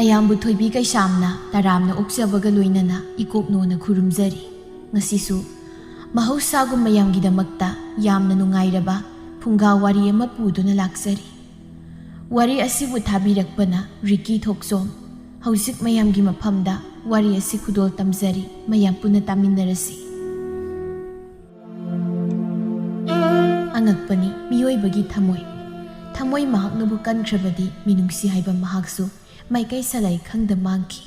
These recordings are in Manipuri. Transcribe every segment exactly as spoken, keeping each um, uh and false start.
ꯃꯌꯥꯝꯕꯨ ꯊꯣꯏꯕꯤ ꯀꯩꯁꯥꯝꯅ ꯇꯔꯥꯝꯅ ꯑꯣꯛꯆꯕꯒ ꯂꯣꯏꯅꯅ ꯏꯀꯣꯛꯅꯣꯅ ꯈꯨꯔꯨꯝꯖꯔꯤ꯫ ꯉꯁꯤꯁꯨ ꯃꯍꯧꯁꯥꯒꯨꯝ ꯃꯌꯥꯝꯒꯤꯗꯃꯛꯇ ꯌꯥꯝꯅ ꯅꯨꯡꯉꯥꯏꯔꯕ ꯐꯨꯡꯒꯥ ꯋꯥꯔꯤ ꯑꯃ ꯄꯨꯗꯨꯅ ꯂꯥꯛꯆꯔꯤ꯫ ꯋꯥꯔꯤ ꯑꯁꯤꯕꯨ ꯊꯥꯕꯤꯔꯛꯄꯅ ꯔꯤꯀꯤ ꯊꯣꯛꯆꯣꯝ꯫ ꯍꯧꯖꯤꯛ ꯃꯌꯥꯝꯒꯤ ꯃꯐꯝꯗ ꯋꯥꯔꯤ ꯑꯁꯤ ꯈꯨꯗꯣꯜ ꯇꯝꯖꯔꯤ, ꯃꯌꯥꯝ ꯄꯨꯟꯅ ꯇꯥꯃꯤꯟꯅꯔꯁꯤ꯫ ꯑꯉꯛꯄꯅꯤ ꯃꯤꯑꯣꯏꯕꯒꯤ ꯊꯃꯣꯏ꯫ ꯊꯃꯣꯏ ꯃꯍꯥꯛꯅꯕꯨ ꯀꯟꯈ꯭ꯔꯕꯗꯤ ꯃꯤꯅꯨꯡꯁꯤ ꯍꯥꯏꯕ ꯃꯍꯥꯛꯁꯨ ꯃꯥꯏꯀꯩ ꯁꯂꯥꯏ ꯈꯪꯗ ꯃꯥꯡꯈꯤ꯫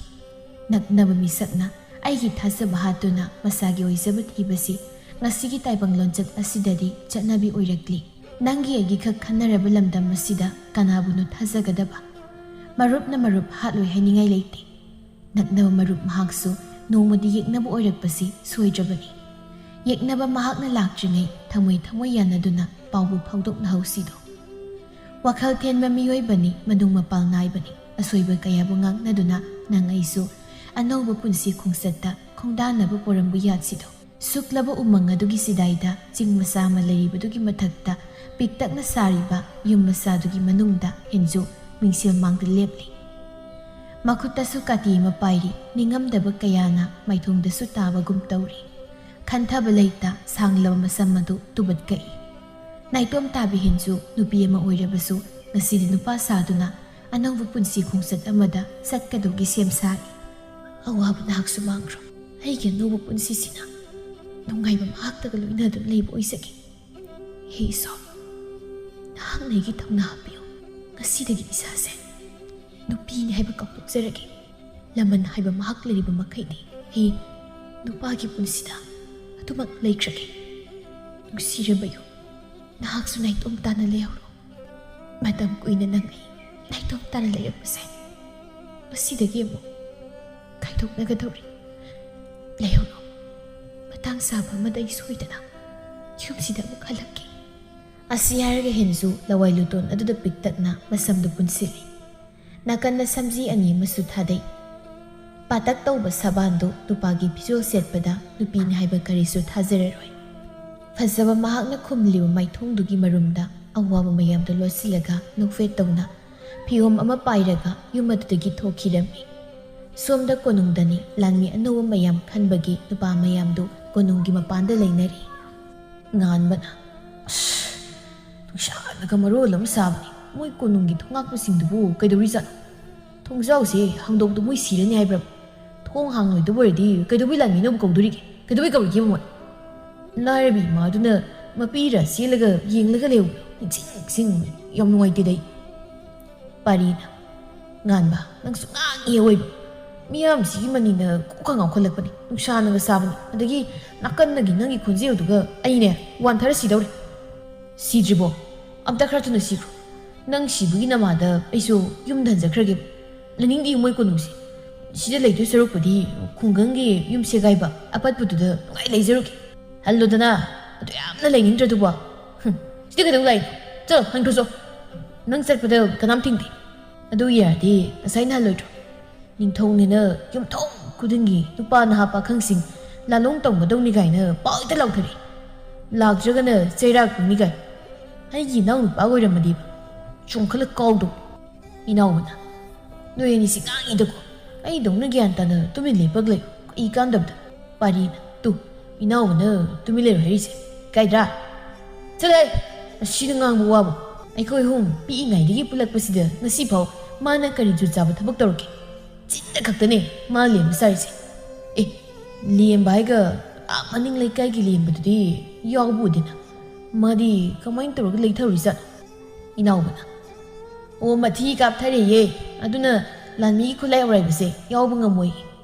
ꯅꯛꯅꯕ ꯃꯤꯁꯛꯅ ꯑꯩꯒꯤ ꯊꯥꯖꯕ ꯍꯥꯠꯇꯨꯅ ꯃꯁꯥꯒꯤ ꯑꯣꯏꯖꯕ ꯊꯤꯕꯁꯤ ꯉꯁꯤꯒꯤ ꯇꯥꯏꯕꯪ ꯂꯣꯟꯆꯠ ꯑꯁꯤꯗꯗꯤ ꯆꯠꯅꯕꯤ ꯑꯣꯏꯔꯛꯂꯤ꯫ ꯅꯪꯒꯤ ꯑꯩꯒꯤ ꯈꯛ ꯈꯟꯅꯔꯕ ꯂꯝꯗꯝ ꯑꯁꯤꯗ ꯀꯅꯥꯕꯨꯅꯣ ꯊꯥꯖꯒꯗꯕ? ꯃꯔꯨꯞꯅ ꯃꯔꯨꯞ ꯍꯥꯠꯂꯣꯏ ꯍꯥꯏꯅꯤꯡꯉꯥꯏ ꯂꯩꯇꯦ꯫ ꯅꯛꯅꯕ ꯃꯔꯨꯞ ꯃꯍꯥꯛꯁꯨ ꯅꯣꯡꯃꯗꯤ ꯌꯦꯛꯅꯕ ꯑꯣꯏꯔꯛꯄꯁꯤ ꯁꯣꯏꯗ꯭ꯔꯕꯅꯤ꯫ ꯌꯦꯛꯅꯕ ꯃꯍꯥꯛꯅ ꯂꯥꯛꯇ꯭ꯔꯤꯉꯩ ꯊꯃꯣꯏ ꯊꯃꯣꯏ ꯌꯥꯅꯗꯨꯅ ꯄꯥꯎꯕꯨ ꯐꯥꯎꯗꯣꯛꯅꯍꯧꯁꯤꯗꯣ꯫ ꯋꯥꯈꯜ ꯊꯦꯟꯕ ꯃꯤꯑꯣꯏꯕꯅꯤ, ꯃꯅꯨꯡ ꯃꯄꯥꯜ ꯅꯥꯏꯕꯅꯤ, ꯑꯁꯣꯏꯕ ꯀꯌꯥꯕꯨ ꯉꯥꯛꯅꯗꯨꯅ ꯅꯪ ꯑꯩꯁꯨ ꯑꯅꯧꯕ ꯄꯨꯟꯁꯤ ꯈꯣꯡꯆꯠꯇ ꯈꯣꯡꯗꯥꯅꯕ ꯄꯣꯔꯝꯕꯨ ꯌꯥꯠꯁꯤꯗꯣ꯫ ꯁꯨꯛꯂꯕ ꯎꯃꯪ ꯑꯗꯨꯒꯤ ꯁꯤꯗꯥꯏꯗ ꯆꯤꯡ ꯃꯆꯥ ꯑꯃ ꯂꯩꯔꯤꯕꯗꯨꯒꯤ ꯃꯊꯛꯇ ꯄꯤꯛꯇꯛꯅ ꯁꯥꯔꯤꯕ ꯌꯨꯝ ꯃꯆꯥꯗꯨꯒꯤ ꯃꯅꯨꯡꯗ ꯍꯦꯟꯖꯨ ꯃꯤꯡꯁꯦꯜ ꯃꯥꯡꯗ ꯂꯦꯞꯂꯤ꯫ ꯃꯈꯨꯠꯇꯁꯨ ꯀꯥꯇꯤ ꯑꯃ ꯄꯥꯏꯔꯤ, ꯅꯤꯡꯉꯝꯗꯕ ꯀꯌꯥꯅ ꯃꯥꯏꯊꯣꯡꯗꯁꯨ ꯇꯥꯕꯒꯨꯝ ꯇꯧꯔꯤ꯫ ꯈꯟꯊꯕ ꯂꯩꯇ ꯁꯥꯡꯂꯕ ꯃꯁꯝ ꯑꯗꯨ ꯇꯨꯕꯠ ꯀꯛꯏ꯫ ꯅꯥꯏꯇꯣꯝ ꯇꯥꯕꯤ ꯍꯦꯟꯖꯨ ꯅꯨꯄꯤ ꯑꯃ ꯑꯣꯏꯔꯕꯁꯨ ꯉꯁꯤꯗꯤ ꯅꯨꯄꯥ ꯁꯥꯗꯨꯅ ꯑꯅꯧꯕ ꯄꯨꯟꯁꯤ ꯈꯣꯡꯆꯠ ꯑꯃꯗ ꯆꯠꯀꯗꯧꯒꯤ ꯁꯦꯝ ꯁꯥꯔꯤ꯫ ꯑꯋꯥꯕ ꯅꯍꯥꯛꯁꯨ ꯃꯥꯡꯈ꯭ꯔꯣ꯫ ꯑꯩꯒꯤ ꯑꯅꯧꯕ ꯄꯨꯟꯁꯤꯁꯤꯅ ꯅꯨꯡꯉꯥꯏꯕ ꯃꯍꯥꯛꯇꯒ ꯂꯣꯏꯅꯗꯨꯅ ꯂꯩꯕ ꯑꯣꯏꯖꯒꯦ꯫ ꯍꯦ ꯏꯁꯣꯔ, ꯅꯍꯥꯛꯅ ꯑꯩꯒꯤ ꯊꯧꯅꯥ ꯍꯥꯞꯄꯤꯌꯨ꯫ ꯉꯁꯤꯗꯒꯤ ꯏꯁꯥꯁꯦ ꯅꯨꯄꯤꯅꯤ ꯍꯥꯏꯕ ꯀꯥꯎꯊꯣꯛꯆꯔꯒꯦ꯫ ꯂꯃꯟ ꯍꯥꯏꯕ ꯃꯍꯥꯛ ꯂꯩꯔꯤꯕ ꯃꯈꯩꯗꯤ ꯑꯩ ꯅꯨꯄꯥꯒꯤ ꯄꯨꯟꯁꯤꯗ ꯑꯗꯨꯃꯛ ꯂꯩꯈ꯭ꯔꯒꯦ꯫ ꯅꯨꯡꯁꯤꯔꯕ ꯌꯨꯝ, ꯅꯍꯥꯛꯁꯨ ꯅꯥꯏꯇꯣꯝ ꯇꯥꯅ ꯂꯩꯍꯧꯔꯣ꯫ ꯃꯇꯝ ꯀꯨꯏꯅ ꯅꯪ ꯑꯩ ꯅꯥꯏꯇꯣꯝ ꯇꯥꯅ ꯂꯩꯔꯛꯄꯁꯦ ꯉꯁꯤꯗꯒꯤ ꯑꯃꯨꯛ ꯈꯥꯏꯗꯣꯛꯅꯒꯗꯧꯔꯤ꯫ ꯂꯩꯍꯧꯔꯣ꯫ ꯃꯇꯥꯡ ꯆꯥꯕ ꯑꯃꯗ ꯑꯩ ꯁꯣꯏꯗꯅ ꯌꯨꯝꯁꯤꯗ ꯑꯃꯨꯛ ꯍꯜꯂꯛꯀꯦ꯫ ꯑꯁꯤ ꯍꯥꯏꯔꯒ ꯍꯦꯟꯖꯨ ꯂꯋꯥꯏ ꯂꯨꯇꯣꯟ ꯑꯗꯨꯗ ꯄꯤꯛꯇꯛꯅ ꯃꯁꯝꯗꯨ ꯄꯨꯟꯁꯤꯜꯂꯤ꯫ ꯅꯥꯀꯟꯗ ꯁꯝꯖꯤ ꯑꯅꯤ ꯑꯃꯁꯨ ꯊꯥꯗꯩ꯫ ꯄꯥꯇꯛ ꯇꯧꯕ ꯁꯕꯥꯟꯗꯨ ꯅꯨꯄꯥꯒꯤ ꯐꯤꯖꯣꯜ ꯁꯦꯠꯄꯗ ꯅꯨꯄꯤꯅꯤ ꯍꯥꯏꯕ ꯀꯔꯤꯁꯨ ꯊꯥꯖꯔꯔꯣꯏ꯫ ꯐꯖꯕ ꯃꯍꯥꯛꯅ ꯈꯨꯝꯂꯤꯕ ꯃꯥꯏꯊꯣꯡꯗꯨꯒꯤ ꯃꯔꯨꯝꯗ ꯑꯋꯥꯕ ꯃꯌꯥꯝꯗꯨ ꯂꯣꯠꯁꯤꯜꯂꯒ ꯅꯣꯛꯐꯦꯠ ꯇꯧꯅ ꯐꯤꯌꯣꯝ ꯑꯃ ꯄꯥꯏꯔꯒ ꯌꯨꯝ ꯑꯗꯨꯗꯒꯤ ꯊꯣꯛꯈꯤꯔꯝꯃꯤ꯫ ꯁꯣꯝꯗ ꯀꯣꯅꯨꯡꯗꯅꯤ ꯂꯥꯟꯃꯤ ꯑꯅꯧꯕ ꯃꯌꯥꯝ ꯈꯟꯕꯒꯤ ꯅꯨꯄꯥ ꯃꯌꯥꯝꯗꯨ ꯀꯣꯅꯨꯡꯒꯤ ꯃꯄꯥꯟꯗ ꯂꯩꯅꯔꯤ꯫ ꯉꯥꯟꯕꯅ, "ꯑꯁ, ꯅꯨꯡꯁꯥꯅꯒ ꯃꯔꯣꯜ ꯑꯃ ꯁꯥꯕꯅꯤ꯫ ꯃꯣꯏ ꯀꯣꯅꯨꯡꯒꯤ ꯊꯣꯡꯉꯥꯛꯄꯁꯤꯡꯗꯨꯕꯨ ꯀꯩꯗꯧꯔꯤꯖꯥꯠꯅꯣ? ꯊꯣꯡꯖꯥꯎꯁꯦ ꯍꯥꯡꯗꯣꯛꯇ ꯃꯣꯏ ꯁꯤꯔꯅꯤ ꯍꯥꯏꯕ꯭ꯔꯕ? ꯊꯣꯡ ꯍꯥꯡꯂꯣꯏꯗꯕ ꯑꯣꯏꯔꯗꯤ ꯀꯩꯗꯧꯕꯩ ꯂꯥꯟꯃꯤꯅꯕꯨ ꯀꯧꯗꯣꯔꯤꯒꯦ? ꯀꯩꯗꯧꯕꯩ ꯀꯧꯔꯤꯒꯦꯕ ꯃꯣꯏ?" ꯂꯥꯏꯔꯕꯤ ꯏꯃꯥꯗꯨꯅ ꯃꯄꯤꯔ ꯆꯦꯜꯂꯒ ꯌꯦꯡꯂꯒ ꯂꯩꯍꯧꯕꯗꯣ ꯅꯤꯡꯁꯤꯡ ꯅꯤꯡꯁꯤꯡ ꯌꯥꯝ ꯅꯨꯡꯉꯥꯏꯇꯦꯗ ꯑꯩ꯫ ꯄꯥꯔꯤꯅ, "ꯉꯥꯟꯕ, ꯅꯪꯁꯨ ꯉꯥꯡꯉꯤ ꯑꯣꯏꯕ꯫ ꯃꯤꯌꯥꯝꯁꯤꯒꯤ ꯃꯅꯤꯅ ꯀꯣꯛꯀ ꯉꯥꯎꯈꯠꯂꯛꯄꯅꯤ, ꯅꯨꯡꯁꯥꯅꯒ ꯁꯥꯕꯅꯤ, ꯑꯗꯒꯤ ꯅꯥꯀꯟꯗꯒꯤ ꯅꯪꯒꯤ ꯈꯣꯟꯖꯦꯜꯗꯨꯒ ꯑꯩꯅꯦ ꯋꯥꯟꯊꯔ ꯁꯤꯗꯧꯔꯦ꯫ ꯁꯤꯗ꯭ꯔꯤꯕꯣ? ꯑꯝꯇ ꯈꯔ ꯊꯨꯅ ꯁꯤꯈ꯭ꯔꯣ꯫ ꯅꯪ ꯁꯤꯕꯒꯤ ꯅꯃꯥꯗ ꯑꯩꯁꯨ ꯌꯨꯝꯗ ꯍꯟꯖꯈ꯭ꯔꯒꯦ꯫ ꯂꯩꯅꯤꯡꯗꯦ ꯃꯣꯏ ꯀꯣꯅꯨꯡꯁꯤ꯫ ꯁꯤꯗ ꯂꯩꯗꯣꯏ ꯁꯔꯨꯛꯄꯨꯗꯤ ꯈꯨꯡꯒꯪꯒꯤ ꯌꯨꯝ ꯁꯦꯒꯥꯏꯕ ꯑꯄꯠꯄꯗꯨꯗ ꯅꯨꯡꯉꯥꯏ ꯂꯩꯖꯔꯨꯒꯦ꯫ ꯍꯜꯂꯨꯗꯅ, ꯑꯗꯨ ꯌꯥꯝꯅ ꯂꯩꯅꯤꯡꯗ꯭ꯔꯗꯨꯕꯣ꯫ ꯍꯨꯝ, ꯁꯤꯗ ꯀꯩꯗꯧ ꯂꯥꯛꯏꯅꯣ? ꯆꯠꯂꯣ, ꯍꯟꯈ꯭ꯔꯣ ꯆꯣ꯫ ꯅꯪ ꯆꯠꯄꯗ ꯀꯅꯥꯝ ꯊꯤꯡꯗꯦ꯫ ꯑꯗꯨ ꯌꯥꯔꯗꯤ ꯉꯁꯥꯏꯅ ꯍꯜꯂꯣꯏꯗ꯭ꯔꯣ? ꯅꯤꯡꯊꯧꯅꯦꯅ ꯌꯨꯝꯊꯣꯡ ꯈꯨꯗꯤꯡꯒꯤ ꯅꯨꯄꯥ ꯅꯍꯥ ꯄꯥꯈꯪꯁꯤꯡ ꯂꯥꯂꯣꯡ ꯇꯧꯒꯗꯧꯅꯤ ꯀꯥꯏꯅ ꯄꯥꯎ ꯍꯦꯛꯇ ꯂꯥꯎꯊꯔꯛꯏ꯫ ꯂꯥꯛꯇ꯭ꯔꯒꯅ ꯆꯩꯔꯥꯛ ꯐꯪꯅꯤ ꯀꯥꯏ꯫ ꯑꯩꯒꯤ ꯏꯅꯥꯎ ꯅꯨꯄꯥ ꯑꯣꯏꯔꯝꯃꯗꯤꯕ ꯆꯣꯡꯈꯠꯂ ꯀꯥꯎꯗꯧ꯫ ꯏꯅꯥꯎꯕꯅ, "ꯅꯣꯏ ꯑꯅꯤꯁꯤ ꯉꯥꯡꯉꯤꯗꯀꯣ꯫ ꯑꯩꯗꯧꯅ ꯒ꯭ꯌꯥꯟ ꯇꯥꯅ ꯇꯨꯃꯤꯟ ꯂꯦꯞꯄꯒ ꯂꯩꯌꯨ꯫ ꯀꯩ ꯀꯥꯟꯗꯕꯗ?" ꯄꯥꯔꯤꯅ, "ꯇꯨ, ꯏꯅꯥꯎꯕꯅ ꯇꯨꯃꯤꯟ ꯂꯩꯔꯣ ꯍꯥꯏꯔꯤꯁꯦ꯫ ꯀꯥꯏꯗ꯭ꯔꯥ? ꯆꯠꯂꯍꯦ! ꯑꯁꯤꯗ ꯉꯥꯡꯕ ꯋꯥꯕꯨ꯫ ꯑꯩꯈꯣꯏ ꯑꯍꯨꯝ ꯄꯤꯛꯏꯉꯩꯗꯒꯤ ꯄꯨꯜꯂꯛꯄꯁꯤꯗ ꯉꯁꯤꯐꯥꯎ ꯃꯥꯅ ꯀꯔꯤ ꯖꯨꯠ ꯆꯥꯕ ꯊꯕꯛ ꯇꯧꯔꯛꯀꯦ? ꯆꯤꯟꯗ ꯈꯛꯇꯅꯦ ꯃꯥ ꯂꯦꯝꯕ ꯁꯥꯔꯤꯁꯦ꯫ ꯑꯦ, ꯂꯦꯝꯕ ꯍꯥꯏꯒ ꯑꯥ ꯃꯅꯤꯡ ꯂꯩꯀꯥꯏꯒꯤ ꯂꯦꯝꯕꯗꯨꯗꯤ ꯌꯥꯎꯕ ꯎꯗꯦꯅ꯫ ꯃꯥꯗꯤ ꯀꯃꯥꯏꯅ ꯇꯧꯔꯒ ꯂꯩꯊꯔꯨꯏꯖꯥꯠꯅꯣ?" ꯏꯅꯥꯎꯕꯅ, "ꯑꯣ, ꯃꯊꯤ ꯀꯥꯞꯊꯔꯦꯌꯦ꯫ ꯑꯗꯨꯅ ꯂꯥꯟꯃꯤꯒꯤ ꯈꯨꯠꯂꯥꯏ ꯑꯔꯥꯏꯕꯁꯦ ꯌꯥꯎꯕ ꯉꯝꯃꯣꯏ꯫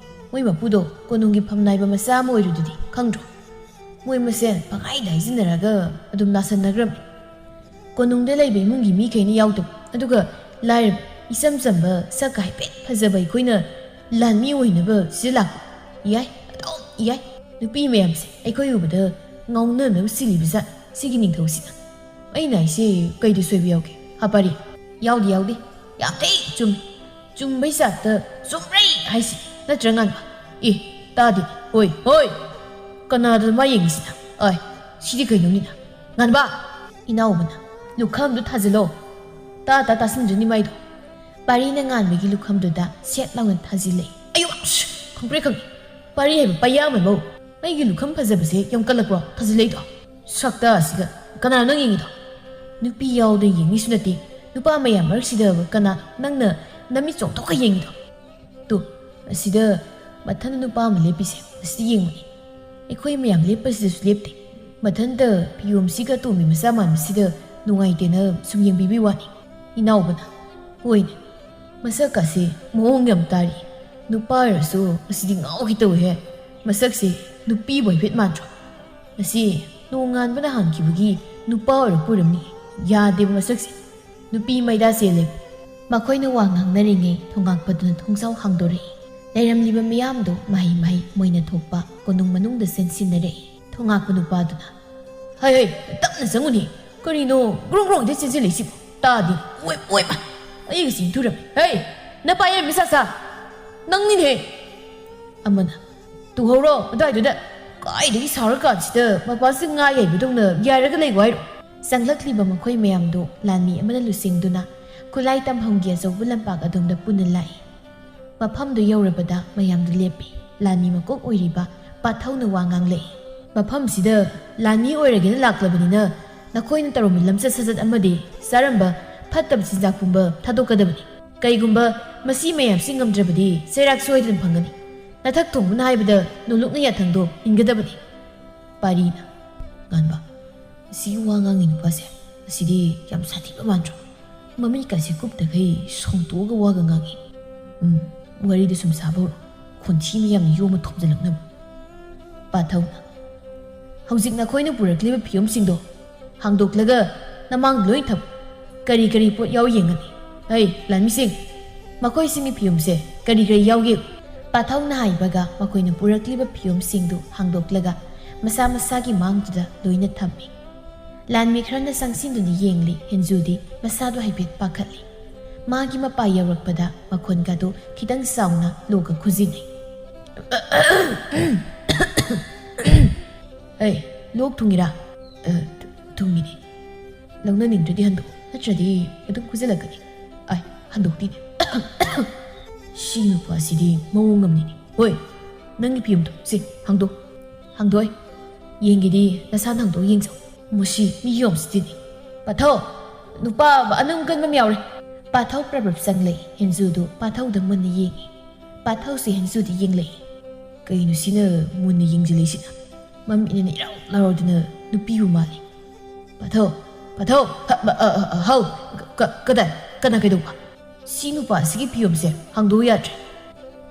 ꯃꯣꯏ ꯃꯄꯨꯗꯣ ꯀꯣꯅꯨꯡꯒꯤ ꯐꯝꯅꯥꯏꯕ ꯃꯆꯥ ꯑꯃ ꯑꯣꯏꯔꯨꯗꯨꯗꯤ ꯈꯪꯗ꯭ꯔꯣ? ꯃꯣꯏ ꯃꯁꯦꯟ ꯄꯪꯍꯥꯏꯗ ꯍꯥꯏꯖꯤꯟꯅꯔꯒ ꯑꯗꯨꯝ ꯅꯥꯁꯟꯅꯈ꯭ꯔꯕꯅꯤ꯫ ꯀꯣꯅꯨꯡꯗ ꯂꯩꯕ ꯏꯃꯨꯡꯒꯤ ꯃꯤꯈꯩꯅ ꯌꯥꯎꯗꯕ, ꯑꯗꯨꯒ ꯂꯥꯏꯔꯕ, ꯏꯆꯝ ꯆꯝꯕ, ꯁꯛꯀ ꯍꯥꯏꯐꯦꯠ ꯐꯖꯕ ꯑꯩꯈꯣꯏꯅ ꯂꯥꯟꯃꯤ ꯑꯣꯏꯅꯕ ꯁꯤꯗ ꯂꯥꯛꯄ? ꯌꯥꯏ, ꯑꯗꯨꯝ ꯌꯥꯏ꯫ ꯅꯨꯄꯤ ꯃꯌꯥꯝꯁꯦ ꯑꯩꯈꯣꯏ ꯎꯕꯗ ꯉꯥꯎꯅꯅꯕ ꯁꯤꯜꯂꯤꯕꯖꯥꯠ ꯁꯤꯒꯤ ꯅꯤꯡꯊꯧꯁꯤꯅ꯫ ꯑꯩꯅ ꯍꯥꯏꯁꯦ ꯀꯩꯗ ꯁꯣꯏꯕ ꯌꯥꯎꯒꯦ, ꯍꯥ ꯄꯥꯔꯤ?" "ꯌꯥꯎꯗꯦ, ꯌꯥꯎꯗꯦ꯫ ꯌꯥꯝ ꯊꯤ ꯆꯨꯝꯃꯤ꯫ ꯆꯨꯝꯕꯩ ꯆꯥꯛꯇ ꯆꯨꯝꯕ꯭ꯔꯩ ꯍꯥꯏꯁꯤ ꯅꯠꯇ꯭ꯔ, ꯉꯥꯟꯕ? ꯑꯦ, ꯇꯥꯗꯦ꯫ ꯍꯣꯏ, ꯍꯣꯏ꯫ ꯀꯅꯥꯗ ꯃꯥ ꯌꯦꯡꯉꯤꯁꯤꯅ? ꯑꯥꯏ, ꯁꯤꯗꯤ ꯀꯩꯅꯣꯅꯤꯅ? ꯉꯥꯟꯕ!" ꯏꯅꯥꯎꯕꯅ, "ꯂꯨꯈꯝꯗꯨ ꯊꯥꯖꯤꯜꯂꯣ꯫ ꯇꯥ ꯇꯥ ꯇꯥꯁꯤꯟꯗ꯭ꯔꯅꯤ ꯃꯥꯏꯗꯣ꯫ ꯄꯥꯔꯤꯅ ꯉꯥꯟꯕꯒꯤ ꯂꯨꯈꯝꯗꯨꯗ ꯁꯦꯠ ꯂꯥꯎꯅ ꯊꯥꯖꯤꯜꯂꯛꯏ꯫ ꯑꯌꯣ! ꯑꯁ! ꯈꯪꯄ꯭ꯔꯦꯛ ꯈꯪꯉꯤ꯫ ꯄꯥꯔꯤ ꯍꯥꯏꯕ ꯄꯩꯌꯥ ꯑꯃꯕꯧ꯫ ꯃꯩꯒꯤ ꯂꯨꯈꯝ ꯐꯖꯕꯁꯦ ꯌꯥꯝ ꯀꯜꯂꯛꯄ꯭ꯔꯣ ꯊꯥꯖꯤꯜꯂꯛꯏꯗꯣ? ꯁꯛꯇ ꯑꯁꯤꯒ꯫ ꯀꯅꯥꯅꯣ ꯅꯪ ꯌꯦꯡꯉꯤꯗꯣ? ꯅꯨꯄꯤ ꯌꯥꯎꯗ ꯌꯦꯡꯉꯤꯁꯨ ꯅꯠꯇꯦ꯫ ꯅꯨꯄꯥ ꯃꯌꯥꯝ ꯃꯔꯛꯁꯤꯗ ꯀꯅꯥ ꯅꯪꯅ ꯅꯃꯤꯠ ꯆꯣꯡꯊꯣꯛꯀ ꯌꯦꯡꯉꯤꯗꯣ? ꯇꯨ, ꯑꯁꯤꯗ ꯃꯊꯟꯗ ꯅꯨꯄꯥ ꯑꯃ ꯂꯦꯞꯄꯤꯁꯦ, ꯑꯁꯤꯗ ꯌꯦꯡꯉꯨꯅꯦ꯫ ꯑꯩꯈꯣꯏ ꯃꯌꯥꯝ ꯂꯦꯞꯄꯁꯤꯗꯁꯨ ꯂꯦꯞꯇꯦ꯫ ꯃꯊꯟꯇ ꯐꯤꯌꯣꯝꯁꯤꯒ ꯇꯣꯝꯕꯤ ꯃꯆꯥ ꯃꯥꯟꯕꯁꯤꯗ ꯅꯨꯡꯉꯥꯏꯇꯦꯅ ꯁꯨꯝ ꯌꯦꯡꯕꯤꯕꯩ ꯋꯥꯅꯤ꯫ ꯏꯅꯥꯎꯕꯅ, "ꯍꯣꯏꯅꯦ, ꯃꯁꯛꯀꯁꯦ ꯃꯑꯣꯡ ꯌꯥꯝ ꯇꯥꯔꯤ꯫ ꯅꯨꯄꯥ ꯑꯣꯏꯔꯁꯨ ꯃꯁꯤꯗꯤ ꯉꯥꯎꯒꯦ ꯇꯧꯋꯦꯍꯦ꯫ ꯃꯁꯛꯁꯦ ꯅꯨꯄꯤꯕꯨ ꯍꯥꯏꯐꯦꯠ ꯃꯥꯟꯗ꯭ꯔꯣ? ꯃꯁꯤ ꯅꯣꯡꯉꯥꯟꯕꯅ ꯍꯥꯟꯈꯤꯕꯒꯤ ꯅꯨꯄꯥ ꯑꯣꯏꯔꯛꯄ ꯑꯣꯏꯔꯝꯅꯤ꯫ ꯌꯥꯗꯦꯕ ꯃꯁꯛꯁꯦ꯫ ꯅꯨꯄꯤ ꯃꯩꯗꯥ ꯆꯦꯜꯂꯦ꯫" ꯃꯈꯣꯏꯅ ꯋꯥ ꯉꯥꯡꯅꯔꯤꯉꯩ ꯊꯣꯡꯉꯥꯛꯄꯗꯨꯅ ꯊꯣꯡꯖꯥꯎ ꯍꯥꯡꯗꯣꯔꯛꯏ꯫ ꯂꯩꯔꯝꯂꯤꯕ ꯃꯤꯌꯥꯝꯗꯨ ꯃꯍꯩ ꯃꯍꯩ ꯃꯣꯏꯅ ꯊꯣꯛꯄ ꯀꯣꯅꯨꯡ ꯃꯅꯨꯡꯗ ꯆꯦꯟꯁꯤꯟꯅꯔꯛꯏ꯫ ꯊꯣꯡꯉꯥꯛꯄ ꯅꯨꯄꯥꯗꯨꯅ, "ꯍꯩ, ꯍꯩ, ꯇꯞꯅ ꯆꯪꯉꯨꯅꯦ꯫ ꯀꯔꯤꯅꯣ ꯒ꯭ꯔꯣꯡ ꯒ꯭ꯔꯣꯡ ꯍꯦꯛꯇ ꯆꯦꯟꯁꯤꯜꯂꯛꯏꯁꯤꯕꯣ? ꯇꯥꯗꯦ꯫ ꯑꯣꯏ, ꯑꯣꯏꯃ! ꯑꯩꯒ ꯆꯦꯟꯊꯨꯔꯝꯃꯤ꯫ ꯍꯩ, ꯅꯄꯥ ꯌꯥꯏꯃ ꯁꯥ ꯁꯥ! ꯅꯪꯅꯤꯅꯦꯍꯦ!" ꯑꯃꯅ, "ꯇꯨꯍꯧꯔꯣ ꯑꯗꯨꯋꯥꯏꯗꯨꯗ꯫ ꯀꯥꯏꯗꯒꯤ ꯁꯥꯎꯔꯀꯥꯟꯁꯤꯗ ꯃꯄꯥꯁꯤ ꯉꯥ ꯌꯥꯏꯕꯗꯧꯅ ꯌꯥꯏꯔꯒ ꯂꯩꯒꯣ ꯍꯥꯏꯔꯣ?" ꯆꯪꯂꯛꯂꯤꯕ ꯃꯈꯣꯏ ꯃꯌꯥꯝꯗꯨ ꯂꯥꯟꯃꯤ ꯑꯃꯅ ꯂꯨꯆꯤꯡꯗꯨꯅ ꯈꯨꯠꯂꯥꯏ ꯇꯝꯐꯝꯒꯤ ꯑꯆꯧꯕ ꯂꯝꯄꯥꯛ ꯑꯗꯣꯝꯗ ꯄꯨꯟꯅ ꯂꯥꯛꯏ꯫ ꯃꯐꯝꯗꯨ ꯌꯧꯔꯕꯗ ꯃꯌꯥꯝꯗꯨ ꯂꯦꯞꯄꯤ꯫ ꯂꯥꯟꯃꯤ ꯃꯀꯣꯛ ꯑꯣꯏꯔꯤꯕ ꯄꯥꯊꯧꯅ ꯋꯥ ꯉꯥꯡꯂꯛꯏ꯫ "ꯃꯐꯝꯁꯤꯗ ꯂꯥꯟꯃꯤ ꯑꯣꯏꯔꯒꯦꯅ ꯂꯥꯛꯂꯕꯅꯤꯅ ꯅꯈꯣꯏꯅ ꯇꯧꯔꯝꯕ ꯂꯝꯆꯠ ꯁꯥꯖꯠ ꯑꯃꯗꯤ ꯆꯥꯔꯝꯕ ꯐꯠꯇꯕ ꯆꯤꯟꯖꯥꯛ ꯄꯨꯝꯕ ꯊꯥꯗꯣꯛꯀꯗꯕꯅꯤ꯫ ꯀꯩꯒꯨꯝꯕ ꯃꯁꯤ ꯃꯌꯥꯝꯁꯤ ꯉꯝꯗ꯭ꯔꯕꯗꯤ ꯆꯩꯔꯥꯛ ꯁꯣꯏꯗꯅ ꯐꯪꯒꯅꯤ꯫ ꯅꯊꯛ ꯊꯣꯡꯕꯅ ꯍꯥꯏꯕꯗ ꯅꯣꯂꯨꯛꯅ ꯌꯥꯊꯪꯗꯣ ꯏꯟꯒꯗꯕꯅꯤ꯫" ꯄꯥꯔꯤꯅ, "ꯉꯥꯟꯕ, ꯑꯁꯤꯒꯤ ꯋꯥ ꯉꯥꯡꯉꯤ ꯅꯨꯄꯥꯁꯦ, ꯑꯁꯤꯗꯤ ꯌꯥꯝ ꯁꯥꯊꯤꯕ ꯃꯥꯟꯗ꯭ꯔꯣ? ꯃꯃꯤꯠꯀꯥꯁꯦ ꯀꯨꯞꯇꯈꯩ ꯁꯣꯡꯇꯣꯛꯑꯒ ꯋꯥꯒ ꯉꯥꯡꯉꯤ꯫ ꯎꯝ, ꯋꯥꯔꯤꯗꯨ ꯁꯨꯝ ꯁꯥꯕ ꯍꯧꯔꯣ꯫ ꯈꯣꯟꯊꯤ ꯃꯌꯥꯝꯅ ꯌꯣꯝꯃ ꯊꯣꯝꯖꯤꯜꯂꯛꯅꯕ꯫" ꯄꯥꯊꯧꯅ, "ꯍꯧꯖꯤꯛ ꯅꯈꯣꯏꯅ ꯄꯨꯔꯛꯂꯤꯕ ꯐꯤꯌꯣꯝꯁꯤꯡꯗꯣ ꯍꯥꯡꯗꯣꯛꯂꯒ ꯅꯃꯥꯡꯗ ꯂꯣꯏ ꯊꯝꯃꯨ꯫ ꯀꯔꯤ ꯀꯔꯤ ꯄꯣꯠ ꯌꯥꯎꯏ ꯌꯦꯡꯒꯅꯤ꯫ ꯍꯩ, ꯂꯥꯟꯃꯤꯁꯤꯡ, ꯃꯈꯣꯏꯁꯤꯡꯒꯤ ꯐꯤꯌꯣꯝꯁꯦ ꯀꯔꯤ ꯀꯔꯤ ꯌꯥꯎꯒꯦ?" ꯄꯥꯊꯧꯅ ꯍꯥꯏꯕꯒ ꯃꯈꯣꯏꯅ ꯄꯨꯔꯛꯂꯤꯕ ꯐꯤꯌꯣꯝꯁꯤꯡꯗꯨ ꯍꯥꯡꯗꯣꯛꯂꯒ ꯃꯁꯥ ꯃꯁꯥꯒꯤ ꯃꯥꯡꯗꯨꯗ ꯂꯣꯏꯅ ꯊꯝꯃꯤ꯫ ꯂꯥꯟꯃꯤ ꯈꯔꯅ ꯆꯪꯁꯤꯟꯗꯨꯅ ꯌꯦꯡꯂꯤ꯫ ꯍꯦꯟꯖꯨꯗꯤ ꯃꯁꯥꯗꯨ ꯍꯥꯏꯐꯦꯠ ꯄꯥꯈꯠꯂꯤ꯫ ꯃꯥꯒꯤ ꯃꯄꯥ ꯌꯧꯔꯛꯄꯗ ꯃꯈꯣꯟꯒꯗꯨ ꯈꯤꯇꯪ ꯆꯥꯎꯅ ꯂꯣꯛꯀ ꯈꯨꯖꯤꯟꯅꯩ꯫ "ꯑꯩ, ꯂꯣꯛ ꯊꯨꯡꯉꯤꯔꯥ?" "ꯑ, ꯊꯨꯡꯉꯤꯅꯦ꯫ ꯂꯧꯅꯅꯤꯡꯗ꯭ꯔꯗꯤ ꯍꯟꯗꯣꯛꯑꯣ꯫ ꯅꯠꯇ꯭ꯔꯗꯤ ꯑꯗꯨꯝ ꯈꯨꯖꯤꯜꯂꯛꯀꯅꯤ꯫ ꯑꯥꯏ, ꯍꯟꯗꯣꯛꯇꯤꯅꯦ꯫ ꯁꯤ ꯅꯨꯄꯥꯁꯤꯗꯤ ꯃꯑꯣꯡ ꯑꯃꯅꯤꯅꯦ꯫ ꯍꯣꯏ, ꯅꯪꯒꯤ ꯐꯤꯌꯨꯝꯗꯣ ꯁꯤ ꯍꯥꯡꯗꯣꯛ꯫ ꯍꯥꯡꯗꯣꯛꯑꯣꯏ꯫ ꯌꯦꯡꯒꯦꯗꯤ ꯅꯁꯥꯅ ꯍꯥꯡꯗꯣꯛ ꯌꯦꯡꯖꯧ꯫ ꯃꯁꯤ ꯃꯤ ꯌꯣꯝꯁꯤꯗꯤꯅꯦ꯫ ꯄꯥꯊꯧ, ꯅꯨꯄꯥ ꯑꯅꯝ ꯀꯟꯕ ꯑꯃ ꯌꯥꯎꯔꯦ꯫ ꯄꯥꯊꯧ ꯄ꯭ꯔꯞ ꯄ꯭ꯔꯞ ꯆꯪꯂꯛꯏ꯫ ꯍꯦꯟꯖꯨꯗꯨ ꯄꯥꯊꯧꯗ ꯃꯨꯟꯅ ꯌꯦꯡꯉꯤ꯫ ꯄꯥꯊꯧꯁꯨ ꯍꯦꯟꯖꯨꯗ ꯌꯦꯡꯂꯛꯏ꯫ ꯀꯩꯅꯣ ꯁꯤꯅ ꯃꯨꯟꯅ ꯌꯦꯡꯁꯤꯜꯂꯛꯏꯁꯤꯅ? ꯃꯃꯤꯠꯅ ꯏꯔꯥꯎ ꯂꯥꯎꯔꯗꯅ ꯅꯨꯄꯤꯕꯨ ꯃꯥꯜꯂꯤ꯫ ꯄꯥꯊꯧ, ꯄꯥꯊꯧ, ꯍ, ꯃ, ꯑ, ꯑ, ꯑ, ꯍꯧ, ꯀ-, ꯀ-, ꯀꯗꯥꯏ? ꯀꯅꯥ ꯀꯩꯗꯧꯕ? ꯁꯤ ꯅꯨꯄꯥꯁꯤꯒꯤ ꯐꯤꯌꯣꯝꯁꯦ ꯍꯥꯡꯗꯣꯛꯎ ꯌꯥꯗ꯭ꯔꯦ꯫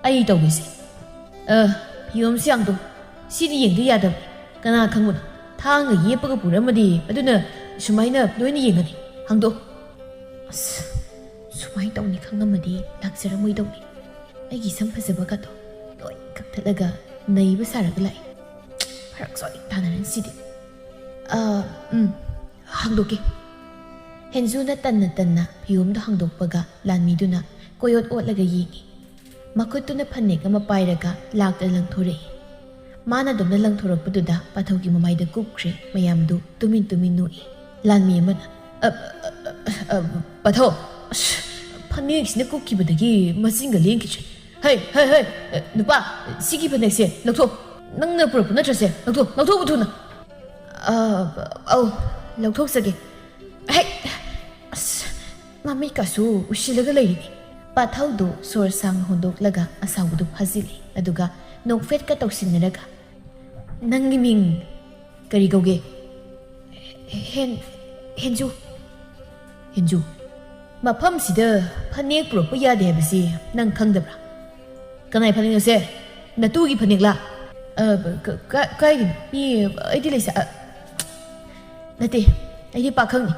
ꯑꯩ ꯇꯧꯒꯦꯁꯦ꯫ ꯑ, ꯐꯤꯌꯣꯝꯁꯦ ꯍꯥꯡꯗꯣꯛ-, ꯁꯤꯗꯤ ꯌꯦꯡꯗ ꯌꯥꯗꯕ꯫ ꯀꯅꯥ ꯈꯪꯕꯅꯣ? ꯊꯥꯡꯒ ꯌꯦꯞꯄꯒ ꯄꯨꯔꯝꯃꯗꯤ ꯑꯗꯨꯅ ꯁꯨꯃꯥꯏꯅ ꯂꯣꯏꯅ ꯌꯦꯡꯒꯅꯤ꯫ ꯍꯥꯡꯗꯣꯛ꯫ ꯑꯁ, ꯁꯨꯃꯥꯏꯅ ꯇꯧꯅꯤ ꯈꯪꯉꯝꯃꯗꯤ ꯂꯥꯛꯆꯔꯝꯃꯣꯏꯗꯧꯅꯤ꯫ ꯑꯩꯒꯤ ꯁꯝ ꯐꯖꯕꯒꯗꯣ ꯂꯣꯏ ꯀꯛꯊꯠꯂꯒ ꯅꯩꯕ ꯁꯥꯔꯒ ꯂꯥꯛꯑꯦ꯫ ꯐꯔꯛ ꯁꯣꯏ ꯇꯥꯅꯔꯅꯤ ꯁꯤꯗꯤ꯫ ꯑ, ꯎꯝ, ꯍꯥꯡꯗꯣꯛꯀꯦ꯫ ꯍꯦꯟꯖꯨꯅ ꯇꯟꯅ ꯇꯟꯅ ꯐꯤꯌꯣꯝꯗꯣ ꯍꯥꯡꯗꯣꯛꯄꯒ ꯂꯥꯟꯃꯤꯗꯨꯅ ꯀꯣꯏꯑꯣꯠ ꯑꯣꯠꯂꯒ ꯌꯦꯡꯉꯤ꯫ ꯃꯈꯨꯠꯇꯨꯅ ꯐꯅꯦꯛ ꯑꯃ ꯄꯥꯏꯔꯒ ꯂꯥꯛꯇ ꯂꯪꯊꯣꯔꯛꯏ꯫ ꯃꯥꯅ ꯑꯗꯨꯝꯅ ꯂꯪꯊꯣꯔꯛꯄꯗꯨꯗ ꯄꯥꯊꯧꯒꯤ ꯃꯃꯥꯏꯗ ꯀꯨꯞꯈ꯭ꯔꯦ꯫ ꯃꯌꯥꯝꯗꯨ ꯇꯨꯃꯤꯟ ꯇꯨꯃꯤꯟ ꯅꯣꯛꯏ꯫ ꯂꯥꯟꯃꯤ ꯑꯃꯅ, "ꯑ, ꯑ, ꯑ, ꯑ, ꯄꯥꯊꯧ, ꯑꯁ, ꯐꯅꯦꯛꯁꯤꯅ ꯀꯨꯞꯈꯤꯕꯗꯒꯤ ꯃꯆꯤꯟꯒ ꯂꯦꯡꯈꯤꯗ꯭ꯔꯦ꯫ ꯍꯩ, ꯍꯩ, ꯍꯩ, ꯑ, ꯅꯨꯄꯥ, ꯁꯤꯒꯤ ꯐꯅꯦꯛꯁꯦ ꯂꯧꯊꯣꯛ꯫ ꯅꯪꯅ ꯄꯨꯔꯛꯄ ꯅꯠꯇ꯭ꯔꯁꯦ? ꯂꯧꯊꯣꯛ, ꯂꯧꯊꯣꯛ ꯊꯨꯅ!" "ꯑ, ꯑꯧ, ꯂꯧꯊꯣꯛꯆꯒꯦ꯫ ꯍꯦꯛ, ꯑꯁ, ꯃꯃꯤꯠꯀꯁꯨ ꯎꯏꯁꯤꯜꯂꯒ ꯂꯩꯔꯤꯅꯤ꯫" ꯄꯥꯊꯧꯗꯨ ꯁꯣꯔ ꯁꯥꯡꯅ ꯍꯣꯟꯗꯣꯛꯂꯒ ꯑꯁꯥꯎꯕꯗꯨ ꯐꯥꯖꯤꯜꯂꯤ꯫ ꯑꯗꯨꯒ ꯅꯣꯛꯐꯦꯠꯀ ꯇꯧꯁꯤꯟꯅꯔꯒ, "ꯅꯪꯒꯤ ꯃꯤꯡ ꯀꯔꯤ ꯀꯧꯒꯦ?" "ꯍꯦꯟ-, ꯍꯦꯟꯖꯨ꯫" "ꯍꯦꯟꯖꯨ, ꯃꯐꯝꯁꯤꯗ ꯐꯅꯦꯛ ꯄꯨꯔꯛꯄ ꯌꯥꯗꯦ ꯍꯥꯏꯕꯁꯤ ꯅꯪ ꯈꯪꯗꯕ꯭ꯔꯥ?" "ꯀꯅꯥꯏ ꯐꯅꯦꯛꯅꯣꯁꯦ? ꯅꯇꯨꯒꯤ ꯐꯅꯦꯛꯂꯥ?" "ꯑ, ꯀ-, ꯀ-, ꯀꯥꯏꯗꯅꯣ? ꯃꯤ, ꯑꯩꯗꯤ ꯂꯩꯁꯥ-, ꯑ, ꯅꯠꯇꯦ, ꯑꯩꯗꯤ ꯄꯥꯈꯪꯅꯤ꯫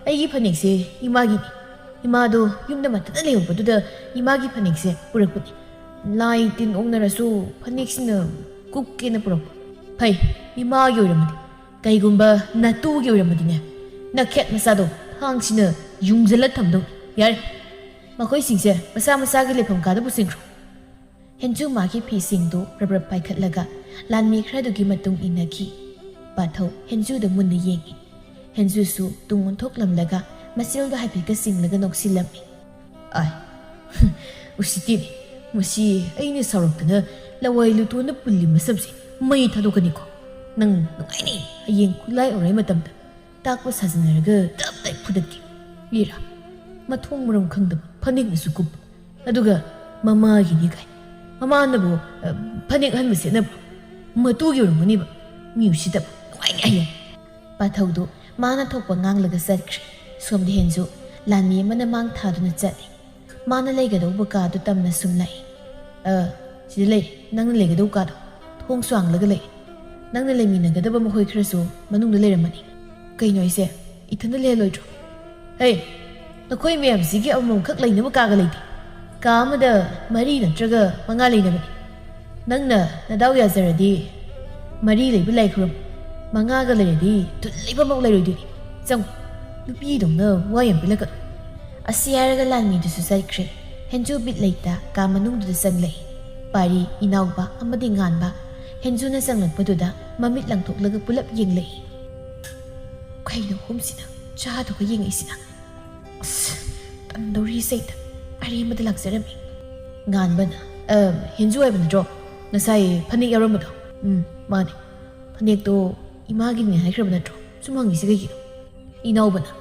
ꯑꯩꯒꯤ ꯐꯅꯦꯛꯁꯦ ꯏꯃꯥꯒꯤꯅꯤ꯫ ꯏꯃꯥꯗꯣ ꯌꯨꯝꯗ ꯃꯊꯟꯇ ꯂꯩꯍꯧꯕꯗꯨꯗ ꯏꯃꯥꯒꯤ ꯐꯅꯦꯛꯁꯦ ꯄꯨꯔꯛꯄꯅꯤ꯫ ꯂꯥꯏ ꯇꯤꯟ ꯑꯣꯛꯅꯔꯁꯨ ꯐꯅꯦꯛꯁꯤꯅ ꯀꯨꯞꯀꯦꯅ ꯄꯨꯔꯛꯄ꯫ ꯐꯩ, ꯏꯃꯥꯒꯤ ꯑꯣꯏꯔꯝꯃꯗꯤ꯫ ꯀꯩꯒꯨꯝꯕ ꯅꯇꯨꯒꯤ ꯑꯣꯏꯔꯝꯃꯗꯤꯅꯦ, ꯅꯈꯦꯠ ꯃꯆꯥꯗꯣ ꯊꯥꯡꯁꯤꯅ ꯌꯨꯡꯖꯜꯂ ꯊꯝꯗꯧꯅꯤ꯫ ꯌꯥꯔꯦ, ꯃꯈꯣꯏꯁꯤꯡꯁꯦ ꯃꯁꯥ ꯃꯁꯥꯒꯤ ꯂꯩꯐꯝ ꯀꯥꯗ ꯄꯨꯁꯤꯟꯈ꯭ꯔꯣ꯫" ꯍꯦꯟꯖꯨ ꯃꯥꯒꯤ ꯐꯤꯁꯤꯡꯗꯨ ꯔꯞ ꯔꯞ ꯄꯥꯏꯈꯠꯂꯒ ꯂꯥꯟꯃꯤ ꯈꯔꯗꯨꯒꯤ ꯃꯇꯨꯡ ꯏꯟꯅꯈꯤ꯫ ꯄꯥꯊꯧ ꯍꯦꯟꯖꯨꯗ ꯃꯨꯟꯅ ꯌꯦꯡꯉꯤ꯫ ꯍꯦꯟꯖꯨꯁꯨ ꯇꯨꯡ ꯑꯣꯟꯊꯣꯛꯂꯝꯂꯒ ꯃꯆꯤꯜꯗꯣ ꯍꯥꯏꯐꯦꯠꯀ ꯆꯤꯡꯂꯒ ꯅꯣꯛꯁꯤꯜꯂꯝꯃꯤ꯫ ꯑꯥꯏ, ꯎꯁꯤꯠꯇꯦꯅꯦ꯫ ꯃꯁꯤ ꯑꯩꯅ ꯁꯥꯎꯔꯛꯇꯅ ꯂꯋꯥꯏ ꯂꯨꯇꯣꯟꯗ ꯄꯨꯜꯂꯤ ꯃꯁꯝꯁꯦ ꯃꯩ ꯊꯥꯗꯣꯛꯀꯅꯤꯀꯣ꯫ ꯅꯪ ꯅꯨꯡꯉꯥꯏꯅꯤ꯫ ꯍꯌꯦꯡ ꯈꯨꯠꯂꯥꯏ ꯑꯣꯔꯥꯏ ꯃꯇꯝꯗ ꯇꯥꯛꯄ ꯁꯥꯖꯤꯟꯅꯔꯒ ꯇꯞ ꯇꯥꯏ ꯐꯨꯗꯠꯀꯦ꯫ ꯏꯔꯥ, ꯃꯊꯣꯡ ꯃꯔꯝ ꯈꯪꯗꯕ ꯐꯅꯦꯛꯅꯁꯨ ꯀꯨꯞꯄ꯫ ꯑꯗꯨꯒ ꯃꯃꯥꯒꯤꯅꯤ ꯀꯥꯏ꯫ ꯃꯃꯥꯅꯕꯨ, ꯑ, ꯐꯅꯦꯛ ꯑꯍꯟꯕ ꯁꯦꯠꯅꯕ꯭ꯔꯣ? ꯃꯇꯨꯒꯤ ꯑꯣꯏꯔꯝꯒꯅꯤꯕ꯫ ꯃꯤ ꯎꯁꯤꯠꯇꯕ꯫ ꯅꯨꯡꯉꯥꯏꯅꯤ ꯍꯌꯦꯡ꯫ ꯄꯥꯊꯧꯗꯣ ꯃꯥꯅ ꯊꯣꯛꯄ ꯉꯥꯡꯂꯒ ꯆꯠꯈ꯭ꯔꯦ꯫ ꯁꯣꯝꯗ ꯍꯦꯟꯖꯨ ꯂꯥꯟꯃꯤ ꯑꯃꯅ ꯃꯥꯡ ꯊꯥꯗꯨꯅ ꯆꯠꯂꯤ꯫ ꯃꯥꯅ ꯂꯩꯒꯗꯧꯕ ꯀꯥꯗꯨ ꯇꯝꯅ ꯁꯨꯝ ꯂꯥꯛꯏ꯫ "ꯑ, ꯁꯤꯗ ꯂꯩ, ꯅꯪꯅ ꯂꯩꯒꯗꯧꯕ ꯀꯥꯗꯣ꯫ ꯊꯣꯡꯁꯨ ꯍꯥꯡꯂꯒ ꯂꯩ꯫ ꯅꯪꯅ ꯂꯩꯃꯤꯟꯅꯒꯗꯕ ꯃꯈꯣꯏ ꯈꯔꯁꯨ ꯃꯅꯨꯡꯗ ꯂꯩꯔꯝꯃꯅꯤ꯫" "ꯀꯩꯅꯣ ꯍꯥꯏꯁꯦ? ꯏꯊꯟꯗ ꯂꯩꯍꯜꯂꯣꯏꯗ꯭ꯔꯣ?" "ꯍꯦ, ꯅꯈꯣꯏ ꯃꯌꯥꯝꯁꯤꯒꯤ ꯑꯃꯃꯝꯈꯛ ꯂꯩꯅꯕ ꯀꯥꯒ ꯂꯩꯇꯦ꯫ ꯀꯥ ꯑꯃꯗ ꯃꯔꯤ ꯅꯠꯇ꯭ꯔꯒ ꯃꯉꯥ ꯂꯩꯅꯕꯅꯤ꯫ ꯅꯪꯅ ꯅꯗꯥꯎ ꯌꯥꯖꯔꯗꯤ ꯃꯔꯤ ꯂꯩꯕ ꯂꯥꯏ ꯈꯨꯔꯨꯝ, ꯃꯉꯥꯒ ꯂꯩꯔꯗꯤ ꯇꯨꯟ ꯂꯩꯕꯃꯛ ꯂꯩꯔꯣꯏꯗꯣꯏꯅꯤ꯫ ꯆꯪꯉꯨ, ꯅꯨꯄꯤꯗꯧꯅ ꯋꯥ ꯌꯥꯝ ꯄꯤꯂꯛꯀꯅꯨ꯫" ꯑꯁꯤ ꯍꯥꯏꯔꯒ ꯂꯥꯟꯃꯤꯗꯨꯁꯨ ꯆꯠꯈ꯭ꯔꯦ꯫ ꯍꯦꯟꯖꯨ ꯕꯤꯠ ꯂꯩꯇ ꯀꯥ ꯃꯅꯨꯡꯗꯨꯗ ꯆꯪꯂꯛꯏ꯫ ꯄꯥꯔꯤ, ꯏꯅꯥꯎꯕ ꯑꯃꯗꯤ ꯉꯥꯟꯕ ꯍꯦꯟꯖꯨꯅ ꯆꯪꯂꯛꯄꯗꯨꯗ ꯃꯃꯤꯠ ꯂꯪꯊꯣꯛꯂꯒ ꯄꯨꯂꯞ ꯌꯦꯡꯂꯛꯏ꯫ "ꯀꯩꯅꯣ ꯑꯍꯨꯝꯁꯤꯅ ꯆꯥꯗꯨꯒ ꯌꯦꯡꯉꯛꯏꯁꯤꯅ? ꯑꯁ, ꯇꯟꯗꯧꯔꯤ ꯁꯩꯇ ꯑꯔꯦꯝꯕꯗ ꯂꯥꯛꯆꯔꯝꯃꯤ꯫" ꯉꯥꯟꯕꯅ, "ꯑ, ꯍꯦꯟꯖꯨ ꯍꯥꯏꯕ ꯅꯠꯇ꯭ꯔꯣ ꯉꯁꯥꯏ ꯐꯅꯦꯛ ꯌꯥꯎꯔꯝꯕꯗꯣ?" "ꯎꯝ, ꯃꯥꯅꯦ꯫ ꯐꯅꯦꯛꯇꯣ ꯏꯃꯥꯒꯤꯅꯦ ꯍꯥꯏꯈ꯭ꯔꯕ ꯅꯠꯇ꯭ꯔꯣ? ꯁꯨꯝ ꯍꯪꯉꯤꯁꯤ ꯀꯩꯒꯤꯅꯣ?" ꯏꯅꯥꯎꯕꯅ,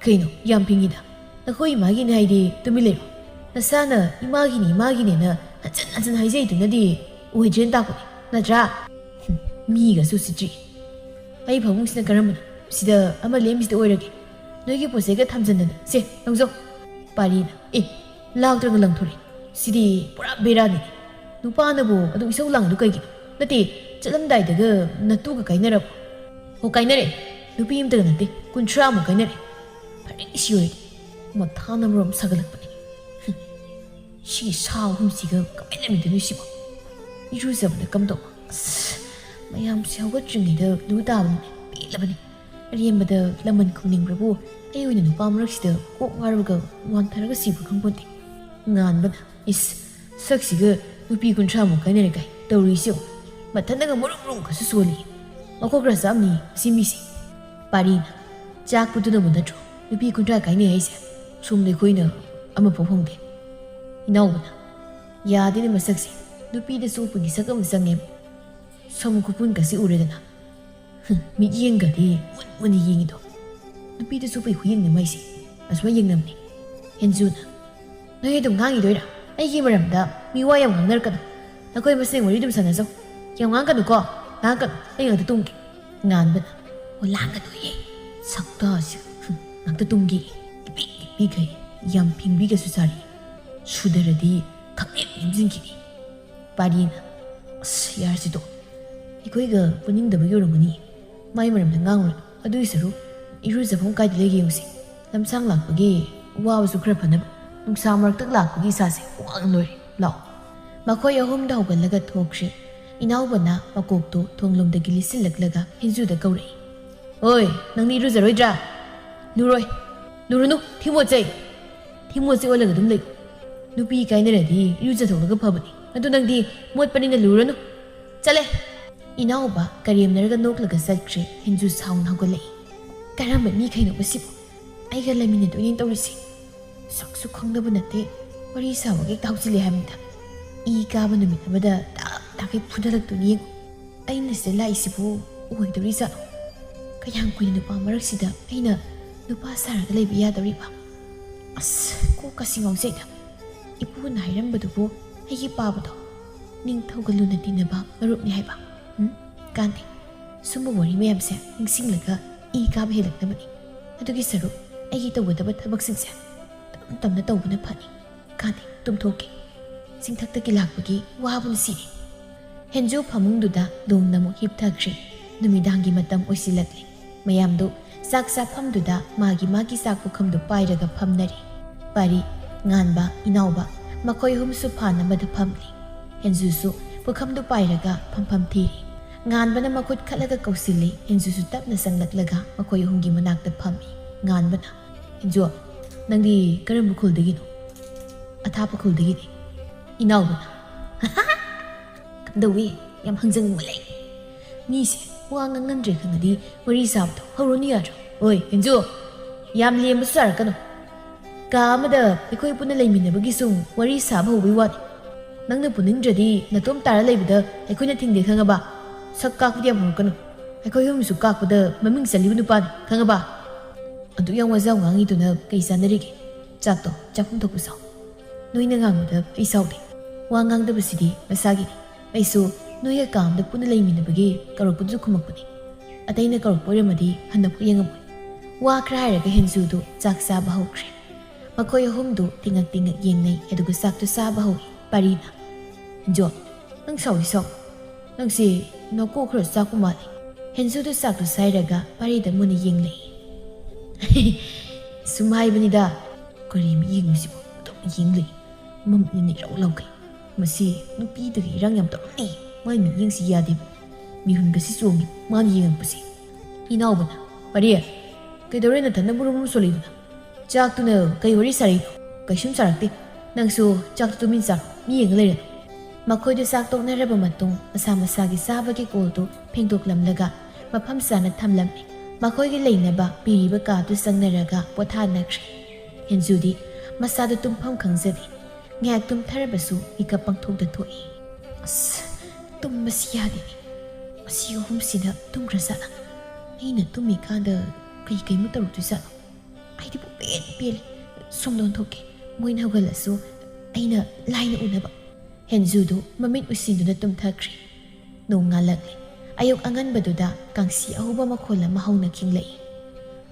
"ꯀꯩꯅꯣ ꯌꯥꯝ ꯐꯤꯡꯉꯤꯗ? ꯅꯈꯣꯏ ꯏꯃꯥꯒꯤꯅꯦ ꯍꯥꯏꯗꯤ ꯇꯨꯃꯤꯟ ꯂꯩꯔꯣ꯫ ꯅꯁꯥꯅ ꯏꯃꯥꯒꯤꯅꯤ, ꯏꯃꯥꯒꯤꯅꯦꯅ ꯍꯟꯖꯤꯟ ꯍꯟꯖꯤꯟ ꯍꯥꯏꯖꯩꯗꯨꯅꯗꯤ ꯑꯣꯏꯗ꯭ꯔꯦꯅ ꯇꯥꯛꯄꯅꯤ, ꯅꯠꯇ꯭ꯔꯥ? ꯍꯨꯝ, ꯃꯤꯒꯁꯨ ꯎꯁꯤꯠꯇ꯭ꯔꯤ꯫ ꯑꯩ ꯐꯃꯨꯡꯁꯤꯅ ꯀꯔꯝꯕꯅꯣ? ꯁꯤꯗ ꯑꯃ ꯂꯦꯝꯃꯤꯁꯤꯗ ꯑꯣꯏꯔꯒꯦ꯫ ꯅꯣꯏꯒꯤ ꯄꯣꯠ ꯆꯩꯒ ꯊꯝꯖꯟꯗꯅ꯫ ꯁꯦ, ꯂꯧꯖꯧ꯫" ꯄꯥꯔꯤꯅ, "ꯑꯦ, ꯂꯥꯛꯇ꯭ꯔꯒ ꯂꯪꯊꯣꯔꯛꯏ꯫ ꯁꯤꯗꯤ ꯄꯨꯔꯥ ꯕꯦꯔꯥꯅꯤ꯫ ꯅꯨꯄꯥꯅꯕꯨ ꯑꯗꯨ ꯏꯁꯧ ꯂꯥꯡꯉꯤꯗꯨ ꯀꯩꯒꯤꯅꯣ? ꯅꯠꯇꯦ, ꯆꯠꯂꯝꯗꯥꯏꯗꯒ ꯅꯇꯨꯒ ꯀꯥꯏꯅꯔꯕꯣ?" "ꯍꯣ, ꯀꯥꯏꯅꯔꯦ꯫ ꯅꯨꯄꯤ ꯑꯃꯇꯒ ꯅꯠꯇꯦ, ꯀꯨꯟꯊ꯭ꯔꯥꯃꯨꯛ ꯀꯥꯏꯅꯔꯦ꯫ ꯐꯔꯦ, ꯁꯤ ꯑꯣꯏꯔꯗꯤ ꯃꯊꯥꯅ ꯃꯔꯣꯝ ꯁꯥꯒꯠꯂꯛꯄꯅꯦ꯫ ꯍꯨꯝ, ꯁꯤꯒꯤ ꯁꯥ ꯑꯍꯨꯝꯁꯤꯒ ꯀꯃꯥꯏꯅ ꯂꯩꯃꯤꯟꯅꯗꯣꯏꯅꯣ ꯁꯤꯕꯣ? ꯏꯔꯨꯖꯕꯗ ꯀꯝꯗꯧꯕ? ꯑꯁ, ꯃꯌꯥꯝꯁꯦ ꯍꯧꯒꯠꯇ꯭ꯔꯤꯉꯩꯗ ꯂꯨ ꯇꯥꯕꯅꯤꯅꯦ꯫ ꯄꯦꯜꯂꯕꯅꯤ꯫ ꯑꯔꯦꯝꯕꯗ ꯂꯃꯟ ꯈꯨꯝꯅꯤꯡꯕ꯭ꯔꯕꯨ? ꯑꯩ ꯑꯣꯏꯅ ꯅꯨꯄꯥ ꯃꯔꯛꯁꯤꯗ ꯀꯣꯛ ꯉꯥꯎꯔꯒ ꯋꯥꯟꯊꯔꯒ ꯁꯤꯕ꯭ꯔꯥ ꯈꯪꯄꯣꯟꯇꯦ꯫" ꯉꯥꯟꯕꯅ, "ꯏꯁ, ꯁꯛꯁꯤꯒ ꯅꯨꯄꯤ ꯀꯨꯟꯊ꯭ꯔꯥꯃꯨꯛ ꯀꯥꯏꯅꯔꯦ ꯀꯥꯏ ꯇꯧꯔꯤꯁꯤ ꯌꯦꯡꯉꯨ꯫ ꯃꯊꯟꯗꯒ ꯃꯔꯨꯝ ꯃꯔꯨꯝꯒꯁꯨ ꯁꯣꯜꯂꯤ꯫ ꯃꯀꯣꯛ ꯈꯔ ꯆꯥꯝꯅꯤ ꯁꯤ ꯃꯤꯁꯦ꯫" ꯄꯥꯔꯤꯅ, "ꯆꯥꯛꯄꯗꯨꯅꯕꯨ ꯅꯠꯇ꯭ꯔꯣ? ꯅꯨꯄꯤ ꯀꯨꯟꯊ꯭ꯔꯥ ꯀꯥꯏꯅꯩ ꯍꯥꯏꯁꯦ ꯁꯣꯝꯗ ꯑꯩꯈꯣꯏꯅ ꯑꯃꯐꯥꯎ ꯐꯪꯗꯦ꯫ ꯏꯅꯥꯎꯕꯅ, ꯌꯥꯗꯦꯅꯦ ꯃꯁꯛꯁꯦ, ꯅꯨꯄꯤꯗ ꯆꯣꯞꯄꯒꯤ ꯁꯛ ꯑꯃ ꯆꯪꯉꯦꯕ꯫ ꯁꯝ ꯈꯨꯄꯨꯟꯒꯁꯤ ꯎꯔꯦꯗꯅ꯫ ꯍꯨꯝ, ꯃꯤꯠꯌꯦꯡꯒꯗꯤ ꯃꯨꯟ ꯃꯨꯟꯅ ꯌꯦꯡꯉꯤꯗꯣ꯫ ꯅꯨꯄꯤꯗ ꯆꯣꯞꯄꯒꯤ ꯈꯨꯌꯦꯡꯅꯦ ꯃꯥꯏꯁꯦ꯫ ꯑꯁꯨꯃꯥꯏ ꯌꯦꯡꯅꯕꯅꯦ꯫ ꯍꯦꯟꯖꯨꯅ, ꯅꯣꯏ ꯑꯗꯨꯝ ꯉꯥꯡꯉꯤꯗꯣꯏꯔꯥ ꯑꯩꯒꯤ ꯃꯔꯝꯗ? ꯃꯤ ꯋꯥ ꯌꯥꯝ ꯉꯥꯡꯅꯔꯛꯀꯅꯨ꯫ ꯅꯈꯣꯏ ꯃꯁꯦꯟ ꯋꯥꯔꯤ ꯑꯗꯨꯝ ꯁꯥꯟꯅꯖꯧ꯫ ꯌꯥꯝ ꯉꯥꯡꯒꯅꯨꯀꯣ, ꯉꯥꯡꯒꯅꯨ, ꯑꯩ ꯉꯥꯛꯇ ꯇꯨꯝꯒꯦ꯫ ꯉꯥꯟꯕꯅ, ꯑꯣ, ꯂꯥꯡꯒꯅꯨꯌꯦ, ꯁꯛꯇꯥꯁꯤ, ꯍꯨꯝ, ꯉꯥꯛꯇ ꯇꯨꯝꯒꯦ꯫ ꯏꯄꯤꯛ ꯏꯄꯤꯛꯈꯩ, ꯌꯥꯝ ꯐꯤꯡꯕꯤꯒꯁꯨ ꯁꯥꯔꯤ꯫ ꯁꯨꯗꯔꯗꯤ ꯈꯪꯂꯦꯞ ꯂꯦꯝꯖꯤꯟꯈꯤꯅꯤ꯫ ꯄꯥꯔꯤꯅ, ꯑꯁ, ꯌꯥꯔꯁꯤꯗꯣ, ꯑꯩꯈꯣꯏꯒ ꯄꯨꯅꯤꯡꯗꯕꯒꯤ ꯑꯣꯏꯔꯝꯒꯅꯤ꯫ ꯃꯥꯏ ꯃꯔꯝꯗ ꯉꯥꯡꯉꯨꯔꯅꯨ꯫ ꯑꯗꯨꯒꯤ ꯁꯔꯨꯛ ꯏꯔꯨꯖꯐꯝ ꯀꯥꯏꯗ ꯂꯩꯒꯦ ꯌꯦꯡꯉꯨꯁꯤ꯫ ꯂꯝꯁꯥꯡ ꯂꯥꯛꯄꯒꯤ ꯋꯥꯕꯁꯨ ꯈꯔ ꯐꯅꯕ꯫ ꯅꯨꯡꯁꯥ ꯃꯔꯛꯇ ꯂꯥꯛꯄꯒꯤ ꯏꯁꯥꯁꯦ ꯋꯥꯅ ꯂꯣꯏꯔꯦ꯫ ꯂꯥꯛꯑꯣ꯫ ꯃꯈꯣꯏ ꯑꯍꯨꯝꯗ ꯍꯧꯒꯠꯂꯒ ꯊꯣꯛꯈ꯭ꯔꯦ꯫ ꯏꯅꯥꯎꯕꯅ ꯃꯀꯣꯛꯇꯣ ꯊꯣꯡꯂꯣꯝꯗꯒꯤ ꯂꯤꯠꯁꯤꯜꯂꯛꯂꯒ ꯍꯦꯟꯖꯨꯗ ꯀꯧꯔꯛꯏ꯫ ꯑꯣꯏ, ꯅꯪꯗꯤ ꯏꯔꯨꯖꯔꯣꯏꯗ꯭ꯔꯥ? ꯂꯨꯔꯣꯏ꯫ ꯂꯨꯔꯨꯅꯨ, ꯊꯤꯃꯣꯠꯆꯩ꯫ ꯊꯤꯃꯣꯠꯆꯩ ꯑꯣꯜꯂꯒ ꯑꯗꯨꯝ ꯂꯩ꯫ ꯅꯨꯄꯤ ꯀꯥꯏꯅꯔꯗꯤ ꯏꯔꯨꯖꯊꯣꯛꯂꯒ ꯐꯕꯅꯤ꯫ ꯑꯗꯨ ꯅꯪꯗꯤ ꯃꯣꯠꯄꯅꯤꯅ ꯂꯨꯔꯅꯨ꯫ ꯆꯠꯂꯦ꯫ ꯏꯅꯥꯎꯕ ꯀꯔꯦꯝꯅꯔꯒ ꯅꯣꯛꯂꯒ ꯆꯠꯈ꯭ꯔꯦ꯫ ꯍꯦꯟꯖꯨ ꯁꯥꯎꯅ ꯍꯧꯒꯠꯂꯛꯏ꯫ ꯀꯔꯝꯕ ꯃꯤꯈꯩꯅꯣ ꯃꯁꯤꯕꯨ? ꯑꯩꯒ ꯂꯩꯃꯤꯟꯅꯗꯣꯏꯅꯦ ꯇꯧꯔꯤꯁꯦ꯫ ꯁꯛꯁꯨ ꯈꯪꯗꯕ ꯅꯠꯇꯦ, ꯋꯥꯔꯤ ꯁꯥꯕꯒ ꯍꯦꯛꯇ ꯍꯧꯖꯤꯜꯂꯦ ꯍꯥꯏꯕꯅꯤꯗ꯫ ꯏ ꯀꯥꯕ ꯅꯨꯃꯤꯠ ꯑꯃꯗ ꯇꯥꯛ ꯇꯥꯛꯈꯩ ꯐꯨꯗꯔꯛꯇꯣꯏꯅꯤ ꯌꯦꯡꯉꯨ꯫ ꯑꯩꯅ ꯁꯤꯗ ꯂꯥꯛꯏꯁꯤꯕꯨ ꯑꯣꯏꯗꯧꯔꯤꯖꯥꯠꯂꯣ? ꯀꯌꯥꯝ ꯀꯨꯏꯅ ꯅꯨꯄꯥ ꯃꯔꯛꯁꯤꯗ ꯑꯩꯅ ꯅꯨꯄꯥ ꯁꯥꯔꯒ ꯂꯩꯕ ꯌꯥꯗꯧꯔꯤꯕ? ꯑꯁ, ꯀꯣꯛꯀꯁꯤ ꯉꯥꯎꯖꯩꯗ꯫ ꯏꯄꯨꯅ ꯍꯥꯏꯔꯝꯕꯗꯨꯕꯨ ꯑꯩꯒꯤ ꯄꯥꯕꯗꯣ ꯅꯤꯡꯊꯧꯒ ꯂꯨꯅ ꯇꯤꯟꯅꯕ ꯃꯔꯨꯞꯅꯤ ꯍꯥꯏꯕ꯫ ꯎꯝ, ꯀꯥꯟꯗꯦ꯫ ꯁꯨꯝꯕ ꯋꯥꯔꯤ ꯃꯌꯥꯝꯁꯦ ꯅꯤꯡꯁꯤꯡꯂꯒ ꯏ ꯀꯥꯕ ꯍꯦꯜꯂꯛꯅꯕꯅꯤ꯫ ꯑꯗꯨꯒꯤ ꯁꯔꯨꯛ ꯑꯩꯒꯤ ꯇꯧꯒꯗꯕ ꯊꯕꯛꯁꯤꯡꯁꯦ ꯇꯞ ꯇꯞꯅ ꯇꯧꯕꯅ ꯐꯅꯤ꯫ ꯀꯥꯟꯗꯦ, ꯇꯨꯝꯊꯣꯛꯀꯦ꯫ ꯆꯤꯡꯊꯛꯇꯒꯤ ꯂꯥꯛꯄꯒꯤ ꯋꯥꯕꯅ ꯁꯤꯔꯦ꯫ ꯍꯦꯟꯖꯨ ꯐꯃꯨꯡꯗꯨꯗ ꯂꯣꯡꯅ ꯑꯃꯨꯛ ꯍꯤꯞꯊꯈ꯭ꯔꯦ꯫ ꯅꯨꯃꯤꯗꯥꯡꯒꯤ ꯃꯇꯝ ꯑꯣꯏꯁꯤꯜꯂꯛꯂꯦ꯫ ꯃꯌꯥꯝꯗꯨ ꯆꯥꯛ ꯆꯥꯐꯝꯗꯨꯗ ꯃꯥꯒꯤ ꯃꯥꯒꯤ ꯆꯥꯛ ꯄꯨꯈꯝꯗꯨ ꯄꯥꯏꯔꯒ ꯐꯝꯅꯔꯤ꯫ ꯄꯥꯔꯤ, ꯉꯥꯟꯕ, ꯏꯅꯥꯎꯕ, ꯃꯈꯣꯏ ꯑꯍꯨꯝꯁꯨ ꯐꯥꯟ ꯑꯃꯗ ꯐꯝꯂꯤ꯫ ꯍꯦꯟꯖꯨꯁꯨ ꯄꯨꯈꯝꯗꯨ ꯄꯥꯏꯔꯒ ꯐꯝꯐꯝ ꯊꯤꯔꯤ꯫ ꯉꯥꯟꯕꯅ ꯃꯈꯨꯠ ꯈꯠꯂꯒ ꯀꯧꯁꯤꯜꯂꯤ꯫ ꯍꯦꯟꯖꯨꯁꯨ ꯇꯞꯅ ꯆꯪꯂꯛꯂꯒ ꯃꯈꯣꯏ ꯑꯍꯨꯝꯒꯤ ꯃꯅꯥꯛꯇ ꯐꯝꯃꯤ꯫ ꯉꯥꯟꯕꯅ, "ꯍꯦꯟꯖꯨ, ꯅꯪꯗꯤ ꯀꯔꯝꯕ ꯈꯨꯜꯗꯒꯤꯅꯣ?" "ꯑꯊꯥꯞꯄ ꯈꯨꯜꯗꯒꯤꯅꯤ꯫" ꯏꯅꯥꯎꯕꯅ, "ꯀꯝꯗꯧꯏ? ꯌꯥꯝ ꯍꯪꯖꯅꯤꯡꯕ ꯂꯩ꯫ ꯃꯤꯁꯦ ꯋꯥ ꯉꯥꯡꯅꯟꯗ꯭ꯔꯦ ꯈꯪꯉꯗꯤ ꯋꯥꯔꯤ ꯁꯥꯕꯗꯣ ꯍꯧꯔꯨꯅꯨ ꯌꯥꯗ꯭ꯔꯣ? ꯑꯣꯏ, ꯍꯦꯟꯖꯨ, ꯌꯥꯝ ꯂꯦꯝꯕꯁꯨ ꯁꯥꯔꯛꯀꯅꯨ꯫ ꯀꯥ ꯑꯃꯗ ꯑꯩꯈꯣꯏ ꯄꯨꯟꯅ ꯂꯩꯃꯤꯟꯅꯕꯒꯤ ꯁꯨꯝ ꯋꯥꯔꯤ ꯁꯥꯕ ꯍꯧꯕꯒꯤ ꯋꯥꯅꯤ꯫ ꯅꯪꯅ ꯄꯨꯅꯤꯡꯗ꯭ꯔꯗꯤ ꯅꯇꯣꯝ ꯇꯥꯔ ꯂꯩꯕꯗ ꯑꯩꯈꯣꯏꯅ ꯊꯤꯡꯗꯦ, ꯈꯪꯉꯕ? ꯁꯛ ꯀꯥꯛꯄꯗꯤ ꯌꯥꯝ ꯍꯧꯔꯛꯀꯅꯨ꯫ ꯑꯩꯈꯣꯏ ꯑꯍꯨꯝꯁꯨ ꯀꯥꯛꯄꯗ ꯃꯃꯤꯡ ꯆꯠꯂꯤꯕ ꯅꯨꯄꯥꯅꯤ, ꯈꯪꯉꯕ? ꯑꯗꯨ ꯌꯥꯝ ꯋꯥꯖꯥꯎ ꯉꯥꯡꯉꯤꯗꯨꯅ ꯀꯩ ꯆꯥꯟꯅꯔꯤꯒꯦ? ꯆꯥꯛꯇꯣ ꯆꯥꯐꯝ ꯊꯣꯛꯄ ꯆꯥꯎ꯫ ꯅꯣꯏꯅ ꯉꯥꯡꯕꯗ ꯑꯩ ꯁꯥꯎꯗꯦ꯫ ꯋꯥ ꯉꯥꯡꯗꯕꯁꯤꯗꯤ ꯃꯁꯥꯒꯤꯅꯤ꯫ ꯑꯩꯁꯨ ꯅꯣꯏꯒ ꯀꯥ ꯑꯃꯗ ꯄꯨꯟꯅ ꯂꯩꯃꯤꯟꯅꯕꯒꯤ ꯀꯧꯔꯛꯄꯗꯨꯁꯨ ꯈꯨꯝꯃꯛꯄꯅꯤ꯫ ꯑꯇꯩꯅ ꯀꯧꯔꯛꯄ ꯑꯣꯏꯔꯝꯃꯗꯤ ꯍꯟꯅ ꯌꯦꯡꯉꯝꯃꯣꯏ꯫ ꯋꯥ ꯈꯔ ꯍꯥꯏꯔꯒ ꯍꯦꯟꯖꯨꯗꯨ ꯆꯥꯛ ꯆꯥꯕ ꯍꯧꯈ꯭ꯔꯦ꯫ ꯃꯈꯣꯏ ꯑꯍꯨꯝꯗꯨ ꯇꯤꯉꯛ ꯇꯤꯉꯛ ꯌꯦꯡꯅꯩ, ꯑꯗꯨꯒ ꯆꯥꯛꯇꯨ ꯆꯥꯕ ꯍꯧꯏ꯫ ꯄꯥꯔꯤꯅ, "ꯍꯦꯟꯖꯨ, ꯅꯪ ꯁꯥꯎꯗꯤ ꯁꯥꯎ꯫ ꯅꯪꯁꯦ ꯅꯀꯣꯛ ꯈꯔ ꯆꯥꯛꯄ ꯃꯥꯜꯂꯤ꯫" ꯍꯦꯟꯖꯨꯗꯨ ꯆꯥꯛꯇꯨ ꯁꯥꯏꯔꯒ ꯄꯥꯔꯤꯗ ꯃꯨꯟꯅ ꯌꯦꯡꯂꯛꯏ꯫ "ꯁꯨꯝ ꯍꯥꯏꯕꯅꯤꯗ꯫ ꯀꯔꯤ ꯃꯤꯠꯌꯦꯡꯅꯣ ꯁꯤꯕꯣ? ꯑꯗꯨꯝ ꯌꯦꯡ ꯂꯩ꯫ ꯃꯃꯤꯠꯅ ꯏꯔꯥꯎ ꯂꯥꯎꯈꯩ꯫ ꯃꯁꯤ ꯅꯨꯄꯤꯗꯒꯤ ꯏꯔꯥꯡ ꯌꯥꯝ ꯇꯧꯔꯝꯅꯤ꯫ ꯃꯥꯏ ꯃꯤꯠꯌꯦꯡꯁꯤ ꯌꯥꯗꯦꯕ꯫ ꯃꯤꯍꯨꯟꯒꯁꯤ ꯆꯣꯡꯉꯤ, ꯃꯥꯅ ꯌꯦꯡꯉꯛꯄꯁꯦ꯫" ꯏꯅꯥꯎꯕꯅ, "ꯄꯥꯔꯤ, ꯀꯩꯗꯧꯔꯦ ꯅꯊꯟꯗ ꯃꯨꯔꯨꯝ ꯃꯨꯔꯨꯝ ꯁꯣꯜꯂꯤꯗꯨꯅ? ꯆꯥꯛꯇꯨꯅ ꯀꯩ ꯋꯥꯔꯤ ꯁꯥꯔꯤꯅꯣ? ꯀꯩꯁꯨꯝ ꯁꯥꯔꯛꯇꯦ꯫ ꯅꯪꯁꯨ ꯆꯥꯛꯇꯨ ꯇꯨꯃꯤꯟ ꯆꯥꯔꯣ, ꯃꯤ ꯌꯦꯡꯉ ꯂꯩꯔꯅꯨ꯫" ꯃꯈꯣꯏꯗꯨ ꯆꯥꯛ ꯇꯣꯛꯅꯔꯕ ꯃꯇꯨꯡ ꯃꯁꯥ ꯃꯁꯥꯒꯤ ꯆꯥꯕꯒꯤ ꯀꯣꯜꯗꯨ ꯐꯦꯡꯗꯣꯛꯂꯝꯂꯒ ꯃꯐꯝ ꯆꯥꯅ ꯊꯝꯂꯝꯃꯤ꯫ ꯃꯈꯣꯏꯒꯤ ꯂꯩꯅꯕ ꯄꯤꯔꯤꯕ ꯀꯥꯗꯨ ꯆꯪꯅꯔꯒ ꯄꯣꯊꯥꯅꯈ꯭ꯔꯦ꯫ ꯍꯦꯟꯖꯨꯗꯤ ꯃꯁꯥꯗꯨ ꯇꯨꯝꯐꯝ ꯈꯪꯖꯗꯦ꯫ ꯉꯥꯏꯍꯥꯛ ꯇꯨꯝꯊꯔꯕꯁꯨ ꯃꯤꯀꯞ ꯄꯪꯊꯣꯛꯇ ꯊꯣꯛꯏ꯫ "ꯑꯁ, ꯇꯨꯝꯕꯁꯤ ꯌꯥꯗꯦꯅꯦ꯫ ꯃꯁꯤ ꯑꯍꯨꯝꯁꯤꯅ ꯇꯨꯝꯈ꯭ꯔꯖꯥꯠꯂꯥ? ꯑꯩꯅ ꯇꯨꯝꯃꯤꯀꯥꯟꯗ ꯀꯩ ꯀꯩꯅꯣ ꯇꯧꯔꯛꯇꯣꯏꯖꯥꯠꯂꯣ? ꯑꯩꯗꯤ ꯄꯨꯡꯄꯦꯟ ꯄꯦꯜꯂꯦ꯫ ꯁꯣꯝꯗ ꯑꯣꯟꯊꯣꯛꯀꯦ꯫ ꯃꯣꯏꯅ ꯍꯧꯒꯠꯂꯁꯨ ꯑꯩꯅ ꯂꯥꯏꯅ ꯎꯅꯕ꯫" ꯍꯦꯟꯖꯨꯗꯨ ꯃꯃꯤꯠ ꯎꯏꯁꯤꯟꯗꯨꯅ ꯇꯨꯝꯊꯈ꯭ꯔꯦ꯫ ꯅꯣꯡ ꯉꯥꯜꯂꯛꯂꯦ꯫ ꯑꯌꯨꯛ ꯑꯉꯟꯕꯗꯨꯗ ꯀꯥꯡꯁꯤ ꯑꯍꯧꯕ ꯃꯈꯣꯜ ꯑꯃ ꯍꯧꯅ ꯈꯤꯡꯂꯛꯏ꯫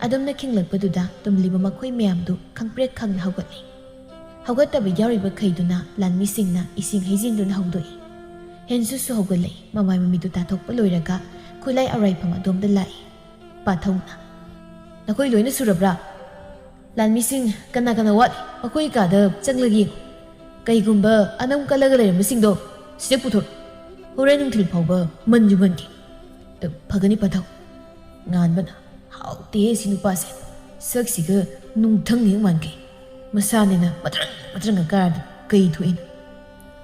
ꯑꯗꯨꯝꯅ ꯈꯤꯡꯂꯛꯄꯗꯨꯗ ꯇꯨꯝꯂꯤꯕ ꯃꯈꯣꯏ ꯃꯌꯥꯝꯗꯨ ꯈꯪꯄ꯭ꯔꯦꯛ ꯈꯪꯅ ꯍꯧꯒꯠꯂꯤ꯫ ꯍꯧꯒꯠꯇꯕ ꯌꯥꯎꯔꯤꯕꯈꯩꯗꯨꯅ ꯂꯥꯟꯃꯤꯁꯤꯡꯅ ꯏꯁꯤꯡ ꯍꯩꯖꯤꯟꯗꯨꯅ ꯍꯧꯗꯣꯛꯏ꯫ ꯍꯦꯟꯖꯨꯁꯨ ꯍꯧꯒꯠꯂꯛꯏ꯫ ꯃꯃꯥꯏ ꯃꯃꯤꯠꯇꯨ ꯇꯥꯊꯣꯛꯄ ꯂꯣꯏꯔꯒ ꯈꯨꯠꯂꯥꯏ ꯑꯔꯥꯏꯐꯝ ꯑꯗꯣꯝꯗ ꯂꯥꯛꯏ꯫ ꯄꯥꯊꯧꯅ, "ꯅꯈꯣꯏ ꯂꯣꯏꯅ ꯁꯨꯔꯕ꯭ꯔꯥ? ꯂꯥꯟꯃꯤꯁꯤꯡ ꯀꯅꯥ ꯀꯅꯥ ꯋꯥꯠꯂꯤ? ꯃꯈꯣꯏ ꯀꯥꯗ ꯆꯪꯂꯒ ꯌꯦꯡꯉꯨ꯫ ꯀꯩꯒꯨꯝꯕ ꯑꯅꯝ ꯀꯜꯂꯒ ꯂꯩꯔꯝꯕꯁꯤꯡꯗꯣ ꯁꯤꯗ ꯄꯨꯊꯣꯔꯛꯎ꯫ ꯍꯣꯔꯦꯟ ꯅꯨꯡꯊꯤꯜ ꯐꯥꯎꯕ ꯃꯟꯁꯨ ꯃꯟꯒꯦ꯫" "ꯑ, ꯐꯒꯅꯤ ꯄꯥꯊꯧ꯫" ꯉꯥꯟꯕꯅ, "ꯍꯥꯎꯇꯦꯍꯦ ꯁꯤ ꯅꯨꯄꯥꯁꯦ꯫ ꯁꯛꯁꯤꯒ ꯅꯨꯡꯊꯪ ꯍꯦꯛ ꯃꯥꯟꯒꯩ꯫ ꯃꯁꯥꯅꯦꯅ ꯃꯇ꯭ꯔꯪ ꯃꯇ꯭ꯔꯪꯒ ꯀꯥꯔꯗꯤ ꯀꯩ ꯊꯣꯛꯏꯅꯣ?"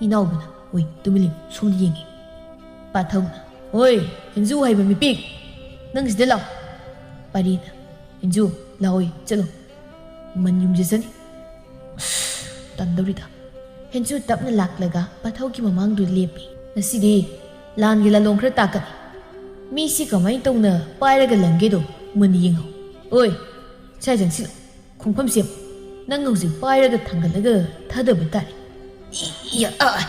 ꯏꯅꯥꯎꯕꯅ, "ꯍꯣꯏ, ꯇꯨꯃꯤꯟ ꯂꯩꯌꯨ, ꯁꯣꯝꯗ ꯌꯦꯡꯒꯦ꯫" ꯄꯥꯊꯧꯅ, "ꯍꯣꯏ, ꯍꯦꯟꯖꯨ ꯍꯥꯏꯕ ꯃꯤꯄꯤ, ꯅꯪ ꯁꯤꯗ ꯂꯥꯛꯑꯣ꯫" ꯄꯥꯔꯤꯅ, "ꯍꯦꯟꯖꯨ, ꯂꯥꯛꯑꯣꯏ, ꯆꯠꯂꯣ꯫ ꯃꯟ ꯌꯨꯝꯖꯁꯅꯤ꯫ ꯑꯁ, ꯇꯟꯗꯧꯔꯤꯗ꯫ ꯍꯦꯟꯖꯨ ꯇꯞꯅ ꯂꯥꯛꯂꯒ ꯄꯥꯊꯧꯒꯤ ꯃꯃꯥꯡꯗꯨ ꯂꯦꯞꯄꯤ꯫ "ꯉꯁꯤꯗꯤ ꯂꯥꯟꯒꯤ ꯂꯥꯂꯣꯡ ꯈꯔ ꯇꯥꯛꯀꯅꯤ꯫ ꯃꯤꯁꯤ ꯀꯃꯥꯏꯅ ꯇꯧꯅ ꯄꯥꯏꯔꯒ ꯂꯪꯒꯦꯗꯣ ꯃꯨꯟꯅ ꯌꯦꯡꯍꯧ꯫ ꯑꯣꯏ, ꯁ꯭ꯋꯥꯏ ꯆꯪꯁꯤꯜꯂꯨ꯫ ꯈꯣꯡꯐꯝ ꯁꯦꯝꯃꯨ꯫ ꯅꯪ ꯍꯧꯖꯤꯛ ꯄꯥꯏꯔꯒ ꯊꯥꯡꯒꯠꯂꯒ ꯊꯥꯗꯕ ꯇꯥꯔꯦ꯫ ꯏ-, ꯏ-, ꯑ-, ꯑ-,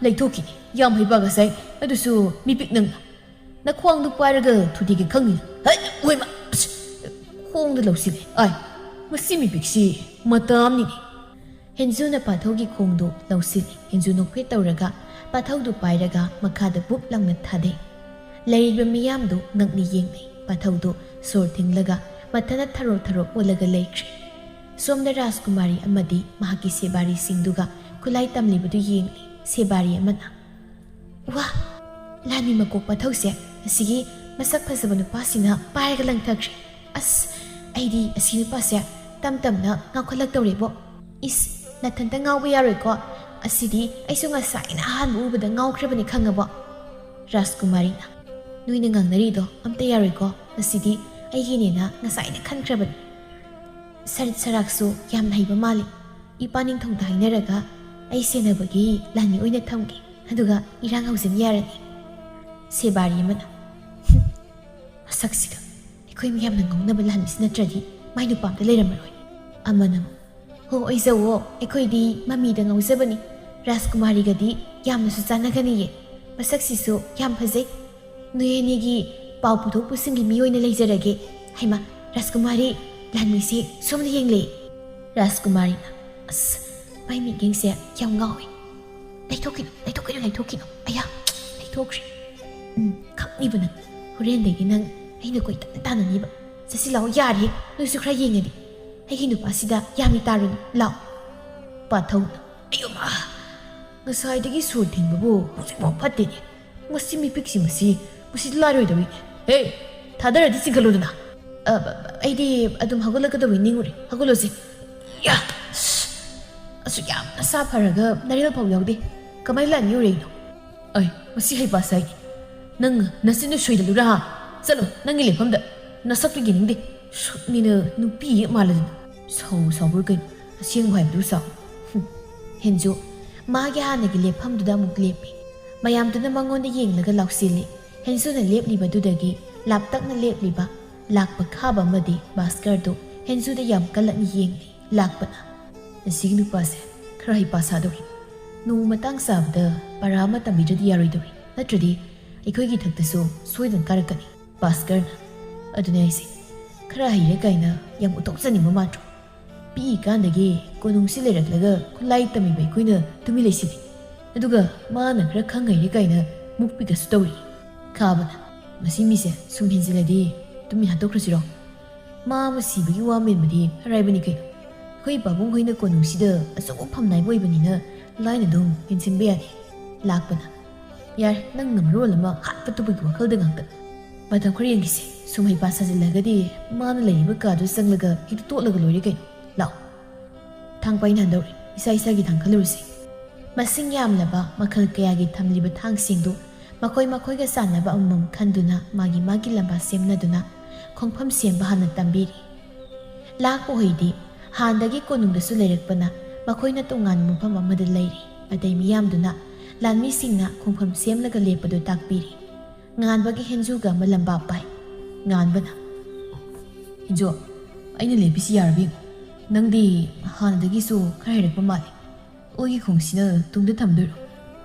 ꯂꯩꯊꯣꯛꯈꯤꯅꯤ꯫ ꯌꯥꯝ ꯍꯩꯕ ꯉꯁꯥꯏ꯫ ꯑꯗꯨꯁꯨ ꯃꯤꯄꯤꯛ ꯅꯪꯅ꯫ ꯅꯈ꯭ꯋꯥꯡꯗꯨ ꯄꯥꯏꯔꯒ ꯊꯨꯗꯦꯛꯀꯦ ꯈꯪꯉꯤ꯫ ꯍꯩ, ꯑꯣꯏꯃ! ꯑꯁ, ꯈꯣꯡꯗ ꯂꯧꯁꯤꯜꯂꯦ꯫ ꯑꯥꯏ, ꯃꯁꯤ ꯃꯤꯄꯤꯛꯁꯤ ꯃꯇꯥ ꯑꯃꯅꯤꯅꯦ꯫" ꯍꯦꯟꯖꯨꯅ ꯄꯥꯊꯧꯒꯤ ꯈꯣꯡꯗꯨ ꯂꯧꯁꯤꯜꯂꯤ꯫ ꯍꯦꯟꯖꯨ ꯅꯣꯛꯐꯦꯠ ꯇꯧꯔꯒ ꯄꯥꯊꯧꯗꯨ ꯄꯥꯏꯔꯒ ꯃꯈꯥꯗ ꯕꯨꯞ ꯂꯥꯎꯅ ꯊꯥꯗꯩ꯫ ꯂꯩꯔꯤꯕ ꯃꯤꯌꯥꯝꯗꯨ ꯉꯛꯅ ꯌꯦꯡꯅꯩ꯫ ꯄꯥꯊꯧꯗꯨ ꯁꯣꯔ ꯊꯤꯡꯂꯒ ꯃꯊꯟꯇ ꯊꯔꯣ ꯊꯔꯣ ꯑꯣꯜꯂꯒ ꯂꯩꯈ꯭ꯔꯦ꯫ ꯁꯣꯝꯗ ꯔꯥꯖꯀꯨꯃꯥꯔꯤ ꯑꯃꯗꯤ ꯃꯍꯥꯛꯀꯤ ꯁꯦꯕꯥꯔꯤꯁꯤꯡꯗꯨꯒ ꯈꯨꯠꯂꯥꯏ ꯇꯝꯂꯤꯕꯗꯨ ꯌꯦꯡꯂꯤ꯫ ꯁꯦꯕꯥꯔꯤ ꯑꯃꯅ, "ꯋꯥ! ꯂꯥꯟꯃꯤ ꯃꯀꯣꯛ ꯄꯥꯊꯧꯁꯦ ꯑꯁꯤꯒꯤ ꯃꯁꯛ ꯐꯖꯕ ꯅꯨꯄꯥꯁꯤꯅ ꯄꯥꯏꯔꯒ ꯂꯪꯊꯈ꯭ꯔꯦ꯫ ꯑꯁ, ꯑꯩꯗꯤ ꯑꯁꯤ ꯅꯨꯄꯥꯁꯦ ꯇꯝ ꯇꯝꯅ ꯉꯥꯎꯈꯠꯂꯛꯇꯧꯔꯦꯕꯣ꯫ ꯏꯁ, ꯅꯊꯟꯇ ꯉꯥꯎꯕ ꯌꯥꯔꯣꯏꯀꯣ꯫ ꯑꯁꯤꯗꯤ ꯑꯩꯁꯨ ꯉꯁꯥꯏꯅ ꯑꯍꯥꯟꯕ ꯎꯕꯗ ꯉꯥꯎꯈ꯭ꯔꯕꯅꯤ ꯈꯪꯉꯕꯣ꯫" ꯔꯥꯖꯀꯨꯃꯥꯔꯤꯅ, "ꯅꯣꯏꯅ ꯉꯥꯡꯅꯔꯤꯗꯣ ꯑꯝꯇ ꯌꯥꯔꯣꯏꯀꯣ꯫ ꯑꯁꯤꯗꯤ ꯑꯩꯒꯤꯅꯦꯅ ꯉꯁꯥꯏꯅ ꯈꯟꯈ꯭ꯔꯕꯅꯤ꯫ ꯁꯔꯤꯠ ꯁꯔꯥꯛꯁꯨ ꯌꯥꯝꯅ ꯍꯩꯕ ꯃꯥꯜꯂꯤ꯫ ꯏꯄꯥ ꯅꯤꯡꯊꯧꯗ ꯍꯥꯏꯅꯔꯒ ꯑꯩ ꯁꯦꯟꯅꯕꯒꯤ ꯂꯥꯟꯃꯤ ꯑꯣꯏꯅ ꯊꯝꯒꯦ꯫ ꯑꯗꯨꯒ ꯏꯔꯥꯡ ꯍꯧꯖꯤꯟ ꯌꯥꯔꯅꯤ꯫" ꯁꯦꯕꯥꯔꯤ ꯑꯃꯅ, "ꯍꯨꯝ, ꯃꯁꯛꯁꯤꯒ ꯑꯩꯈꯣꯏ ꯃꯌꯥꯝꯅ ꯉꯥꯎꯅꯕ ꯂꯥꯟꯃꯤꯁꯤ ꯅꯠꯇ꯭ꯔꯗꯤ ꯃꯥꯏ ꯅꯨꯄꯥ ꯑꯝꯇ ꯂꯩꯔꯝꯃꯔꯣꯏ꯫" ꯑꯃꯅ ꯑꯃꯨꯛ, "ꯍꯣ, ꯑꯣꯏꯖꯧꯋꯣ, ꯑꯩꯈꯣꯏꯗꯤ ꯃꯃꯤꯗ ꯉꯥꯎꯖꯕꯅꯤ꯫ ꯔꯥꯖꯀꯨꯃꯥꯔꯤꯒꯗꯤ ꯌꯥꯝꯅꯁꯨ ꯆꯥꯟꯅꯒꯅꯤꯌꯦ꯫ ꯃꯁꯛꯁꯤꯁꯨ ꯌꯥꯝ ꯐꯖꯩ꯫ ꯅꯣꯏ ꯑꯅꯤꯒꯤ ꯄꯥꯎ ꯄꯨꯊꯣꯛ ꯄꯨꯁꯤꯟꯒꯤ ꯃꯤ ꯑꯣꯏꯅ ꯂꯩꯖꯔꯒꯦ꯫ ꯍꯩꯃꯥ, ꯔꯥꯖꯀꯨꯃꯥꯔꯤ, ꯂꯥꯟꯃꯤꯁꯦ ꯁꯣꯝꯗ ꯌꯦꯡꯂꯦ꯫" ꯔꯥꯖꯀꯨꯃꯥꯔꯤꯅ, "ꯑꯁ, ꯃꯥꯏ ꯃꯤꯠꯌꯦꯡꯁꯦ ꯌꯥꯝ ꯉꯥꯎꯏ꯫ ꯂꯩꯊꯣꯛꯈꯤꯅꯨ, ꯂꯩꯊꯣꯛꯈꯤꯅꯨ, ꯂꯩꯊꯣꯛꯈꯤꯅꯨ꯫ ꯑꯌꯥ, ꯂꯩꯊꯣꯛꯈ꯭ꯔꯦ꯫ ꯎꯝ, ꯈꯪꯅꯤꯕ ꯅꯪ꯫ ꯍꯣꯔꯦꯟꯗꯒꯤ ꯅꯪ ꯑꯩꯅ ꯀꯣꯏꯇꯥꯟ ꯇꯥꯟꯅꯅꯤꯕ꯫ ꯆꯠꯁꯤ ꯂꯥꯛꯑꯣ, ꯌꯥꯔꯦ꯫ ꯅꯣꯏꯁꯨ ꯈꯔ ꯌꯦꯡꯉꯗꯤ꯫ ꯑꯩꯒꯤ ꯅꯨꯄꯥꯁꯤꯗ ꯌꯥꯝꯅ ꯇꯥꯔꯨꯅꯨ꯫ ꯂꯥꯛꯑꯣ꯫" ꯄꯥꯊꯧꯅ, "ꯑꯌꯣ ꯃꯥ! ꯉꯁꯥꯏꯗꯒꯤ ꯁꯣꯔ ꯊꯤꯡꯕꯕꯨ ꯍꯧꯖꯤꯛꯐꯥꯎ ꯐꯠꯇꯦꯅꯦ꯫ ꯃꯁꯤ ꯃꯤꯄꯤꯛꯁꯤ, ꯃꯁꯤ, ꯃꯁꯤ ꯂꯥꯏꯔꯣꯏꯗꯧꯔꯤꯅꯦ꯫ ꯍꯦ, ꯊꯥꯗꯔꯗꯤ ꯆꯤꯡꯈꯠꯂꯨꯗꯅ꯫" "ꯑ, ꯑꯩꯗꯤ ꯑꯗꯨꯝ ꯍꯧꯒꯠꯂꯛꯀꯗꯕꯩ ꯅꯤꯡꯉꯨꯔꯦ꯫ ꯍꯧꯒꯠꯂꯣꯁꯦ꯫" ꯌꯥ! ꯑꯁꯨꯛ ꯌꯥꯝꯅ ꯁꯥ ꯐꯔꯒ ꯅꯥꯔꯦꯜ ꯐꯥꯎ ꯌꯥꯎꯗꯦ꯫ ꯀꯃꯥꯏꯅ ꯂꯥꯟ ꯌꯧꯔꯛꯏꯅꯣ? ꯑꯩ, ꯃꯁꯤ ꯍꯩꯄꯥ ꯁꯥꯏ꯫ ꯅꯪ ꯅꯆꯤꯟꯗꯨ ꯁꯣꯏꯗꯠꯂꯨꯔꯥ? ꯆꯠꯂꯣ, ꯅꯪꯒꯤ ꯂꯩꯐꯝꯗ꯫ ꯅꯁꯛꯇꯨ ꯌꯦꯡꯅꯤꯡꯗꯦ꯫ ꯁꯨꯛꯅꯤꯅ ꯅꯨꯄꯤ ꯍꯦꯛ ꯃꯥꯜꯂꯗꯅ꯫ ꯁꯥꯎ ꯁꯥꯎꯕ꯭ꯔꯥ ꯀꯩꯅꯣ? ꯑꯁꯦꯡꯕ ꯍꯥꯏꯕꯗꯨ ꯁꯥꯎ꯫ ꯍꯨꯝ꯫ ꯍꯦꯟꯖꯨ ꯃꯥꯒꯤ ꯍꯥꯟꯅꯒꯤ ꯂꯦꯞꯐꯝꯗꯨꯗ ꯑꯃꯨꯛ ꯂꯦꯞꯄꯤ꯫ ꯃꯌꯥꯝꯗꯨꯅ ꯃꯉꯣꯟꯗ ꯌꯦꯡꯂꯒ ꯂꯥꯎꯁꯤꯜꯂꯤ꯫ ꯍꯦꯟꯖꯨꯅ ꯂꯦꯞꯂꯤꯕꯗꯨꯗꯒꯤ ꯂꯥꯞꯇꯛꯅ ꯂꯦꯞꯂꯤꯕ ꯂꯥꯛꯄ ꯈꯥꯕ ꯑꯃꯗꯤ ꯚꯥꯁꯀꯔꯗꯨ ꯍꯦꯟꯖꯨꯗ ꯌꯥꯝ ꯀꯜꯂꯛꯅ ꯌꯦꯡꯂꯤ꯫ ꯂꯥꯛꯄꯅ, "ꯃꯁꯤꯒꯤ ꯅꯨꯄꯥꯁꯦ ꯈꯔ ꯍꯩꯄꯥ ꯁꯥꯗꯧꯔꯤ꯫ ꯅꯣꯡꯃ ꯃꯇꯥꯡ ꯆꯥꯕꯗ ꯄꯔꯥ ꯑꯃ ꯇꯝꯕꯤꯗ꯭ꯔꯗꯤ ꯌꯥꯔꯣꯏꯗꯧꯔꯤ꯫ ꯅꯠꯇ꯭ꯔꯗꯤ ꯑꯩꯈꯣꯏꯒꯤ ꯏꯊꯛꯇꯁꯨ ꯁꯣꯏꯗꯅ ꯀꯥꯔꯛꯀꯅꯤ"꯫ ꯚꯥꯁꯀꯔꯅ, "ꯑꯗꯨꯅꯦ ꯍꯥꯏꯁꯦ, ꯈꯔ ꯍꯩꯔꯦ ꯀꯥꯏꯅ ꯌꯥꯝ ꯎꯊꯣꯛꯆꯅꯤꯡꯕ ꯃꯥꯟꯗ꯭ꯔꯣ? ꯄꯤꯛꯏꯀꯥꯟꯗꯒꯤ ꯀꯣꯅꯨꯡꯁꯤ ꯂꯩꯔꯛꯂꯒ ꯈꯨꯠꯂꯥꯏ ꯇꯝꯃꯤꯕ ꯑꯩꯈꯣꯏꯅ ꯇꯨꯃꯤꯟ ꯂꯩꯁꯤꯗꯤ꯫ ꯑꯗꯨꯒ ꯃꯥꯅ ꯈꯔ ꯈꯪ ꯍꯩꯔꯦ ꯀꯥꯏꯅ ꯃꯨꯛꯄꯤꯒꯁꯨ ꯇꯧꯔꯤ"꯫ ꯈꯥꯕꯅ, "ꯃꯁꯤ ꯃꯤꯁꯦ ꯁꯨꯝ ꯍꯦꯟꯖꯤꯜꯂꯗꯤ ꯇꯨꯃꯤꯟ ꯍꯥꯠꯇꯣꯛꯈ꯭ꯔꯁꯤꯔꯣ? ꯃꯥ ꯑꯃ ꯁꯤꯕꯒꯤ ꯋꯥ ꯃꯦꯟꯕꯗꯤ ꯑꯔꯥꯏꯕꯅꯤ ꯀꯩꯅꯣ꯫ ꯑꯩꯈꯣꯏ ꯄꯥꯕꯨꯡ ꯍꯣꯏꯅ ꯀꯣꯅꯨꯡꯁꯤꯗ ꯑꯆꯧꯕ ꯐꯝꯅꯥꯏꯕ ꯑꯣꯏꯕꯅꯤꯅ ꯂꯥꯏꯅ ꯑꯗꯨꯝ ꯍꯦꯟꯖꯤꯟꯕ ꯌꯥꯅꯤ"꯫ ꯂꯥꯛꯄꯅ, "ꯌꯥꯔꯦ, ꯅꯪꯅ ꯃꯔꯣꯜ ꯑꯃ ꯍꯥꯠꯄ ꯇꯨꯞꯄꯒꯤ ꯋꯥꯈꯜꯗ ꯉꯥꯛꯇ꯫ ꯃꯇꯝ ꯈꯔ ꯌꯦꯡꯈꯤꯁꯦ, ꯁꯨꯝ ꯍꯩꯄꯥ ꯁꯥꯖꯤꯜꯂꯒꯗꯤ ꯃꯥꯅ ꯂꯩꯔꯤꯕ ꯀꯥꯗꯨ ꯆꯪꯂꯒ ꯍꯦꯛꯇ ꯇꯣꯠꯂꯒ ꯂꯣꯏꯔꯦ ꯀꯩꯅꯣ꯫ ꯂꯥꯛꯑꯣ, ꯊꯥꯡ ꯄꯥꯏꯅ ꯍꯟꯗꯧꯔꯦ, ꯏꯁꯥ ꯏꯁꯥꯒꯤ ꯊꯥꯡ ꯈꯜꯂꯨꯔꯁꯤ"꯫ ꯃꯁꯤꯡ ꯌꯥꯝꯂꯕ ꯃꯈꯜ ꯀꯌꯥꯒꯤ ꯊꯝꯂꯤꯕ ꯊꯥꯡꯁꯤꯡꯗꯨ ꯃꯈꯣꯏ ꯃꯈꯣꯏꯒ ꯆꯥꯟꯅꯕ ꯑꯃꯃꯝ ꯈꯟꯗꯨꯅ ꯃꯥꯒꯤ ꯃꯥꯒꯤ ꯂꯝꯕꯥ ꯁꯦꯝꯅꯗꯨꯅ ꯈꯣꯡꯐꯝ ꯁꯦꯝꯕ ꯍꯥꯟꯅ ꯇꯝꯕꯤꯔꯤ꯫ ꯂꯥꯛꯄ ꯍꯨꯏꯗꯤ ꯍꯥꯟꯗꯒꯤ ꯀꯣꯅꯨꯡꯗꯁꯨ ꯂꯩꯔꯛꯄꯅ ꯃꯈꯣꯏꯅ ꯇꯣꯉꯥꯟꯕ ꯃꯐꯝ ꯑꯃꯗ ꯂꯩꯔꯤ꯫ ꯑꯇꯩ ꯃꯤꯌꯥꯝꯗꯨꯅ ꯂꯥꯟꯃꯤꯁꯤꯡꯅ ꯈꯣꯡꯐꯝ ꯁꯦꯝꯂꯒ ꯂꯦꯞꯄꯗꯨ ꯇꯥꯛꯄꯤꯔꯤ꯫ ꯉꯥꯟꯕꯒꯤ ꯍꯦꯟꯖꯨꯒ ꯑꯃ ꯂꯝꯕꯥ ꯄꯥꯏ꯫ ꯉꯥꯟꯕꯅ, "ꯍꯦꯟꯖꯨ, ꯑꯩꯅ ꯂꯦꯞꯄꯤꯁꯤ ꯌꯥꯔꯕ ꯌꯦꯡꯉꯨ꯫ ꯅꯪꯗꯤ ꯍꯥꯟꯅꯗꯒꯤꯁꯨ ꯈꯔ ꯍꯩꯔꯛꯄ ꯃꯥꯜꯂꯤ꯫ ꯑꯣꯏꯒꯤ ꯈꯣꯡꯁꯤꯅ ꯇꯨꯡꯗ ꯊꯝꯗꯣꯏꯔꯣ?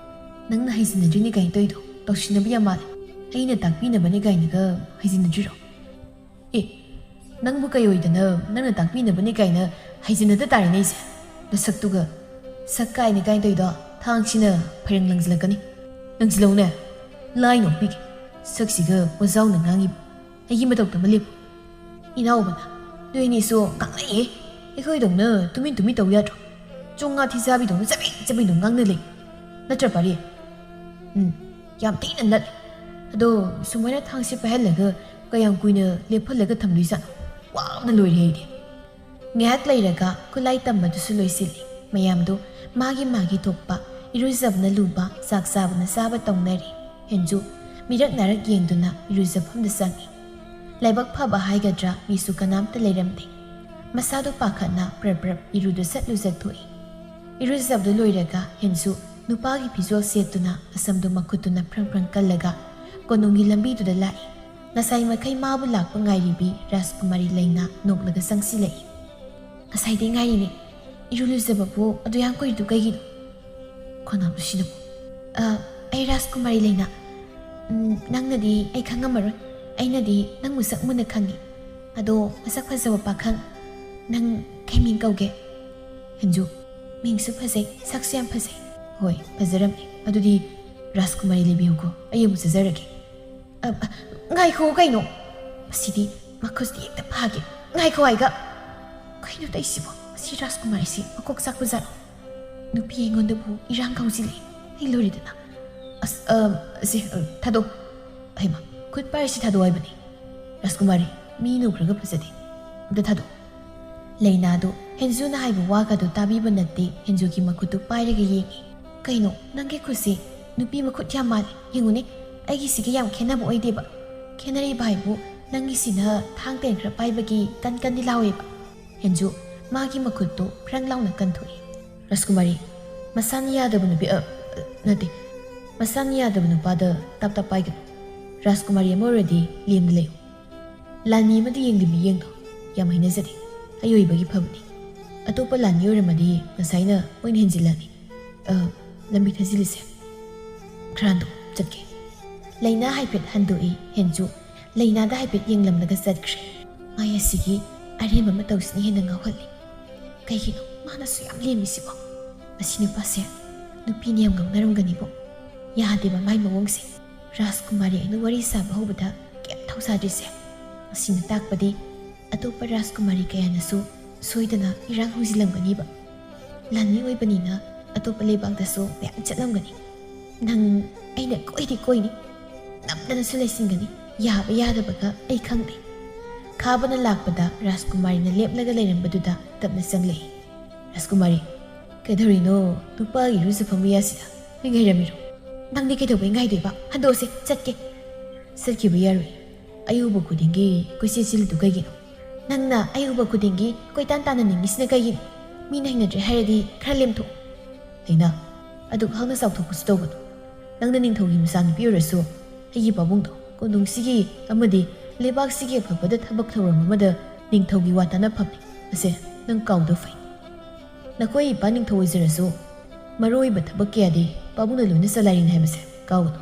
ꯅꯪꯅ ꯍꯩꯖꯤꯟꯅꯗ꯭ꯔꯤꯅꯦ ꯀꯥꯏꯅ ꯇꯧꯔꯤꯗꯣ ꯇꯧꯁꯤꯟꯅꯕ ꯌꯥꯝ ꯃꯥꯜꯂꯦ꯫ ꯑꯩꯅ ꯇꯥꯛꯄꯤꯅꯕꯅꯦ ꯀꯥꯏꯅꯒ ꯍꯩꯖꯤꯟꯅꯗ꯭ꯔꯤꯔꯣ? ꯑꯦ, ꯅꯪꯕꯨ ꯀꯩ ꯑꯣꯏꯗꯅ ꯅꯪꯅ ꯇꯥꯛꯄꯤꯅꯕꯅꯦ ꯀꯥꯏꯅ ꯍꯩꯖꯤꯟꯅꯗ ꯇꯥꯔꯦꯅꯦ ꯑꯩꯁꯦ? ꯅꯁꯛꯇꯨꯒ, ꯁꯛ ꯀꯥꯏꯅ ꯀꯥꯏꯅ ꯇꯧꯔꯤꯗꯣ ꯊꯥꯡꯁꯤꯅ ꯐꯩꯔꯪ ꯂꯪꯁꯤꯜꯂꯛꯀꯅꯤ꯫ ꯂꯪꯁꯤꯜꯂꯛꯎꯅꯦ, ꯂꯥꯏꯅ ꯑꯣꯛꯄꯤꯒꯦ꯫ ꯁꯛꯁꯤꯒ ꯋꯥꯖꯥꯎꯅ ꯉꯥꯡꯉꯤꯕ꯫ ꯑꯩꯒꯤ ꯃꯇꯧ ꯇꯝꯕ ꯂꯦꯞꯄꯨ꯫ ꯏꯅꯥꯎꯕꯅ, "ꯅꯣꯏ ꯑꯅꯤꯁꯨ ꯉꯥꯡꯅꯩꯍꯦ꯫ ꯑꯩꯈꯣꯏꯗꯧꯅ ꯇꯨꯃꯤꯟ ꯇꯨꯃꯤꯟ ꯇꯧ ꯌꯥꯗ꯭ꯔꯣ? ꯆꯣꯡꯉꯥ ꯊꯤꯖꯥꯕꯤꯗꯧꯅ ꯆꯕꯦꯡ ꯆꯕꯦꯡꯗꯧ ꯉꯥꯡꯅ ꯂꯩ꯫ ꯅꯠꯇ꯭ꯔ ꯄꯥꯔꯤ?" "ꯎꯝ, ꯌꯥꯝ ꯊꯤꯅ ꯅꯠꯂꯦ꯫ ꯑꯗꯣ ꯁꯨꯃꯥꯏꯅ ꯊꯥꯡꯁꯦ ꯄꯥꯏꯍꯜꯂꯒ ꯀꯌꯥꯝ ꯀꯨꯏꯅ ꯂꯦꯞꯍꯜꯂꯒ ꯊꯝꯗꯣꯏꯖꯥꯠꯅꯣ? ꯋꯥꯕꯅ ꯂꯣꯏꯔꯦ ꯑꯩꯗꯤ"꯫ ꯉꯥꯏꯍꯥꯛ ꯂꯩꯔꯒ ꯈꯨꯠꯂꯥꯏ ꯇꯝꯕꯗꯨꯁꯨ ꯂꯣꯏꯁꯤꯜꯂꯤ꯫ ꯃꯌꯥꯝꯗꯨ ꯃꯥꯒꯤ ꯃꯥꯒꯤ ꯊꯣꯛꯄ ꯏꯔꯨꯖꯕꯅ ꯂꯨꯕ, ꯆꯥꯛ ꯆꯥꯕꯅ ꯆꯥꯕ ꯇꯧꯅꯔꯤ꯫ ꯍꯦꯟꯖꯨ ꯃꯤꯔꯛ ꯅꯥꯔꯛ ꯌꯦꯡꯗꯨꯅ ꯏꯔꯨꯖꯐꯝꯗ ꯆꯪꯉꯤ꯫ ꯂꯥꯏꯕꯛ ꯐꯕ ꯍꯥꯏꯒꯗ꯭ꯔꯥ, ꯃꯤꯁꯨ ꯀꯅꯥꯝꯇ ꯂꯩꯔꯝꯗꯦ꯫ ꯃꯁꯥꯗꯣ ꯄꯥꯈꯠꯅ ꯄ꯭ꯔꯞ ꯄ꯭ꯔꯞ ꯏꯔꯨꯗ ꯆꯠꯂꯨ ꯆꯠꯊꯣꯛꯏ꯫ ꯏꯔꯨꯖꯕꯗꯨ ꯂꯣꯏꯔꯒ ꯍꯦꯟꯁꯨ ꯅꯨꯄꯥꯒꯤ ꯐꯤꯖꯣꯜ ꯁꯦꯠꯇꯨꯅ ꯑꯁꯝꯗꯨ ꯃꯈꯨꯠꯇꯨꯅ ꯐ꯭ꯔꯪ ꯐ꯭ꯔꯪ ꯀꯜꯂꯒ ꯀꯣꯅꯨꯡꯒꯤ ꯂꯝꯕꯤꯗꯨꯗ ꯂꯥꯛꯏ꯫ ꯉꯁꯥꯏ ꯃꯈꯩ ꯃꯥꯕꯨ ꯂꯥꯛꯄ ꯉꯥꯏꯔꯤꯕꯤ ꯔꯥꯖꯀꯨꯃꯥꯔꯤ ꯂꯩꯅꯥ ꯅꯣꯛꯂꯒ ꯆꯪꯁꯤꯜꯂꯛꯏ꯫ "ꯉꯁꯥꯏꯗꯩ ꯉꯥꯏꯔꯤꯅꯦ꯫ ꯏꯔꯨ ꯂꯨꯖꯕꯕꯨ ꯑꯗꯨ ꯌꯥꯝ ꯀꯨꯏꯔꯤꯗꯨ ꯀꯩꯒꯤꯅꯣ?" ꯈꯣꯟꯅꯥꯎꯗꯨ ꯁꯤꯅꯕꯨ꯫ "ꯑ, ꯑꯩ ꯔꯥꯖꯀꯨꯃꯥꯔꯤ ꯂꯩꯅꯥ꯫ ꯎꯝ, ꯅꯪꯅꯗꯤ ꯑꯩ ꯈꯪꯉꯝꯃꯔꯣꯏ꯫ ꯑꯩꯅꯗꯤ ꯅꯪ ꯃꯁꯛ ꯃꯨꯟꯅ ꯈꯪꯉꯤ꯫ ꯑꯗꯣ ꯃꯁꯛ ꯐꯖꯕ ꯄꯥꯈꯪ, ꯅꯪ ꯀꯩ ꯃꯤꯡ ꯀꯧꯒꯦ?" ꯍꯦꯟꯖꯨ꯫ "ꯃꯤꯡꯁꯨ ꯐꯖꯩ, ꯁꯛꯁꯨ ꯌꯥꯝ ꯐꯖꯩ꯫" "ꯍꯣꯏ, ꯐꯖꯔꯝꯅꯤ꯫ ꯑꯗꯨꯗꯤ ꯔꯥꯖꯀꯨꯃꯥꯔꯤ ꯂꯩꯕꯤꯌꯨꯀꯣ, ꯑꯩ ꯑꯃꯨꯛ ꯆꯠꯆꯔꯒꯦ꯫" "ꯑ, ꯑ, ꯉꯥꯏꯈꯣ ꯀꯩꯅꯣ? ꯃꯁꯤꯗꯤ ꯃꯈꯨꯠꯁꯤꯗꯤ ꯍꯦꯛꯇ ꯐꯥꯒꯦ꯫ ꯉꯥꯏꯈꯣ ꯍꯥꯏꯒ!" "ꯀꯩꯅꯣ ꯇꯧꯏꯁꯤꯕꯣ? ꯃꯁꯤ ꯔꯥꯖꯀꯨꯃꯥꯔꯤꯁꯤ ꯃꯀꯣꯛ ꯆꯥꯛꯄ ꯖꯥꯠꯂꯣ? ꯅꯨꯄꯤ ꯑꯩꯉꯣꯟꯗꯕꯨ ꯏꯔꯥꯡ ꯍꯧꯖꯤꯜꯂꯦ꯫ ꯑꯩ ꯂꯣꯏꯔꯦꯗꯅ꯫ ꯑꯁ, ꯑ, ꯁꯦ, ꯑ, ꯊꯥꯗꯣꯛ꯫ ꯍꯩꯃꯥ, ꯈꯨꯠ ꯄꯥꯏꯔꯤꯁꯤ ꯊꯥꯗꯣꯛ ꯍꯥꯏꯕꯅꯤ꯫ ꯔꯥꯖꯀꯨꯃꯥꯔꯤ, ꯃꯤ ꯅꯨꯈ꯭ꯔꯒ ꯐꯖꯗꯦ꯫ ꯑꯝꯇ ꯊꯥꯗꯣꯛ꯫" ꯂꯩꯅꯥꯗꯨ ꯍꯦꯟꯖꯨꯅ ꯍꯥꯏꯕ ꯋꯥꯒꯗꯨ ꯇꯥꯕꯤꯕ ꯅꯠꯇꯦ꯫ ꯍꯦꯟꯖꯨꯒꯤ ꯃꯈꯨꯠꯇꯨ ꯄꯥꯏꯔꯒ ꯌꯦꯡꯉꯤ꯫ "ꯀꯩꯅꯣ, ꯅꯪꯒꯤ ꯈꯨꯠꯁꯤ ꯅꯨꯄꯤ ꯃꯈꯨꯠ ꯌꯥꯝ ꯃꯥꯜꯂꯦ꯫ ꯌꯦꯡꯉꯨꯅꯦ, ꯑꯩꯒꯤꯁꯤꯒ ꯌꯥꯝ ꯈꯦꯠꯅꯕ ꯑꯣꯏꯗꯦꯕ꯫ ꯈꯦꯠꯅꯔꯤꯕ ꯍꯥꯏꯕꯨ ꯅꯪꯒꯤꯁꯤꯅ ꯊꯥꯡ ꯇꯦꯟ ꯈꯔ ꯄꯥꯏꯕꯒꯤ ꯀꯟ ꯀꯟꯗꯤ ꯂꯥꯎꯋꯦꯕ꯫" ꯍꯦꯟꯖꯨ ꯃꯥꯒꯤ ꯃꯈꯨꯠꯇꯨ ꯐ꯭ꯔꯪ ꯂꯥꯎꯅ ꯀꯟꯊꯣꯛꯏ꯫ "ꯔꯥꯖꯀꯨꯃꯥꯔꯤ, ꯃꯁꯥꯅ ꯌꯥꯗꯕ ꯅꯨꯄꯤ, ꯑ, ꯅꯠꯇꯦ, ꯃꯁꯥꯅ ꯌꯥꯗꯕ ꯅꯨꯄꯥꯗ ꯇꯞ ꯇꯞ ꯄꯥꯏꯒꯅꯨ꯫ ꯔꯥꯖꯀꯨꯃꯥꯔꯤ ꯑꯃ ꯑꯣꯏꯔꯗꯤ ꯂꯦꯝꯅ ꯂꯩꯌꯨ꯫" "ꯂꯥꯟꯃꯤ ꯑꯃꯗꯤ ꯌꯦꯡꯗꯕꯤ ꯌꯦꯡꯗꯣ꯫ ꯌꯥꯝ ꯍꯩꯅꯖꯗꯦ꯫ ꯑꯌꯣꯏꯕꯒꯤ ꯐꯕꯅꯤ꯫ ꯑꯇꯣꯞꯄ ꯂꯥꯟꯃꯤ ꯑꯣꯏꯔꯝꯃꯗꯤ ꯉꯁꯥꯏꯅ ꯃꯣꯏꯅ ꯍꯦꯟꯖꯤꯜꯂꯅꯤ꯫ ꯑ, ꯂꯝꯕꯤ ꯊꯥꯖꯤꯜꯂꯤꯁꯦ꯫" "ꯈ꯭ꯔꯥꯟꯗꯣ, ꯆꯠꯀꯦ꯫" ꯂꯩꯅꯥ ꯍꯥꯏꯐꯦꯠ ꯍꯟꯗꯣꯛꯏ꯫ ꯍꯦꯟꯖꯨ ꯂꯩꯅꯥꯗ ꯍꯥꯏꯐꯦꯠ ꯌꯦꯡꯂꯝꯂꯒ ꯆꯠꯈ꯭ꯔꯦ꯫ ꯃꯥꯏ ꯑꯁꯤꯒꯤ ꯑꯔꯦꯝꯕ ꯃꯇꯧꯁꯤꯅ ꯍꯦꯟꯅ ꯉꯥꯎꯍꯜꯂꯤ꯫ ꯀꯩꯒꯤꯅꯣ ꯃꯥꯅꯁꯨ ꯌꯥꯝ ꯂꯦꯝꯃꯤꯁꯤꯕꯣ? ꯃꯁꯤ ꯅꯨꯄꯥꯁꯦ ꯅꯨꯄꯤꯅ ꯌꯥꯝ ꯉꯥꯎꯅꯔꯝꯒꯅꯤꯕꯣ꯫ ꯌꯥꯗꯦꯕ ꯃꯥꯏ ꯃꯑꯣꯡꯁꯦ꯫ ꯔꯥꯖꯀꯨꯃꯥꯔꯤ ꯑꯩꯅ ꯋꯥꯔꯤ ꯁꯥꯕ ꯍꯧꯕꯗ ꯀꯩꯝ ꯊꯧꯁꯥꯗ꯭ꯔꯤꯁꯦ, ꯑꯁꯤꯅ ꯇꯥꯛꯄꯗꯤ ꯑꯇꯣꯞꯄ ꯔꯥꯖꯀꯨꯃꯥꯔꯤ ꯀꯌꯥꯅꯁꯨ ꯁꯣꯏꯗꯅ ꯏꯔꯥꯡ ꯍꯧꯖꯤꯜꯂꯝꯒꯅꯤꯕ꯫ ꯂꯥꯟꯃꯤ ꯑꯣꯏꯕꯅꯤꯅ ꯑꯇꯣꯞꯄ ꯂꯩꯕꯥꯛꯇꯁꯨ ꯃꯌꯥꯝ ꯆꯠꯂꯝꯒꯅꯤ꯫ ꯅꯪ ꯑꯩꯅ ꯀꯣꯏꯗꯤ ꯀꯣꯏꯅꯤ, ꯅꯝꯗꯅꯁꯨ ꯂꯩꯁꯤꯟꯒꯅꯤ꯫ ꯌꯥꯕ ꯌꯥꯗꯕꯒ ꯑꯩ ꯈꯪꯗꯦ꯫ ꯈꯥꯕꯅ ꯂꯥꯛꯄꯗ ꯔꯥꯖꯀꯨꯃꯥꯔꯤꯅ ꯂꯦꯞꯂꯒ ꯂꯩꯔꯝꯕꯗꯨꯗ ꯇꯞꯅ ꯆꯪꯂꯛꯏ꯫ "ꯔꯥꯖꯀꯨꯃꯥꯔꯤ, ꯀꯩꯗꯧꯔꯤꯅꯣ? ꯅꯨꯄꯥꯒꯤ ꯏꯔꯨꯖꯐꯝ ꯃꯌꯥꯁꯤꯗ ꯃꯤ ꯉꯥꯏꯔꯝꯃꯤꯔꯣ? ꯅꯪꯗꯤ ꯀꯩꯗꯧꯕꯩ ꯉꯥꯏꯗꯣꯏꯕ? ꯍꯟꯗꯣꯛꯑꯁꯦ, ꯆꯠꯀꯦ꯫" "ꯆꯠꯈꯤꯕ ꯌꯥꯔꯣꯏ꯫ ꯑꯩ ꯎꯕ ꯈꯨꯗꯤꯡꯒꯤ ꯀꯣꯏꯆꯦꯜ ꯆꯦꯜꯂꯤꯗꯨ ꯀꯩꯒꯤꯅꯣ? ꯅꯪꯅ ꯑꯩ ꯎꯕ ꯈꯨꯗꯤꯡꯒꯤ ꯀꯣꯏꯇꯥꯟ ꯇꯥꯟꯅꯅꯤꯡꯉꯤꯁꯤꯅ ꯀꯩꯒꯤꯅꯣ? ꯃꯤꯅ ꯍꯩꯅꯗ꯭ꯔꯦ ꯍꯥꯏꯔꯗꯤ ꯈꯔ ꯂꯦꯝꯊꯣꯛꯎ꯫ ꯂꯩꯅꯥ, ꯑꯗꯨꯛ ꯍꯥꯛꯅ ꯆꯥꯎꯊꯣꯛꯄꯁꯨ ꯇꯧꯒꯅꯨ꯫ ꯅꯪꯅ ꯅꯤꯡꯊꯧꯒꯤ ꯃꯆꯥꯅꯨꯄꯤ ꯑꯣꯏꯔꯁꯨ ꯑꯩꯒꯤ ꯄꯥꯕꯨꯡꯗꯣ ꯀꯣꯅꯨꯡꯁꯤꯒꯤ ꯑꯃꯗꯤ ꯂꯩꯕꯥꯛꯁꯤꯒꯤ ꯑꯐꯕꯗ ꯊꯕꯛ ꯊꯧꯔꯝ ꯑꯃꯗ ꯅꯤꯡꯊꯧꯒꯤ ꯋꯥ ꯇꯥꯅꯐꯝꯅꯤ꯫ ꯑꯁꯦ ꯅꯪ ꯀꯥꯎꯗꯧ ꯐꯩ꯫ ꯅꯈꯣꯏ ꯏꯄꯥ ꯅꯤꯡꯊꯧ ꯑꯣꯏꯖꯔꯁꯨ ꯃꯔꯨ ꯑꯣꯏꯕ ꯊꯕꯛ ꯀꯌꯥꯗꯤ ꯄꯥꯕꯨꯡꯅ ꯂꯣꯏꯅ ꯆꯂꯥꯏꯔꯤꯅꯤ ꯍꯥꯏꯕꯁꯦ ꯀꯥꯎꯒꯅꯨ꯫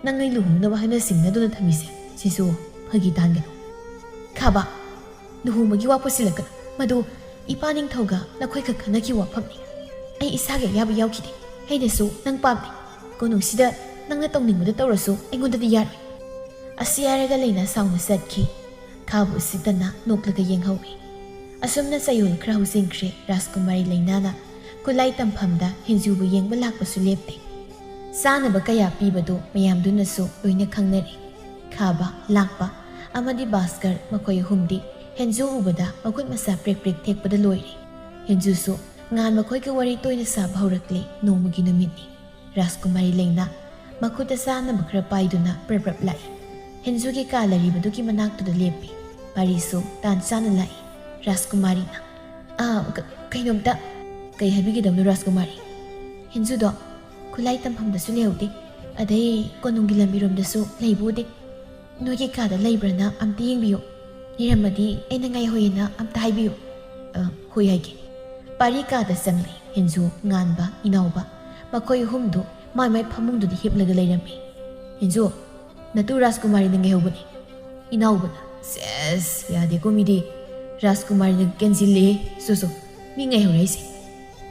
ꯅꯪ ꯑꯩ ꯂꯨꯍꯣꯡꯅꯕ ꯍꯥꯏꯅ ꯁꯤꯡꯅꯗꯨꯅ ꯊꯝꯃꯤꯁꯦ ꯁꯤꯁꯨ ꯐꯥꯒꯤ ꯇꯥꯍꯟꯒꯅꯨ꯫ ꯈꯥꯕ, ꯂꯨꯍꯣꯡꯕꯒꯤ ꯋꯥ ꯄꯨꯁꯤꯜꯂꯛꯀꯅꯨ꯫ ꯃꯗꯨ ꯏꯄꯥ ꯅꯤꯡꯊꯧꯒ ꯅꯈꯣꯏ ꯈꯛ ꯈꯟꯅꯈꯤꯕ ꯋꯥꯐꯝꯅꯤ꯫ ꯑꯩ ꯏꯁꯥꯒꯤ ꯑꯌꯥꯕ ꯌꯥꯎꯈꯤꯗꯦ꯫ ꯑꯩꯅꯁꯨ ꯅꯪ ꯄꯥꯝꯗꯦ꯫ ꯀꯣꯅꯨꯡꯁꯤꯗ ꯅꯪꯅ ꯇꯧꯅꯤꯡꯕꯗ ꯇꯧꯔꯁꯨ ꯑꯩꯉꯣꯟꯗꯗꯤ ꯌꯥꯔꯣꯏ꯫ ꯑꯁꯤ ꯍꯥꯏꯔꯒ ꯂꯩꯅꯥ ꯁꯥꯎꯅ ꯆꯠꯈꯤ꯫ ꯈꯥꯕ ꯎꯁꯤꯠꯇꯅ ꯅꯣꯛꯂꯒ ꯌꯦꯡꯍꯧꯏ꯫ ꯑꯁꯨꯝꯅ ꯆꯌꯣꯜ ꯈꯔ ꯍꯧꯖꯤꯟꯈ꯭ꯔꯦ꯫ ꯔꯥꯖꯀꯨꯃꯥꯔꯤ ꯂꯩꯅꯥꯅ ꯈꯨꯠꯂꯥꯏ ꯇꯝꯐꯝꯗ ꯍꯦꯟꯖꯨꯕꯨ ꯌꯦꯡꯕ ꯂꯥꯛꯄꯁꯨ ꯂꯦꯞꯇꯦ꯫ ꯆꯥꯅꯕ ꯀꯌꯥ ꯄꯤꯕꯗꯨ ꯃꯌꯥꯝꯗꯨꯅꯁꯨ ꯂꯣꯏꯅ ꯈꯪꯅꯔꯦ꯫ ꯈꯥꯕ, ꯂꯥꯛꯄ ꯑꯃꯗꯤ ꯚꯥꯁꯀꯔ ꯃꯈꯣꯏ ꯑꯍꯨꯝꯗꯤ ꯍꯦꯟꯖꯨ ꯎꯕꯗ ꯃꯈꯨꯠ ꯃꯁꯥ ꯄ꯭ꯔꯦꯛ ꯄ꯭ꯔꯦꯛ ꯊꯦꯛꯄꯗ ꯂꯣꯏꯔꯦ꯫ ꯍꯦꯟꯖꯨꯁꯨ ꯉꯥꯟ ꯃꯈꯣꯏꯒ ꯋꯥꯔꯤ ꯇꯣꯏꯅ ꯁꯥꯕ ꯍꯧꯔꯛꯂꯦ꯫ ꯅꯣꯡꯃꯒꯤ ꯅꯨꯃꯤꯠꯅꯤ꯫ ꯔꯥꯖꯀꯨꯃꯥꯔꯤ ꯂꯩꯅꯥ ꯃꯈꯨꯠꯇ ꯆꯥꯅꯕ ꯈꯔ ꯄꯥꯏꯗꯨꯅ ꯄ꯭ꯔꯞ ꯄ꯭ꯔꯞ ꯂꯥꯛꯏ꯫ ꯍꯦꯟꯖꯨꯒꯤ ꯀꯥ ꯂꯩꯔꯤꯕꯗꯨꯒꯤ ꯃꯅꯥꯛꯇꯨꯗ ꯂꯦꯞꯄꯤ꯫ ꯄꯥꯔꯤꯁꯨ ꯇꯥꯟ ꯆꯥꯅ ꯂꯥꯛꯏ꯫ ꯔꯥꯖꯀꯨꯃꯥꯔꯤꯅ, "ꯑꯥ, ꯀ-, ꯀꯩꯅꯣꯝꯇ"꯫ "ꯀꯩ ꯍꯥꯏꯕꯤꯒꯗꯕꯅꯣ ꯔꯥꯖꯀꯨꯃꯥꯔꯤ?" "ꯍꯦꯟꯖꯨꯗꯣ ꯈꯨꯠꯂꯥꯏ ꯇꯝꯐꯝꯗꯁꯨ ꯂꯩꯍꯧꯗꯦ, ꯑꯗꯩ ꯀꯣꯅꯨꯡꯒꯤ ꯂꯝꯕꯤꯔꯣꯝꯗꯁꯨ ꯂꯩꯕ ꯎꯗꯦ꯫ ꯅꯣꯏꯒꯤ ꯀꯥꯗ ꯂꯩꯕ꯭ꯔꯅ ꯑꯝꯇ ꯌꯦꯡꯕꯤꯌꯨ꯫ ꯂꯩꯔꯝꯃꯗꯤ ꯑꯩꯅ ꯉꯥꯏꯍꯧꯏꯅ ꯑꯝꯇ ꯍꯥꯏꯕꯤꯌꯨ"꯫ "ꯑ, ꯍꯣꯏ ꯍꯥꯏꯒꯦ"꯫ ꯄꯥꯔꯤ ꯀꯥꯗ ꯆꯪꯂꯦ꯫ ꯍꯦꯟꯖꯨ, ꯉꯥꯟꯕ, ꯏꯅꯥꯎꯕ ꯃꯈꯣꯏ ꯑꯍꯨꯝꯗꯨ ꯃꯥꯏ ꯃꯥꯏ ꯐꯃꯨꯡꯗꯨꯗ ꯍꯤꯞꯂꯒ ꯂꯩꯔꯝꯃꯤ꯫ "ꯍꯦꯟꯖꯨ, ꯅꯇꯨ ꯔꯥꯖꯀꯨꯃꯥꯔꯤꯅ ꯉꯥꯏꯍꯧꯕꯅꯤ"꯫ ꯏꯅꯥꯎꯕꯅ, "ꯁꯦꯁ, ꯌꯥꯗꯦꯀꯣ ꯃꯤꯗꯤ꯫ ꯔꯥꯖꯀꯨꯃꯥꯔꯤꯅ ꯀꯦꯟꯁꯤꯜꯂꯦ꯫ ꯁꯣ ꯁꯣ, ꯃꯤ ꯉꯥꯏꯍꯧꯔꯦ ꯍꯥꯏꯁꯦ꯫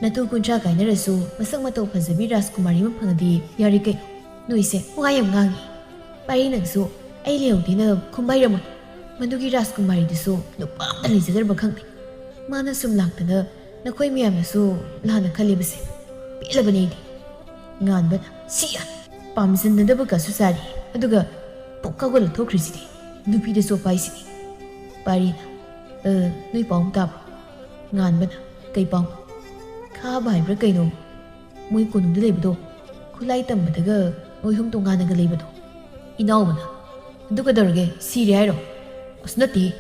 ꯅꯇꯨ ꯀꯨꯟꯊ꯭ꯔꯥ ꯀꯥꯏꯅꯔꯁꯨ ꯃꯁꯛ ꯃꯇꯧ ꯐꯖꯕꯤ ꯔꯥꯖꯀꯨꯃꯥꯔꯤ ꯑꯃ ꯐꯪꯉꯗꯤ ꯌꯥꯔꯦ ꯀꯩꯅꯣ꯫ ꯅꯣꯏꯁꯦ ꯋꯥ ꯌꯥꯝ ꯉꯥꯡꯉꯤ꯫ ꯄꯥꯔꯤ ꯅꯪꯁꯨ ꯑꯩ ꯂꯩꯍꯧꯗꯦꯅ ꯈꯨꯝꯕꯥꯏꯔꯝꯃꯣꯏ꯫ ꯃꯗꯨꯒꯤ ꯔꯥꯖꯀꯨꯃꯥꯔꯤꯗꯨꯁꯨ ꯅꯨꯄꯥ ꯑꯝꯇ ꯂꯩꯖꯗ꯭ꯔꯕ ꯈꯪꯗꯦ꯫ ꯃꯥꯅ ꯁꯨꯝ ꯂꯥꯛꯇꯅ ꯅꯈꯣꯏ ꯃꯌꯥꯝꯅꯁꯨ ꯂꯥꯟꯅ ꯈꯜꯂꯤꯕꯁꯦ ꯄꯦꯜꯂꯕꯅꯦ ꯑꯩꯗꯤ"꯫ ꯉꯥꯟꯕꯅ, "ꯁꯤ ꯌꯥ-, ꯄꯥꯝꯖꯟꯅꯗꯕꯒꯁꯨ ꯆꯥꯔꯤ, ꯑꯗꯨꯒ ꯄꯨꯛ ꯀꯥꯎꯒꯠꯂ ꯊꯣꯛꯈ꯭ꯔꯤꯁꯤꯗꯤ꯫ ꯅꯨꯄꯤꯗ ꯆꯣꯞꯄ ꯍꯥꯏꯁꯤꯗꯤ"꯫ ꯄꯥꯔꯤꯅ, "ꯑ, ꯅꯣꯏ ꯄꯥꯎ ꯑꯃ ꯇꯥꯕ꯭ꯔꯣ?" ꯉꯥꯟꯕꯅ, "ꯀꯩ ꯄꯥꯎꯅꯣ?" "ꯈꯥꯕ ꯍꯥꯏꯕ꯭ꯔꯥ ꯀꯩꯅꯣ, ꯃꯣꯏ ꯀꯣꯅꯨꯡꯗ ꯂꯩꯕꯗꯣ, ꯈꯨꯠꯂꯥꯏ ꯇꯝꯕꯗꯒ ꯃꯣꯏ ꯑꯍꯨꯝ ꯇꯣꯉꯥꯟꯅꯒ ꯂꯩꯕꯗꯣ"꯫ ꯏꯅꯥꯎꯕꯅ, "ꯑꯗꯨ ꯀꯩꯗꯧꯔꯒꯦ? ꯁꯤꯔꯦ ꯍꯥꯏꯔꯣ?" "ꯑꯁ, ꯅꯠꯇꯦ꯫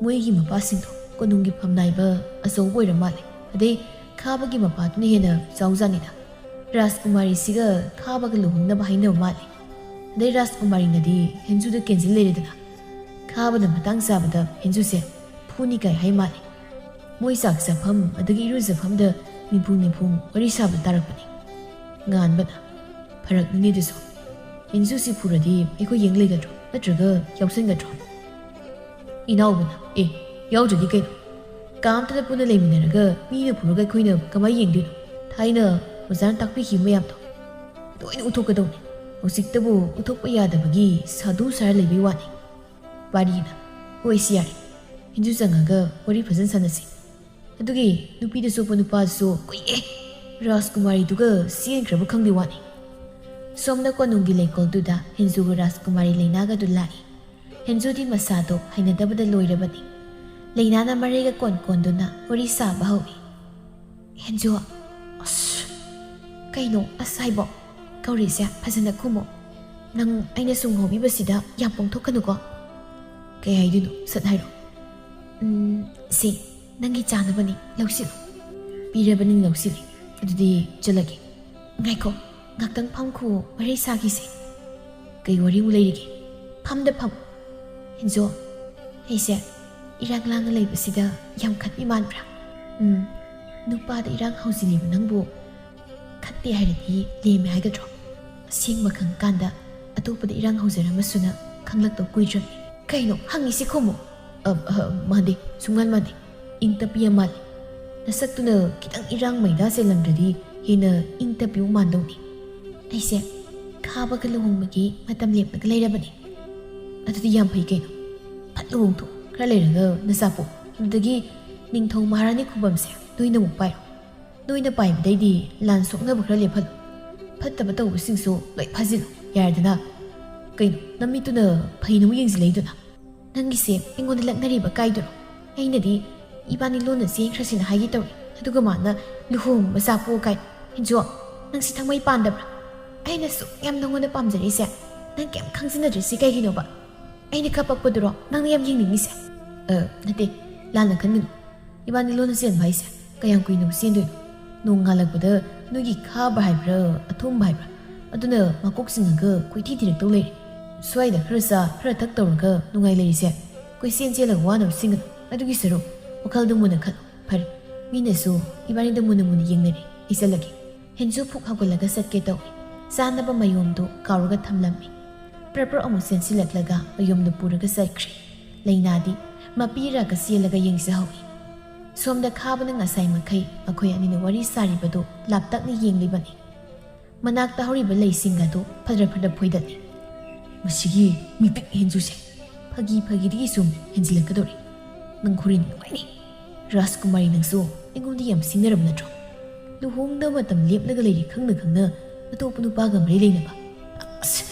ꯃꯣꯏꯒꯤ ꯃꯄꯥꯁꯤꯡꯗꯣ ꯀꯣꯅꯨꯡꯒꯤ ꯐꯝꯅꯥꯏꯕ ꯑꯆꯧꯕ ꯑꯣꯏꯔ ꯃꯥꯜꯂꯦ꯫ ꯑꯗꯩ ꯈꯥꯕꯒꯤ ꯃꯄꯥꯗꯨꯅ ꯍꯦꯟꯅ ꯆꯥꯎꯖꯥꯠꯅꯤꯗ꯫ ꯔꯥꯖꯀꯨꯃꯥꯔꯤꯁꯤꯒ ꯈꯥꯕꯒ ꯂꯨꯍꯣꯡꯅꯕ ꯍꯥꯏꯅꯕ ꯃꯥꯜꯂꯦ꯫ ꯑꯗꯩ ꯔꯥꯖꯀꯨꯃꯥꯔꯤꯅꯗꯤ ꯍꯦꯟꯖꯨꯗ ꯀꯦꯟꯁꯤꯟ ꯂꯩꯔꯦꯗꯅ꯫ ꯈꯥꯕꯅ ꯃꯇꯥꯡ ꯆꯥꯕꯗ ꯍꯦꯟꯖꯨꯁꯦ ꯐꯨꯅꯤ ꯀꯥꯏ ꯍꯥꯏ ꯃꯥꯜꯂꯦ꯫ ꯃꯣꯏ ꯆꯥꯛ ꯆꯥꯐꯝ ꯑꯗꯒꯤ ꯏꯔꯨꯖꯐꯝꯗ ꯅꯤꯝꯐꯨꯡ ꯅꯤꯝꯐꯨꯡ ꯋꯥꯔꯤ ꯁꯥꯕ ꯇꯥꯔꯛꯄꯅꯤ꯫ ꯉꯥꯟꯕꯅ, "ꯐꯔꯛꯅꯤꯅꯦ ꯑꯗꯨꯁꯨ꯫ ꯍꯦꯟꯖꯨꯁꯤ ꯐꯨꯔꯗꯤ ꯑꯩꯈꯣꯏ ꯌꯦꯡ ꯂꯩꯒꯗ꯭ꯔꯣ? ꯅꯠꯇ꯭ꯔꯒ ꯌꯥꯎꯁꯟꯒꯗ꯭ꯔꯣ?" ꯏꯅꯥꯎꯕꯅ, "ꯑꯦ, ꯌꯥꯎꯗ꯭ꯔꯗꯤ ꯀꯩꯅꯣ? ꯀꯥ ꯑꯝꯇꯗ ꯄꯨꯟꯅ ꯂꯩꯃꯤꯟꯅꯔꯒ ꯃꯤꯅ ꯐꯨꯔꯒ ꯑꯩꯈꯣꯏꯅ ꯀꯃꯥꯏ ꯌꯦꯡꯗꯣꯏꯅꯣ? ꯊꯥꯏꯅ ꯑꯣꯖꯥꯅ ꯇꯥꯛꯄꯤꯈꯤꯕ ꯃꯌꯥꯝꯗꯣ ꯂꯣꯏꯅ ꯎꯠꯊꯣꯛꯀꯗꯧꯅꯤ꯫ ꯍꯧꯖꯤꯛꯇꯕꯨ ꯎꯠꯊꯣꯛꯄ ꯌꯥꯗꯕꯒꯤ ꯁꯥꯗꯨ ꯁꯥꯔ ꯂꯩꯕꯩ ꯋꯥꯅꯤ꯫" ꯄꯥꯔꯤꯅ, "ꯍꯣꯏ, ꯁꯤ ꯌꯥꯔꯦ꯫ ꯍꯦꯟꯖꯨ ꯆꯪꯉꯒ ꯋꯥꯔꯤ ꯐꯖꯅ ꯁꯥꯟꯅꯁꯤ꯫ ꯑꯗꯨꯒꯤ ꯅꯨꯄꯤꯗ ꯆꯣꯞꯄ ꯅꯨꯄꯥꯁꯨ ꯀꯨꯏꯌꯦ꯫ ꯔꯥꯖꯀꯨꯃꯥꯔꯤꯗꯨꯒ ꯆꯦꯟꯈ꯭ꯔꯕ ꯈꯪꯗꯦ ꯋꯥꯅꯤ꯫" ꯁꯣꯝꯅ ꯀꯣꯅꯨꯡꯒꯤ ꯂꯩꯀꯣꯜꯗꯨꯗ ꯍꯦꯟꯖꯨꯒ ꯔꯥꯖꯀꯨꯃꯥꯔꯤ ꯂꯩꯅꯥꯒꯗꯨ ꯂꯥꯛꯏ꯫ ꯍꯦꯟꯖꯨꯗꯤ ꯃꯁꯥꯗꯣ ꯍꯩꯅꯗꯕꯗ ꯂꯣꯏꯔꯕꯅꯤ꯫ ꯂꯩꯅꯥꯅ ꯃꯔꯩꯒ ꯀꯣꯟ ꯀꯣꯟꯗꯨꯅ ꯋꯥꯔꯤ ꯁꯥꯕ ꯍꯧꯏ꯫ "ꯍꯦꯟꯖꯨ, ꯑꯁ, ꯀꯩꯅꯣ ꯑꯁ ꯍꯥꯏꯕꯣ? ꯀꯧꯔꯤꯁꯦ ꯐꯖꯅ ꯈꯨꯝꯃꯣ꯫ ꯅꯪ ꯑꯩꯅ ꯁꯨꯝ ꯉꯥꯎꯕꯤꯕꯁꯤꯗ ꯌꯥꯝ ꯄꯣꯡꯊꯣꯛꯀꯅꯨꯀꯣ꯫" "ꯀꯩ ꯍꯥꯏꯗꯣꯏꯅꯣ? ꯁꯠ ꯍꯥꯏꯔꯣ꯫" "ꯎꯝ, ꯁꯤ, ꯅꯪꯒꯤ ꯆꯥꯅꯕꯅꯤ, ꯂꯧꯁꯤꯜꯂꯨ꯫" "ꯄꯤꯔꯕꯅꯤ, ꯂꯧꯁꯤꯜꯂꯤ꯫ ꯑꯗꯨꯗꯤ ꯆꯠꯂꯒꯦ꯫" "ꯉꯥꯏꯈꯣ, ꯉꯥꯛꯇꯪ ꯐꯝꯈꯣ, ꯋꯥꯔꯤ ꯁꯥꯈꯤꯁꯦ꯫" "ꯀꯩ ꯋꯥꯔꯤꯕꯨ ꯂꯩꯔꯤꯒꯦ?" "ꯐꯝꯗ ꯐꯝ꯫" "ꯍꯦꯟꯖꯨ, ꯑꯩꯁꯦ ꯏꯔꯥꯡ ꯂꯥꯡꯅ ꯂꯩꯕꯁꯤꯗ ꯌꯥꯝ ꯈꯠꯄꯤ ꯃꯥꯟꯕ꯭ꯔꯥ?" "ꯎꯝ, ꯅꯨꯄꯥꯗ ꯏꯔꯥꯡ ꯍꯧꯖꯤꯜꯂꯤꯕ ꯅꯪꯕꯨ ꯈꯠꯇꯦ ꯍꯥꯏꯔꯗꯤ ꯂꯦꯝꯃꯦ ꯍꯥꯏꯒꯗ꯭ꯔꯣ? ꯑꯁꯦꯡꯕ ꯈꯪꯉꯀꯥꯟꯗ ꯑꯇꯣꯞꯄꯗ ꯏꯔꯥꯡ ꯍꯧꯖꯔꯝꯃꯁꯨꯅ ꯈꯪꯂꯛꯇꯧ ꯀꯨꯏꯗ꯭ꯔꯕꯅꯤ꯫" "ꯀꯩꯅꯣ ꯍꯪꯉꯤꯁꯤ ꯈꯨꯝꯃꯨ꯫" "ꯑ, ꯑ, ꯃꯥꯟꯗꯦ, ꯁꯨꯡꯃꯥꯟ ꯃꯥꯟꯗꯦ꯫ ꯏꯪ ꯇꯞꯄꯤ ꯌꯥꯝ ꯃꯥꯜꯂꯤ꯫ ꯅꯁꯛꯇꯨꯅ ꯈꯤꯇꯪ ꯏꯔꯥꯡ ꯃꯩꯗꯥ ꯆꯦꯜꯂꯝꯗ꯭ꯔꯗꯤ ꯍꯦꯟꯅ ꯏꯪ ꯇꯞꯄꯤꯕꯨ ꯃꯥꯟꯗꯧꯅꯤ꯫" "ꯑꯩꯁꯦ ꯈꯥꯕꯒ ꯂꯨꯍꯣꯡꯕꯒꯤ ꯃꯇꯝ ꯂꯦꯞꯂꯒ ꯂꯩꯔꯕꯅꯤ꯫ ꯑꯗꯨꯗꯤ ꯌꯥꯝ ꯐꯩ ꯀꯩꯅꯣ꯫ ꯐꯠ ꯂꯨꯍꯣꯡꯊꯣꯛ, ꯈꯔ ꯂꯩꯔꯒ ꯅꯆꯥ ꯄꯣꯛ꯫ ꯑꯗꯨꯗꯒꯤ ꯅꯤꯡꯊꯧ ꯃꯍꯥꯔꯥꯅꯤ ꯈꯨꯕꯝꯁꯦ ꯅꯣꯏꯅ ꯑꯃꯨꯛ ꯄꯥꯏꯔꯣ꯫ ꯅꯣꯏꯅ ꯄꯥꯏꯕꯗꯩꯗꯤ ꯂꯥꯟ ꯁꯣꯛꯅꯕ ꯈꯔ ꯂꯦꯞꯍꯜꯂꯨ꯫ ꯐꯠꯇꯕ ꯇꯧꯕꯁꯤꯡꯁꯨ ꯂꯣꯏ ꯐꯥꯖꯤꯜꯂꯨ꯫ ꯌꯥꯔꯦꯗꯅ꯫ ꯀꯩꯅꯣ, ꯅꯃꯤꯠꯇꯨꯅ ꯐꯩꯅ ꯑꯃꯨꯛ ꯌꯦꯡꯁꯤꯜꯂꯛꯏꯗꯨꯅ? ꯅꯪꯒꯤꯁꯦ ꯑꯩꯉꯣꯟꯗ ꯂꯛꯅꯔꯤꯕ ꯀꯥꯏꯗꯨꯔꯣ? ꯑꯩꯅꯗꯤ ꯏꯕꯥꯅꯤ ꯂꯣꯟꯅ ꯆꯦꯟꯈ꯭ꯔꯁꯤꯅ ꯍꯥꯏꯒꯦ ꯇꯧꯔꯤ꯫ ꯑꯗꯨꯒ ꯃꯥꯅ ꯂꯨꯍꯣꯡ ꯃꯆꯥ ꯄꯣꯛ ꯀꯥꯏ꯫ ꯍꯦꯟꯖꯨ, ꯅꯪꯁꯤ ꯊꯃꯣꯏ ꯄꯥꯟꯗꯕ꯭ꯔꯥ? ꯑꯩꯅ ꯁꯨꯛ ꯌꯥꯝ ꯅꯪꯉꯣꯟꯗ ꯄꯥꯝꯖꯔꯤꯁꯦ ꯅꯪ ꯀꯩꯝ ꯈꯪꯖꯤꯟꯅꯗ꯭ꯔꯤꯁꯤ ꯀꯩꯒꯤꯅꯣꯕ? ꯑꯩꯅ ꯈꯔ ꯄꯛꯄꯗꯨꯔꯣ ꯅꯪꯅ ꯌꯥꯝ ꯌꯦꯡꯅꯤꯡꯉꯤꯁꯦ? ꯑ, ꯅꯠꯇꯦ, ꯂꯥꯟꯅ ꯈꯟꯒꯅꯨ꯫ ꯏꯕꯥꯅꯤ ꯂꯣꯟꯅ ꯆꯦꯟꯕ ꯍꯥꯏꯁꯦ ꯀꯌꯥꯝ ꯀꯨꯏꯅꯕꯨ ꯆꯦꯟꯗꯣꯏꯅꯣ? ꯅꯣꯡ ꯉꯥꯜꯂꯛꯄꯗ ꯅꯣꯏꯒꯤ ꯈꯥꯕ ꯍꯥꯏꯕ꯭ꯔꯥ, ꯑꯊꯨꯝꯕ ꯍꯥꯏꯕ꯭ꯔꯥ, ꯑꯗꯨꯅ ꯃꯀꯣꯛ ꯆꯤꯡꯉꯒ ꯀꯣꯏꯊꯤ ꯊꯤꯔꯛꯇꯧ ꯂꯩꯔꯦ꯫ ꯁ꯭ꯋꯥꯏꯗ ꯈꯔ ꯆꯥ, ꯈꯔ ꯊꯛ ꯇꯧꯔꯒ ꯅꯨꯡꯉꯥꯏ ꯂꯩꯔꯤꯁꯦ ꯀꯣꯏꯆꯦꯟ ꯆꯦꯜꯂꯒ ꯋꯥꯅꯕ ꯆꯤꯡꯒꯅꯨ꯫ ꯑꯗꯨꯒꯤ ꯁꯔꯨꯛ ꯋꯥꯈꯜꯗꯨ ꯃꯨꯟꯅ ꯈꯜꯂꯨ꯫ ꯐꯔꯦ, ꯃꯤꯅꯁꯨ ꯏꯕꯥꯅꯤꯗ ꯃꯨꯟꯅ ꯃꯨꯟꯅ ꯌꯦꯡꯅꯔꯦ꯫ ꯑꯩ ꯆꯠꯂꯒꯦ꯫ ꯍꯦꯟꯖꯨ ꯐꯨꯛ ꯍꯧꯒꯠꯂꯒ ꯆꯠꯀꯦ ꯇꯧꯏ꯫ ꯆꯥꯅꯕ ꯃꯌꯣꯝꯗꯨ ꯀꯥꯎꯔꯒ ꯊꯝꯂꯝꯃꯤ꯫ ꯄ꯭ꯔꯞ ꯄ꯭ꯔꯞ ꯑꯃꯨꯛ ꯆꯦꯟꯁꯤꯜꯂꯛꯂꯒ ꯃꯌꯣꯝꯗꯨ ꯄꯨꯔꯒ ꯆꯠꯈ꯭ꯔꯦ꯫ ꯂꯩꯅꯥꯗꯤ ꯃꯄꯤ ꯏꯔꯥꯛꯀ ꯆꯦꯜꯂꯒ ꯌꯦꯡꯖꯍꯧꯏ꯫ ꯁꯣꯝꯗ ꯈꯥꯕꯅ ꯉꯁꯥꯏ ꯃꯈꯩ ꯃꯈꯣꯏ ꯑꯅꯤꯅ ꯋꯥꯔꯤ ꯁꯥꯔꯤꯕꯗꯨ ꯂꯥꯞꯇꯛꯅ ꯌꯦꯡꯂꯤꯕꯅꯤ꯫ ꯃꯅꯥꯛꯇ ꯍꯧꯔꯤꯕ ꯂꯩꯁꯤꯡ ꯑꯗꯨ ꯐꯗ꯭ꯔ ꯐꯗ꯭ꯔ ꯐꯣꯏꯗꯠꯂꯤ꯫ "ꯃꯁꯤꯒꯤ ꯃꯤꯄꯤꯛ ꯍꯦꯟꯖꯨꯁꯦ ꯐꯥꯒꯤ ꯐꯥꯒꯤꯗꯒꯤ ꯁꯨꯝ ꯍꯦꯟꯖꯤꯜꯂꯛꯀꯗꯧꯔꯤ꯫ ꯅꯪ ꯍꯣꯔꯦꯟ ꯅꯨꯡꯉꯥꯏꯅꯤ꯫ ꯔꯥꯖꯀꯨꯃꯥꯔꯤ ꯅꯪꯁꯨ ꯑꯩꯉꯣꯟꯗ ꯌꯥꯝ ꯁꯤꯡꯅꯔꯕ ꯅꯠꯇ꯭ꯔꯣ? ꯂꯨꯍꯣꯡꯅꯕ ꯃꯇꯝ ꯂꯦꯞꯂꯒ ꯂꯩꯔꯤ ꯈꯪꯅ ꯈꯪꯅ ꯑꯇꯣꯞꯄ ꯅꯨꯄꯥꯒ ꯃꯔꯤ ꯂꯩꯅꯕ꯫ ꯑꯁ,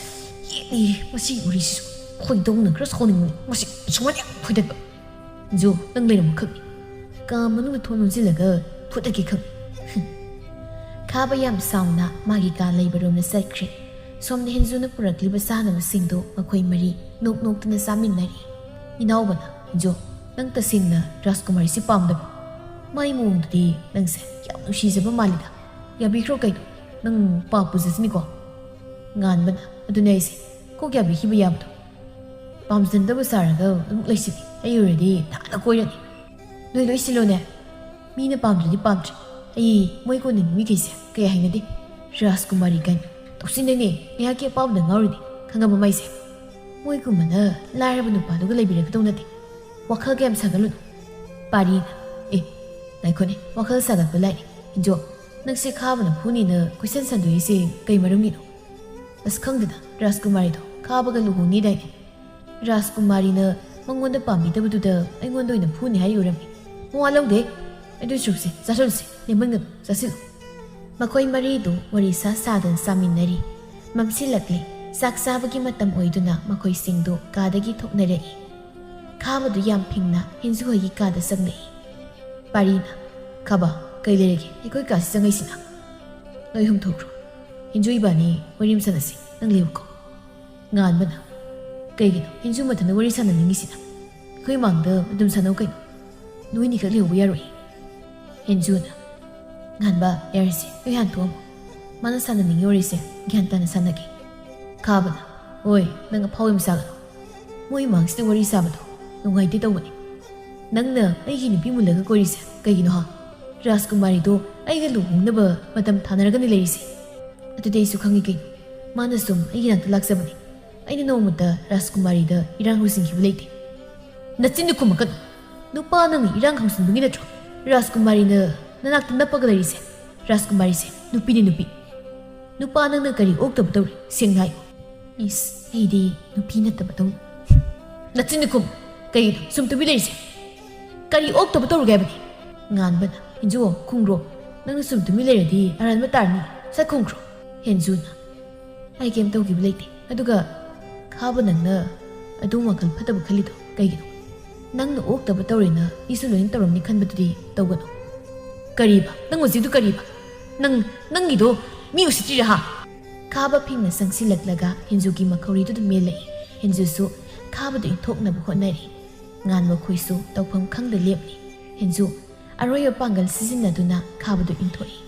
ꯌꯦꯠꯂꯤ ꯃꯁꯤꯒꯤ ꯋꯥꯔꯤꯁꯤꯁꯨ꯫ ꯈꯣꯏꯗꯧꯅ ꯈꯔ ꯁꯥꯎꯅꯤꯡꯕꯅꯤ ꯃꯁꯤ ꯁꯨꯃꯥꯏꯅ ꯌꯥꯝ ꯐꯣꯏꯗꯠꯄ꯫ ꯍꯦꯟꯖꯨ, ꯅꯪ ꯂꯩꯔꯝꯃꯣ ꯈꯪꯉꯤ꯫ ꯀꯥ ꯃꯅꯨꯡꯗ ꯊꯣꯡ ꯂꯣꯟꯁꯤꯜꯂꯒ ꯐꯨꯗꯠꯀꯦ ꯈꯪꯉꯤ꯫ ꯈꯥꯕ ꯌꯥꯝ ꯁꯥꯎꯅ ꯃꯥꯒꯤ ꯀꯥ ꯂꯩꯕꯔꯣꯝꯗ ꯆꯠꯈ꯭ꯔꯦ꯫ ꯁꯣꯝꯗ ꯍꯦꯟꯖꯨꯅ ꯄꯨꯔꯛꯂꯤꯕ ꯆꯥꯅꯕꯁꯤꯡꯗꯨ ꯃꯈꯣꯏ ꯃꯔꯤ ꯅꯣꯛ ꯅꯣꯛꯇꯅ ꯆꯥꯃꯤꯟꯅꯔꯤ꯫ ꯏꯅꯥꯎꯕꯅ, "ꯍꯦꯟꯖꯨ, ꯅꯪ ꯇꯁꯦꯡꯅ ꯔꯥꯖꯀꯨꯃꯥꯔꯤꯁꯤ ꯄꯥꯝꯗꯕ꯭ꯔꯣ? ꯃꯥꯏ ꯃꯑꯣꯡꯗꯨꯗꯤ ꯅꯪꯁꯦ ꯌꯥꯝ ꯅꯨꯡꯁꯤꯖꯕ ꯃꯥꯜꯂꯤꯗ꯫ ꯌꯥꯕꯤꯈ꯭ꯔꯣ ꯀꯩꯅꯣ, ꯅꯪ ꯄꯥꯞ ꯄꯨꯖꯁꯅꯤꯀꯣ꯫" ꯉꯥꯟꯕꯅ, "ꯑꯗꯨꯅꯦ ꯑꯩꯁꯦ ꯀꯣꯛ ꯌꯥꯕꯤꯈꯤꯕ ꯌꯥꯕꯗꯣ꯫ ꯄꯥꯝꯖꯟꯗꯕ ꯁꯥꯔꯒ ꯑꯗꯨꯝ ꯂꯩꯁꯤꯗꯤ꯫ ꯑꯩ ꯑꯣꯏꯔꯗꯤ ꯅꯍꯥꯟꯅ ꯀꯣꯏꯔꯅꯤ꯫ ꯅꯣꯏ ꯂꯣꯏ ꯁꯤꯜꯂꯣꯅꯦ꯫ ꯃꯤꯅ ꯄꯥꯝꯗ꯭ꯔꯗꯤ ꯄꯥꯝꯗ꯭ꯔꯦ꯫ ꯑꯩ ꯃꯣꯏ ꯀꯣꯟꯅꯕ ꯃꯤꯈꯩꯁꯦ ꯀꯌꯥ ꯍꯩꯅꯗꯦ꯫ ꯔꯥꯖꯀꯨꯃꯥꯔꯤ ꯀꯥꯏꯅ ꯇꯧꯁꯤꯟꯅꯩꯅꯦ꯫ ꯉꯥꯏꯍꯥꯛꯀꯤ ꯑꯄꯥꯝꯕꯗ ꯉꯥꯎꯔꯤꯅꯦ꯫ ꯈꯪꯉꯕ ꯃꯥꯏꯁꯦ? ꯃꯣꯏꯒꯨꯝꯕꯅ ꯂꯥꯏꯔꯕ ꯅꯨꯄꯥꯗꯨꯒ ꯂꯩꯕꯤꯔꯛꯀꯗꯧ ꯅꯠꯇꯦ꯫ ꯋꯥꯈꯜ ꯀꯌꯥꯝ ꯁꯥꯒꯠꯂꯨꯅꯨ꯫" ꯄꯥꯔꯤꯅ, "ꯑꯦ, ꯉꯥꯏꯈꯣꯅꯦ, ꯋꯥꯈꯜ ꯁꯥꯒꯠꯄ ꯂꯥꯏꯔꯤ꯫ ꯍꯦꯟꯖꯨ, ꯅꯪꯁꯦ ꯈꯥꯕꯅ ꯐꯨꯅꯤꯅ ꯀꯣꯏꯁꯟ ꯁꯟꯗꯣꯛꯏꯁꯦ ꯀꯩ ꯃꯔꯝꯒꯤꯅꯣ? ꯑꯁ, ꯈꯪꯗꯦꯗ, ꯔꯥꯖꯀꯨꯃꯥꯔꯤꯗꯣ ꯈꯥꯕꯒ ꯂꯨꯍꯣꯡꯅꯤꯗꯥꯏꯅꯦ?" ꯔꯥꯖꯀꯨꯃꯥꯔꯤꯅ ꯃꯉꯣꯟꯗ ꯄꯥꯝꯕꯤꯗꯕꯗꯨꯗ ꯑꯩꯉꯣꯟꯗ ꯑꯣꯏꯅ ꯐꯨꯅꯤ ꯍꯥꯏꯔꯤ ꯑꯣꯏꯔꯝꯃꯤ꯫ ꯃꯋꯥ ꯂꯧꯗꯦ꯫ ꯑꯗꯨ ꯁꯔꯨꯛꯁꯦ ꯆꯥꯁꯜꯂꯨꯁꯦ, ꯂꯦꯝꯍꯟꯒꯅꯨ, ꯆꯥꯁꯤꯜꯂꯨ꯫ ꯃꯈꯣꯏ ꯃꯔꯤꯗꯨ ꯋꯥꯔꯤ ꯁꯥ ꯁꯥꯗꯅ ꯆꯥꯃꯤꯟꯅꯔꯤ꯫ ꯃꯝꯁꯤꯜꯂꯛꯂꯦ꯫ ꯆꯥꯛ ꯆꯥꯕꯒꯤ ꯃꯇꯝ ꯑꯣꯏꯗꯨꯅ ꯃꯈꯣꯏꯁꯤꯡꯗꯨ ꯀꯥꯗꯒꯤ ꯊꯣꯛꯅꯔꯛꯏ꯫ ꯈꯥꯕꯗꯨ ꯌꯥꯝ ꯐꯤꯡꯅ ꯍꯦꯟꯖꯨ ꯍꯣꯏꯒꯤ ꯀꯥꯗ ꯆꯪꯂꯛꯏ꯫ ꯄꯥꯔꯤꯅ, "ꯈꯥꯕ, ꯀꯩ ꯂꯩꯔꯒꯦ? ꯑꯩꯈꯣꯏ ꯀꯥꯁꯤ ꯆꯪꯉꯛꯏꯁꯤꯅ?" "ꯅꯣꯏ ꯑꯍꯨꯝ ꯊꯣꯛꯈ꯭ꯔꯣ꯫ ꯍꯦꯟꯖꯨ ꯏꯕꯥꯅꯤ ꯋꯥꯔꯤ ꯑꯃ ꯁꯥꯟꯅꯁꯤ꯫ ꯅꯪ ꯂꯩꯌꯨꯀꯣ꯫" ꯉꯥꯟꯕꯅ, "ꯀꯩꯒꯤꯅꯣ ꯍꯦꯟꯖꯨ ꯃꯊꯟꯇ ꯋꯥꯔꯤ ꯁꯥꯟꯅꯅꯤꯡꯉꯤꯁꯤꯅ? ꯑꯩꯈꯣꯏ ꯃꯥꯡꯗ ꯑꯗꯨꯝ ꯁꯥꯟꯅꯧ ꯀꯩꯅꯣ꯫ ꯅꯣꯏꯅꯤꯈꯛ ꯂꯩꯍꯧꯕ ꯌꯥꯔꯣꯏ꯫" ꯍꯦꯟꯖꯨꯅ, "ꯉꯥꯟꯕ, ꯌꯥꯔꯦꯁꯦ, ꯅꯣꯏ ꯍꯥꯟ ꯊꯣꯛꯑꯝꯃꯣ꯫ ꯃꯥꯅ ꯁꯥꯟꯅꯅꯤꯡꯉꯤ ꯋꯥꯔꯤꯁꯦ ꯒ꯭ꯌꯥꯟ ꯇꯥꯅ ꯁꯥꯟꯅꯒꯦ꯫" ꯈꯥꯕꯅ, "ꯍꯣꯏ, ꯅꯪ ꯑꯐꯥꯎ ꯌꯥꯝ ꯁꯥꯒꯅꯨ꯫ ꯃꯣꯏ ꯃꯥꯡꯁꯤꯗ ꯋꯥꯔꯤ ꯁꯥꯕꯗꯣ ꯅꯨꯡꯉꯥꯏꯇꯦ ꯇꯧꯕꯅꯤ꯫ ꯅꯪꯅ ꯑꯩꯒꯤ ꯅꯨꯄꯤ ꯃꯨꯜꯂꯒ ꯀꯣꯏꯔꯤꯁꯦ ꯀꯩꯒꯤꯅꯣ ꯍꯥ? ꯔꯥꯖꯀꯨꯃꯥꯔꯤꯗꯣ ꯑꯩꯒ ꯂꯨꯍꯣꯡꯅꯕ ꯃꯇꯝ ꯊꯥꯅꯔꯒꯅꯤ ꯂꯩꯔꯤꯁꯦ꯫ ꯑꯗꯨꯗꯤ ꯑꯩꯁꯨ ꯈꯪꯉꯤ ꯀꯩꯅꯣ꯫ ꯃꯥꯅ ꯁꯨꯝ ꯑꯩꯒꯤ ꯅꯥꯛꯇ ꯂꯥꯛꯆꯕꯅꯤ꯫ ꯑꯩꯅ ꯅꯣꯡꯃꯇ ꯔꯥꯖꯀꯨꯃꯥꯔꯤꯗ ꯏꯔꯥꯡ ꯍꯧꯖꯤꯟꯈꯤꯕ ꯂꯩꯇꯦ꯫" "ꯅꯆꯤꯟꯗꯨ ꯈꯨꯝꯃꯛꯀꯅꯨ꯫ ꯅꯨꯄꯥ ꯅꯪꯅ ꯏꯔꯥꯡ ꯍꯧꯖꯤꯟꯕꯒꯤ ꯅꯠꯇ꯭ꯔꯣ ꯔꯥꯖꯀꯨꯃꯥꯔꯤꯅ ꯅꯅꯥꯛꯇ ꯅꯞꯄꯒ ꯂꯩꯔꯤꯁꯦ? ꯔꯥꯖꯀꯨꯃꯥꯔꯤꯁꯦ ꯅꯨꯄꯤꯅꯤ, ꯅꯨꯄꯤ꯫ ꯅꯨꯄꯥ ꯅꯪꯅ ꯀꯔꯤ ꯑꯣꯛꯇꯕ ꯇꯧꯔꯤ? ꯁꯦꯡꯅ ꯍꯥꯏꯌꯨ꯫" "ꯏꯁ, ꯑꯩꯗꯤ ꯅꯨꯄꯤ ꯅꯠꯇꯕꯗꯧꯅ꯫" "ꯅꯆꯤꯟꯗꯨ ꯈꯨꯝꯃꯨ꯫ ꯀꯩꯒꯤꯅꯣ ꯁꯨꯝ ꯇꯨꯃꯤꯟ ꯂꯩꯔꯤꯁꯦ? ꯀꯔꯤ ꯑꯣꯛꯇꯕ ꯇꯧꯔꯒꯦ ꯍꯥꯏꯕꯅꯤ?" ꯉꯥꯟꯕꯅ, "ꯍꯦꯟꯖꯨ, ꯈꯨꯝꯈ꯭ꯔꯣ꯫ ꯅꯪꯅ ꯁꯨꯝ ꯇꯨꯃꯤꯟ ꯂꯩꯔꯗꯤ ꯑꯔꯥꯟꯕ ꯇꯥꯔꯅꯤ꯫ ꯁꯠ ꯈꯨꯝꯈ꯭ꯔꯣ꯫" ꯍꯦꯟꯖꯨꯅ, "ꯑꯩ ꯀꯩꯝ ꯇꯧꯈꯤꯕ ꯂꯩꯇꯦ꯫ ꯑꯗꯨꯒ ꯈꯥꯕ, ꯅꯪꯅ ꯑꯗꯨꯝ ꯋꯥꯈꯜ ꯐꯠꯇꯕ ꯈꯜꯂꯤꯗꯣ ꯀꯩꯒꯤꯅꯣ? ꯅꯪꯅ ꯑꯣꯛꯇꯕ ꯇꯧꯔꯦꯅ ꯑꯩꯁꯨ ꯂꯣꯏꯅ ꯇꯧꯔꯝꯅꯤ ꯈꯟꯕꯗꯨꯗꯤ ꯇꯧꯒꯅꯨ꯫" "ꯀꯔꯤꯕ? ꯅꯪ ꯍꯧꯖꯤꯛꯇꯨ ꯀꯔꯤꯕ? ꯅꯪ, ꯅꯪꯒꯤꯗꯣ ꯃꯤ ꯎꯁꯤꯠꯇ꯭ꯔꯤꯔꯥ ꯍꯥ?" ꯈꯥꯕ ꯐꯤꯡꯅ ꯆꯪꯁꯤꯜꯂꯛꯂꯒ ꯍꯦꯟꯖꯨꯒꯤ ꯃꯈꯧꯔꯤꯗꯨꯗ ꯃꯦꯜꯂꯛꯏ꯫ ꯍꯦꯟꯖꯨꯁꯨ ꯈꯥꯕꯗꯨ ꯏꯟꯊꯣꯛꯅꯕ ꯍꯣꯠꯅꯔꯤ꯫ ꯉꯥꯟꯕ ꯈꯣꯏꯁꯨ ꯇꯧꯐꯝ ꯈꯪꯗ ꯂꯦꯞꯂꯤ꯫ ꯍꯦꯟꯖꯨ ꯑꯔꯣꯏꯕ ꯄꯥꯡꯒꯜ ꯁꯤꯖꯤꯟꯅꯗꯨꯅ ꯈꯥꯕꯗꯨ ꯏꯟꯊꯣꯛꯏ꯫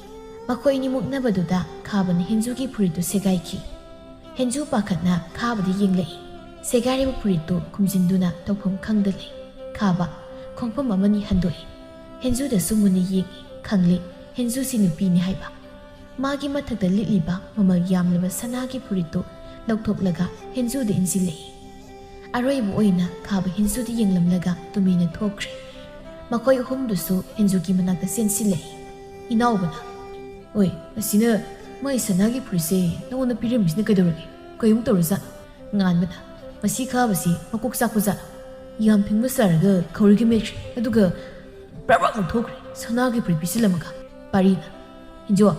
ꯃꯈꯣꯏ ꯑꯅꯤ ꯃꯨꯛꯅꯕꯗꯨꯗ ꯈꯥꯕꯅ ꯍꯦꯟꯖꯨꯒꯤ ꯐꯨꯔꯤꯠꯇꯨ ꯁꯦꯒꯥꯏꯈꯤ꯫ ꯍꯦꯟꯖꯨ ꯄꯥꯈꯠꯅ ꯈꯥꯕꯗ ꯌꯦꯡꯂꯛꯏ꯫ ꯁꯦꯒꯥꯏꯔꯤꯕ ꯐꯨꯔꯤꯠꯇꯨ ꯈꯨꯝꯖꯤꯟꯗꯨꯅ ꯇꯧꯐꯝ ꯈꯪꯗ ꯂꯩ꯫ ꯈꯥꯕ ꯈꯣꯡꯐꯝ ꯑꯃꯅꯤ ꯍꯟꯗꯣꯛꯏ꯫ ꯍꯦꯟꯖꯨꯗꯁꯨ ꯃꯨꯟꯅ ꯌꯦꯡꯏ꯫ ꯈꯪꯂꯦ ꯍꯦꯟꯖꯨꯁꯤ ꯅꯨꯄꯤꯅꯤ ꯍꯥꯏꯕ꯫ ꯃꯥꯒꯤ ꯃꯊꯛꯇ ꯂꯤꯠꯂꯤꯕ ꯃꯃꯜ ꯌꯥꯝꯂꯕ ꯁꯅꯥꯒꯤ ꯐꯨꯔꯤꯠꯇꯨ ꯂꯧꯊꯣꯛꯂꯒ ꯍꯦꯟꯖꯨꯗ ꯏꯟꯁꯤꯜꯂꯛꯏ꯫ ꯑꯔꯣꯏꯕ ꯑꯣꯏꯅ ꯈꯥꯕ ꯍꯦꯟꯖꯨꯗ ꯌꯦꯡꯂꯝꯂꯒ ꯇꯨꯃꯤꯟꯅ ꯊꯣꯛꯈ꯭ꯔꯦ꯫ ꯃꯈꯣꯏ ꯑꯍꯨꯝꯗꯨꯁꯨ ꯍꯦꯟꯖꯨꯒꯤ ꯃꯅꯥꯛꯇ ꯆꯦꯟꯁꯤꯜꯂꯛꯏ꯫ ꯏꯅꯥꯎꯕꯅ, "ꯑꯣꯏ, ꯑꯁꯤꯅ ꯃꯥꯏ ꯁꯅꯥꯒꯤ ꯐꯨꯔꯤꯠꯁꯦ ꯅꯉꯣꯟꯗ ꯄꯤꯔꯝꯃꯤꯁꯤꯅ ꯀꯩꯗꯧꯔꯒꯦ? ꯀꯩꯃꯨꯛ ꯇꯧꯔꯖꯥꯠꯅꯣ?" ꯉꯥꯟꯕꯅ, "ꯃꯁꯤ ꯈꯥꯕꯁꯤ ꯃꯀꯣꯛ ꯆꯥꯛꯄ ꯖꯥꯠꯂꯣ? ꯌꯥꯝ ꯐꯤꯡꯕ ꯁꯥꯔꯒ ꯈꯧꯔꯤꯒ ꯃꯦꯠꯈ꯭ꯔꯦ, ꯑꯗꯨꯒ ꯄ꯭ꯔꯞ ꯄ꯭ꯔꯞ ꯂꯧꯊꯣꯛꯈ꯭ꯔꯦ ꯁꯅꯥꯒꯤ ꯐꯨꯔꯤꯠ ꯄꯤꯁꯤꯜꯂꯝꯃꯒ꯫" ꯄꯥꯔꯤꯅ, "ꯍꯦꯟꯖꯨ,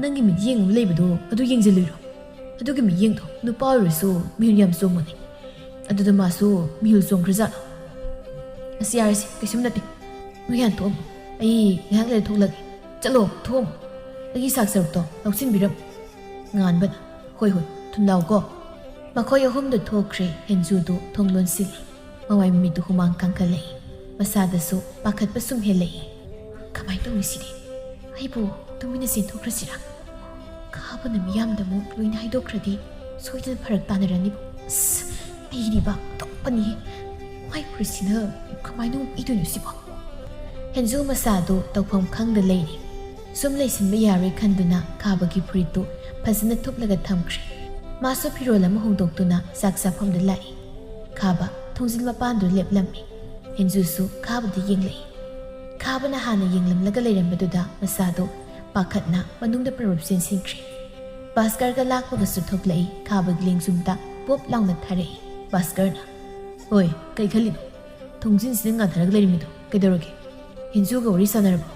ꯅꯪꯒꯤ ꯃꯤꯠꯌꯦꯡ ꯑꯃ ꯂꯩꯕꯗꯣ ꯑꯗꯨ ꯌꯦꯡꯁꯤꯜꯂꯨꯏꯔꯣ? ꯑꯗꯨꯒꯤ ꯃꯤꯠꯌꯦꯡꯗꯣ ꯅꯨꯄꯥ ꯑꯣꯏꯔꯁꯨ ꯃꯤꯍꯨꯟ ꯌꯥꯝ ꯆꯣꯡꯕꯅꯦ꯫ ꯑꯗꯨꯗ ꯃꯥꯁꯨ ꯃꯤꯍꯨꯟ ꯆꯣꯡꯈ꯭ꯔꯖꯥꯠꯂꯣ?" "ꯑꯁ, ꯌꯥꯔꯦꯁꯦ, ꯀꯩꯁꯨꯝ ꯅꯠꯇꯦ꯫ ꯅꯣꯏ ꯍꯥꯟ ꯊꯣꯛꯑꯝꯃꯣ꯫ ꯑꯩ ꯉꯥꯏꯍꯥꯛ ꯂꯩꯔ ꯊꯣꯛꯂꯛꯀꯦ꯫ ꯆꯠꯂꯣ, ꯊꯣꯛꯑꯝꯃꯣ꯫ ꯑꯩꯒꯤ ꯁꯥꯛ ꯁꯔꯨꯛꯇꯣ ꯂꯧꯁꯤꯟꯕꯤꯔꯝꯃꯣ꯫" ꯉꯥꯟꯕꯅ, "ꯍꯣꯏ, ꯍꯣꯏ, ꯊꯨꯅ ꯂꯥꯛꯎꯀꯣ꯫" ꯃꯈꯣꯏ ꯑꯍꯨꯝꯗꯨ ꯊꯣꯛꯈ꯭ꯔꯦ꯫ ꯍꯦꯟꯖꯨꯗꯨ ꯊꯣꯡ ꯂꯣꯟꯁꯤꯜꯂꯤ꯫ ꯃꯃꯥꯏ ꯃꯃꯤꯠꯇꯨ ꯍꯨꯃꯥꯡ ꯀꯥꯡꯈꯠꯂꯛꯏ꯫ ꯃꯁꯥꯗꯁꯨ ꯄꯥꯈꯠꯄ ꯁꯨꯝ ꯍꯦꯜꯂꯛꯏ꯫ "ꯀꯃꯥꯏꯅ ꯇꯧꯅꯤ ꯁꯤꯗꯤ? ꯑꯩꯕꯨ ꯇꯨꯃꯤꯟꯅ ꯆꯦꯟꯊꯣꯛꯈ꯭ꯔꯁꯤꯔꯥ? ꯈꯥꯕꯅ ꯃꯤꯌꯥꯝꯗ ꯑꯃꯨꯛ ꯂꯣꯏꯅ ꯍꯥꯏꯗꯣꯛꯈ꯭ꯔꯗꯤ ꯁꯣꯏꯗꯅ ꯐꯔꯛ ꯇꯥꯅꯔꯅꯤꯕꯨ꯫ ꯑꯁ, ꯑꯩꯗꯤꯕ ꯑꯇꯣꯞꯄꯅꯤ꯫ ꯃꯥꯏ ꯐꯨꯔꯤꯠꯁꯤꯅ ꯀꯃꯥꯏꯅ ꯑꯃꯨꯛ ꯏꯗꯣꯏꯅꯣ ꯁꯤꯕꯣ?" ꯍꯦꯟꯖꯨ ꯃꯁꯥꯗꯨ ꯇꯧꯐꯝ ꯈꯪꯗ ꯂꯩꯔꯤ꯫ ꯁꯨꯝ ꯂꯩꯁꯤꯟꯕ ꯌꯥꯔꯣꯏ ꯈꯟꯗꯨꯅ ꯈꯥꯕꯒꯤ ꯐꯨꯔꯤꯠꯇꯨ ꯐꯖꯅ ꯊꯨꯞꯂꯒ ꯊꯝꯈ꯭ꯔꯦ꯫ ꯃꯥꯁꯨ ꯐꯤꯔꯣꯜ ꯑꯃ ꯍꯣꯡꯗꯣꯛꯇꯨꯅ ꯆꯥꯛ ꯆꯥꯐꯝꯗ ꯂꯥꯛꯏ꯫ ꯈꯥꯕ ꯊꯣꯡꯖꯤꯜ ꯃꯄꯥꯟꯗꯨ ꯂꯦꯞꯂꯝꯃꯤ꯫ ꯍꯦꯟꯖꯨꯁꯨ ꯈꯥꯕꯗ ꯌꯦꯡꯂꯛꯏ꯫ ꯈꯥꯕꯅ ꯍꯥꯟꯅ ꯌꯦꯡꯂꯝꯂꯒ ꯂꯩꯔꯝꯕꯗꯨꯗ ꯃꯁꯥꯗꯨ ꯄꯥꯈꯠꯅ ꯃꯅꯨꯡꯗ ꯄꯔꯞ ꯆꯦꯟꯁꯤꯟꯈ꯭ꯔꯦ꯫ ꯚꯥꯁꯀꯔꯒ ꯂꯥꯛꯄꯒꯁꯨ ꯊꯣꯛꯂꯛꯏ꯫ ꯈꯥꯕꯒꯤ ꯂꯦꯡꯖꯨꯝꯗ ꯄꯣꯞ ꯂꯥꯎꯅ ꯊꯥꯔꯛꯏ꯫ ꯚꯥꯁꯀꯔꯅ, "ꯍꯣꯏ, ꯀꯩ ꯈꯜꯂꯤꯅꯣ? ꯊꯣꯡꯖꯤꯟꯁꯤꯗ ꯉꯥꯟꯊꯔꯒ ꯂꯩꯔꯝꯃꯤꯗꯣ ꯀꯩꯗꯧꯔꯒꯦ? ꯍꯦꯟꯖꯨꯒ ꯋꯥꯔꯤ ꯁꯥꯟꯅꯔꯕꯣ?"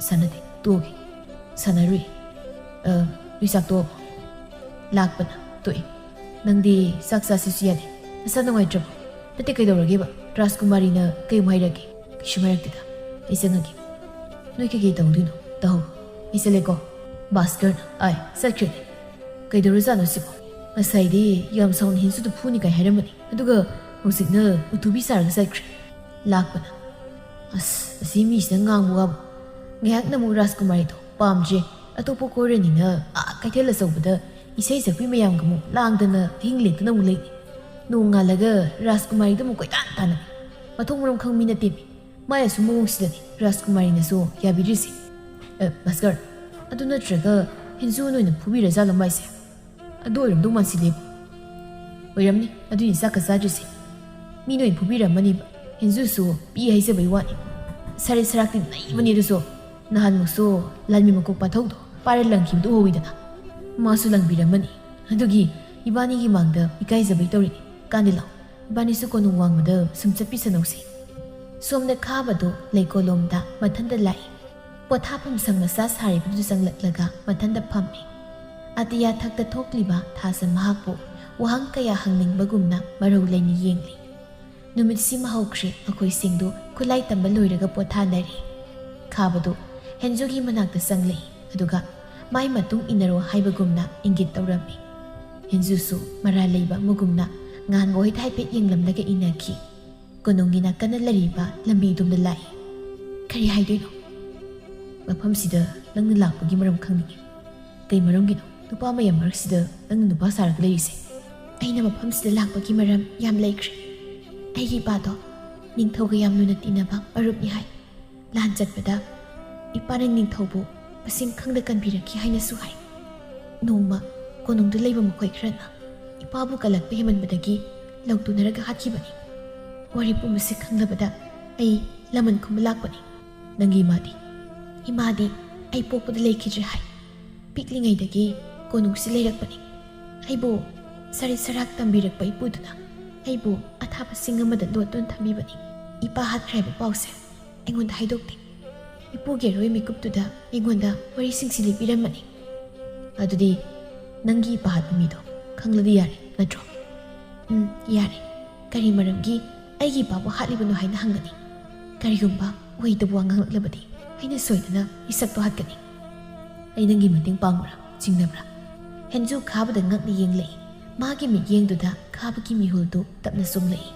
"ꯁꯥꯟꯅꯗꯦ, ꯇꯣꯛꯑꯒꯦ꯫" "ꯁꯥꯟꯅꯔꯨꯏ꯫ ꯅꯣꯏ ꯆꯥꯛ ꯇꯣꯛꯑꯕꯣ?" ꯂꯥꯛꯄꯅ, "ꯇꯣꯛꯑꯦ꯫ ꯅꯪꯗꯤ ꯆꯥꯛ ꯆꯥꯁꯤꯁꯨ ꯌꯥꯗꯦ꯫ ꯅꯁꯥ ꯅꯨꯡꯉꯥꯏꯇ꯭ꯔꯕꯣ? ꯅꯠꯇꯦ, ꯀꯩꯗꯧꯔꯒꯦꯕ? ꯔꯥꯖꯀꯨꯃꯥꯔꯤꯅ ꯀꯩꯃꯨꯛ ꯍꯥꯏꯔꯛꯀꯦ?" "ꯀꯩꯁꯨꯝ ꯍꯥꯏꯔꯛꯇꯦꯗ꯫ ꯑꯩ ꯆꯪꯉꯒꯦ꯫ ꯅꯣꯏ ꯀꯩꯀꯩ ꯇꯧꯗꯣꯏꯅꯣ ꯇꯧꯍꯧꯔꯣ꯫ ꯑꯩ ꯆꯠꯂꯦꯀꯣ꯫" ꯚꯥꯁꯀꯔꯅ, "ꯑꯥꯏ, ꯆꯠꯈ꯭ꯔꯦꯅꯦ꯫ ꯀꯩꯗꯧꯔꯖꯥꯠꯅꯣ ꯁꯤꯕꯣ? ꯉꯁꯥꯏꯗꯤ ꯌꯥꯝ ꯁꯥꯎꯅ ꯍꯦꯟꯖꯨꯗ ꯐꯨꯅꯤ ꯀꯥꯏ ꯍꯥꯏꯔꯝꯕꯅꯤ, ꯑꯗꯨꯒ ꯍꯧꯖꯤꯛꯅ ꯎꯊꯨꯕꯤ ꯁꯥꯔꯒ ꯆꯠꯈ꯭ꯔꯦ꯫" ꯂꯥꯛꯄꯅ, "ꯑꯁ, ꯑꯁꯤ ꯃꯤꯁꯤꯅ ꯉꯥꯡꯕ ꯋꯥꯕ꯫ ꯉꯥꯏꯍꯥꯛꯅ ꯑꯃꯨꯛ ꯔꯥꯖꯀꯨꯃꯥꯔꯤꯗꯣ ꯄꯥꯝꯗ꯭ꯔꯦ, ꯑꯇꯣꯞꯄ ꯀꯣꯏꯔꯅꯤꯅ ꯑꯥ ꯀꯩꯊꯦꯜ ꯑꯆꯧꯕꯗ ꯏꯁꯩ ꯁꯛꯄꯤ ꯃꯌꯥꯝꯒ ꯑꯃꯨꯛ ꯂꯥꯡꯗꯅ ꯑꯍꯤꯡ ꯂꯦꯛꯇꯅ ꯑꯃꯨꯛ ꯂꯩꯅꯤ꯫ ꯅꯣꯡꯉꯥꯜꯂꯒ ꯔꯥꯖꯀꯨꯃꯥꯔꯤꯗ ꯑꯃꯨꯛ ꯀꯣꯏꯇꯥꯟ ꯇꯥꯟꯅꯕꯤ꯫ ꯃꯊꯣꯡ ꯃꯔꯝ ꯈꯪꯕ ꯃꯤ ꯅꯠꯇꯦꯃꯤ꯫ ꯃꯥꯏ ꯑꯁꯨꯝ ꯃꯑꯣꯡꯁꯤꯗꯅꯤ ꯔꯥꯖꯀꯨꯃꯥꯔꯤꯅꯁꯨ ꯌꯥꯕꯤꯗ꯭ꯔꯤꯁꯦ꯫" "ꯑ, ꯚꯥꯁꯀꯔ, ꯑꯗꯨ ꯅꯠꯇ꯭ꯔꯒ ꯍꯦꯟꯖꯨꯅ ꯑꯣꯏꯅ ꯐꯨꯕꯤꯔꯖꯥꯠꯂꯣ ꯃꯥꯏꯁꯦ? ꯑꯗꯨ ꯑꯣꯏꯔꯝꯗꯧ ꯃꯥꯟꯁꯤꯜꯂꯦꯕ꯫" "ꯑꯣꯏꯔꯝꯅꯤ, ꯑꯗꯨꯏꯅꯤ ꯆꯥꯛꯀ ꯆꯥꯗ꯭ꯔꯤꯁꯦ꯫ ꯃꯤꯅ ꯑꯣꯏꯅ ꯐꯨꯕꯤꯔꯝꯃꯅꯤꯕ꯫ ꯍꯦꯟꯖꯨꯁꯨ ꯄꯤ ꯍꯥꯏꯖꯕꯩ ꯋꯥꯅꯤ꯫ ꯁꯥꯔꯤ ꯁꯔꯥꯛꯇꯤ ꯅꯩꯕꯅꯤ ꯑꯗꯨꯁꯨ꯫ ꯅꯍꯥꯟꯃꯨꯛꯁꯨ ꯂꯥꯟꯃꯤ ꯃꯀꯣꯛ ꯄꯥꯊꯧꯗꯣ ꯄꯥꯏꯔ ꯂꯪꯈꯤꯕꯗꯨ ꯎꯍꯧꯋꯤꯗꯅ꯫ ꯃꯥꯁꯨ ꯂꯪꯕꯤꯔꯝꯃꯅꯤ꯫ ꯑꯗꯨꯒꯤ ꯏꯕꯥꯅꯤꯒꯤ ꯃꯥꯡꯗ ꯏꯀꯥꯏꯖꯕꯩ ꯇꯧꯔꯤꯅꯤ꯫ ꯀꯥꯟꯗꯦ ꯂꯥꯎ, ꯏꯕꯥꯅꯤꯁꯨ ꯀꯣꯅꯨꯡ ꯋꯥꯡꯃꯗ ꯁꯨꯝ ꯆꯠꯄꯤꯁꯅꯧꯁꯤ꯫" ꯁꯣꯝꯗ ꯈꯥꯕꯗꯣ ꯂꯩꯀꯣꯜꯂꯣꯝꯗ ꯃꯊꯟꯇ ꯂꯥꯛꯏ꯫ ꯄꯣꯊꯥꯐꯝ ꯁꯪ ꯃꯆꯥ ꯁꯥꯔꯤꯕꯗꯨꯗ ꯆꯪꯂꯛꯂꯒ ꯃꯊꯟꯇ ꯐꯝꯃꯤ꯫ ꯑꯇꯤꯌꯥ ꯊꯛꯇ ꯊꯣꯛꯂꯤꯕ ꯊꯥꯖ ꯃꯍꯥꯛꯄꯨ ꯋꯥꯍꯪ ꯀꯌꯥ ꯍꯪꯅꯤꯡꯕꯒꯨꯝꯅ ꯃꯔꯧ ꯂꯩꯅ ꯌꯦꯡꯂꯤ꯫ ꯅꯨꯃꯤꯠꯁꯤꯃ ꯍꯧꯈ꯭ꯔꯦ꯫ ꯃꯈꯣꯏꯁꯤꯡꯗꯨ ꯈꯨꯠꯂꯥꯏ ꯇꯝꯕ ꯂꯣꯏꯔꯒ ꯄꯣꯊꯥꯅꯔꯤ꯫ ꯈꯥꯕꯗꯨ ꯍꯦꯟꯖꯨꯒꯤ ꯃꯅꯥꯛꯇ ꯆꯪꯂꯛꯏ, ꯑꯗꯨꯒ ꯃꯥꯏ ꯃꯇꯨꯡ ꯏꯟꯅꯔꯣ ꯍꯥꯏꯕꯒꯨꯝꯅ ꯏꯪꯒꯤꯠ ꯇꯧꯔꯝꯃꯤ꯫ ꯍꯦꯟꯖꯨꯁꯨ ꯃꯔꯥꯜ ꯂꯩꯕ ꯑꯃꯒꯨꯝꯅ ꯉꯥꯟꯕ ꯍꯣꯏꯗ ꯍꯥꯏꯐꯦꯠ ꯌꯦꯡꯂꯝꯂꯒ ꯏꯟꯅꯈꯤ꯫ ꯀꯣꯅꯨꯡꯒꯤ ꯅꯥꯀꯟꯗ ꯂꯩꯔꯤꯕ ꯂꯝꯕꯤꯗꯣꯝꯗ ꯂꯥꯛꯏ꯫ "ꯀꯔꯤ ꯍꯥꯏꯗꯣꯏꯅꯣ? ꯃꯐꯝꯁꯤꯗ ꯅꯪꯅ ꯂꯥꯛꯄꯒꯤ ꯃꯔꯝ ꯈꯪꯅꯤꯡꯉꯤ꯫ ꯀꯩ ꯃꯔꯝꯒꯤꯅꯣ ꯅꯨꯄꯥ ꯃꯌꯥꯝ ꯃꯔꯛꯁꯤꯗ ꯅꯪꯅ ꯅꯨꯄꯥ ꯁꯥꯔꯒ ꯂꯩꯔꯤꯁꯦ?" "ꯑꯩꯅ ꯃꯐꯝꯁꯤꯗ ꯂꯥꯛꯄꯒꯤ ꯃꯔꯝ ꯌꯥꯝ ꯂꯩꯈ꯭ꯔꯦ꯫ ꯑꯩꯒꯤ ꯏꯄꯥꯗꯣ ꯅꯤꯡꯊꯧꯒ ꯌꯥꯝ ꯂꯨꯅ ꯇꯤꯟꯅꯕ ꯃꯔꯨꯞꯅꯤ ꯍꯥꯏ꯫ ꯂꯥꯟ ꯆꯠꯄꯗ ꯏꯄꯥꯅ ꯅꯤꯡꯊꯧꯕꯨ ꯃꯁꯤꯡ ꯈꯪꯗ ꯀꯟꯕꯤꯔꯛꯈꯤ ꯍꯥꯏꯅꯁꯨ ꯍꯥꯏ꯫ ꯅꯣꯡꯃ ꯀꯣꯅꯨꯡꯗ ꯂꯩꯕ ꯃꯈꯣꯏ ꯈꯔꯅ ꯏꯄꯥꯕꯨ ꯀꯜꯂꯛꯄ ꯍꯦꯟꯃꯟꯕꯗꯒꯤ ꯂꯧꯇꯨꯅꯔꯒ ꯍꯥꯠꯈꯤꯕꯅꯤ꯫ ꯋꯥꯔꯤ ꯄꯨꯝꯕꯁꯤ ꯈꯪꯂꯕꯗ ꯑꯩ ꯂꯃꯟ ꯈꯨꯝꯕ ꯂꯥꯛꯄꯅꯤ꯫" "ꯅꯪꯒꯤ ꯏꯃꯥꯗꯤ?" "ꯏꯃꯥꯗꯤ ꯑꯩ ꯄꯣꯛꯄꯗ ꯂꯩꯈꯤꯗ꯭ꯔꯦ ꯍꯥꯏ꯫ ꯄꯤꯛꯂꯤꯉꯩꯗꯒꯤ ꯀꯣꯅꯨꯡꯁꯤ ꯂꯩꯔꯛꯄꯅꯤ꯫ ꯑꯩꯕꯨ ꯁꯔꯤꯠ ꯁꯔꯥꯛ ꯇꯝꯕꯤꯔꯛꯄ ꯏꯄꯨꯗꯨꯅ ꯑꯩꯕꯨ ꯑꯊꯥꯕꯁꯤꯡ ꯑꯃꯗ ꯂꯣꯠꯇꯨꯅ ꯊꯝꯕꯤꯕꯅꯤ꯫ ꯏꯄꯥ ꯍꯥꯠꯈ꯭ꯔꯦ ꯍꯥꯏꯕ ꯄꯥꯎꯁꯦ ꯑꯩꯉꯣꯟꯗ ꯍꯥꯏꯗꯣꯛꯇꯦ꯫ ꯏꯄꯨꯒꯤ ꯑꯔꯣꯏ ꯃꯤꯀꯨꯞꯇꯨꯗ ꯑꯩꯉꯣꯟꯗ ꯋꯥꯔꯤꯁꯤꯡꯁꯤ ꯂꯤꯕꯤꯔꯝꯕꯅꯤ꯫" "ꯑꯗꯨꯗꯤ ꯅꯪꯒꯤ ꯏꯄꯥ ꯍꯥꯠꯄ ꯃꯤꯗꯣ ꯈꯪꯂꯗꯤ ꯌꯥꯔꯦ, ꯅꯠꯇ꯭ꯔꯣ?" "ꯎꯝ, ꯌꯥꯔꯦ꯫ ꯀꯔꯤ ꯃꯔꯝꯒꯤ ꯑꯩꯒꯤ ꯏꯄꯥꯕꯨ ꯍꯥꯠꯂꯤꯕꯅꯣ ꯍꯥꯏꯅ ꯍꯪꯒꯅꯤ꯫ ꯀꯔꯤꯒꯨꯝꯕ ꯑꯣꯏꯗꯕ ꯋꯥ ꯉꯥꯡꯂꯛꯂꯕꯗꯤ ꯑꯩꯅ ꯁꯣꯏꯗꯅ ꯏꯁꯛꯇꯣ ꯍꯥꯠꯀꯅꯤ꯫" "ꯑꯩ ꯅꯪꯒꯤ ꯃꯇꯦꯡ ꯄꯥꯡꯕ꯭ꯔꯥ? ꯆꯤꯡꯅꯕ꯭ꯔꯥ?" ꯍꯦꯟꯖꯨ ꯈꯥꯕꯗ ꯉꯛꯅ ꯌꯦꯡꯂꯛꯏ꯫ ꯃꯥꯒꯤ ꯃꯤꯠꯌꯦꯡꯗꯨꯗ ꯈꯥꯕꯒꯤ ꯃꯤꯍꯨꯜꯗꯨ ꯇꯞꯅ ꯆꯣꯡꯂꯛꯏ꯫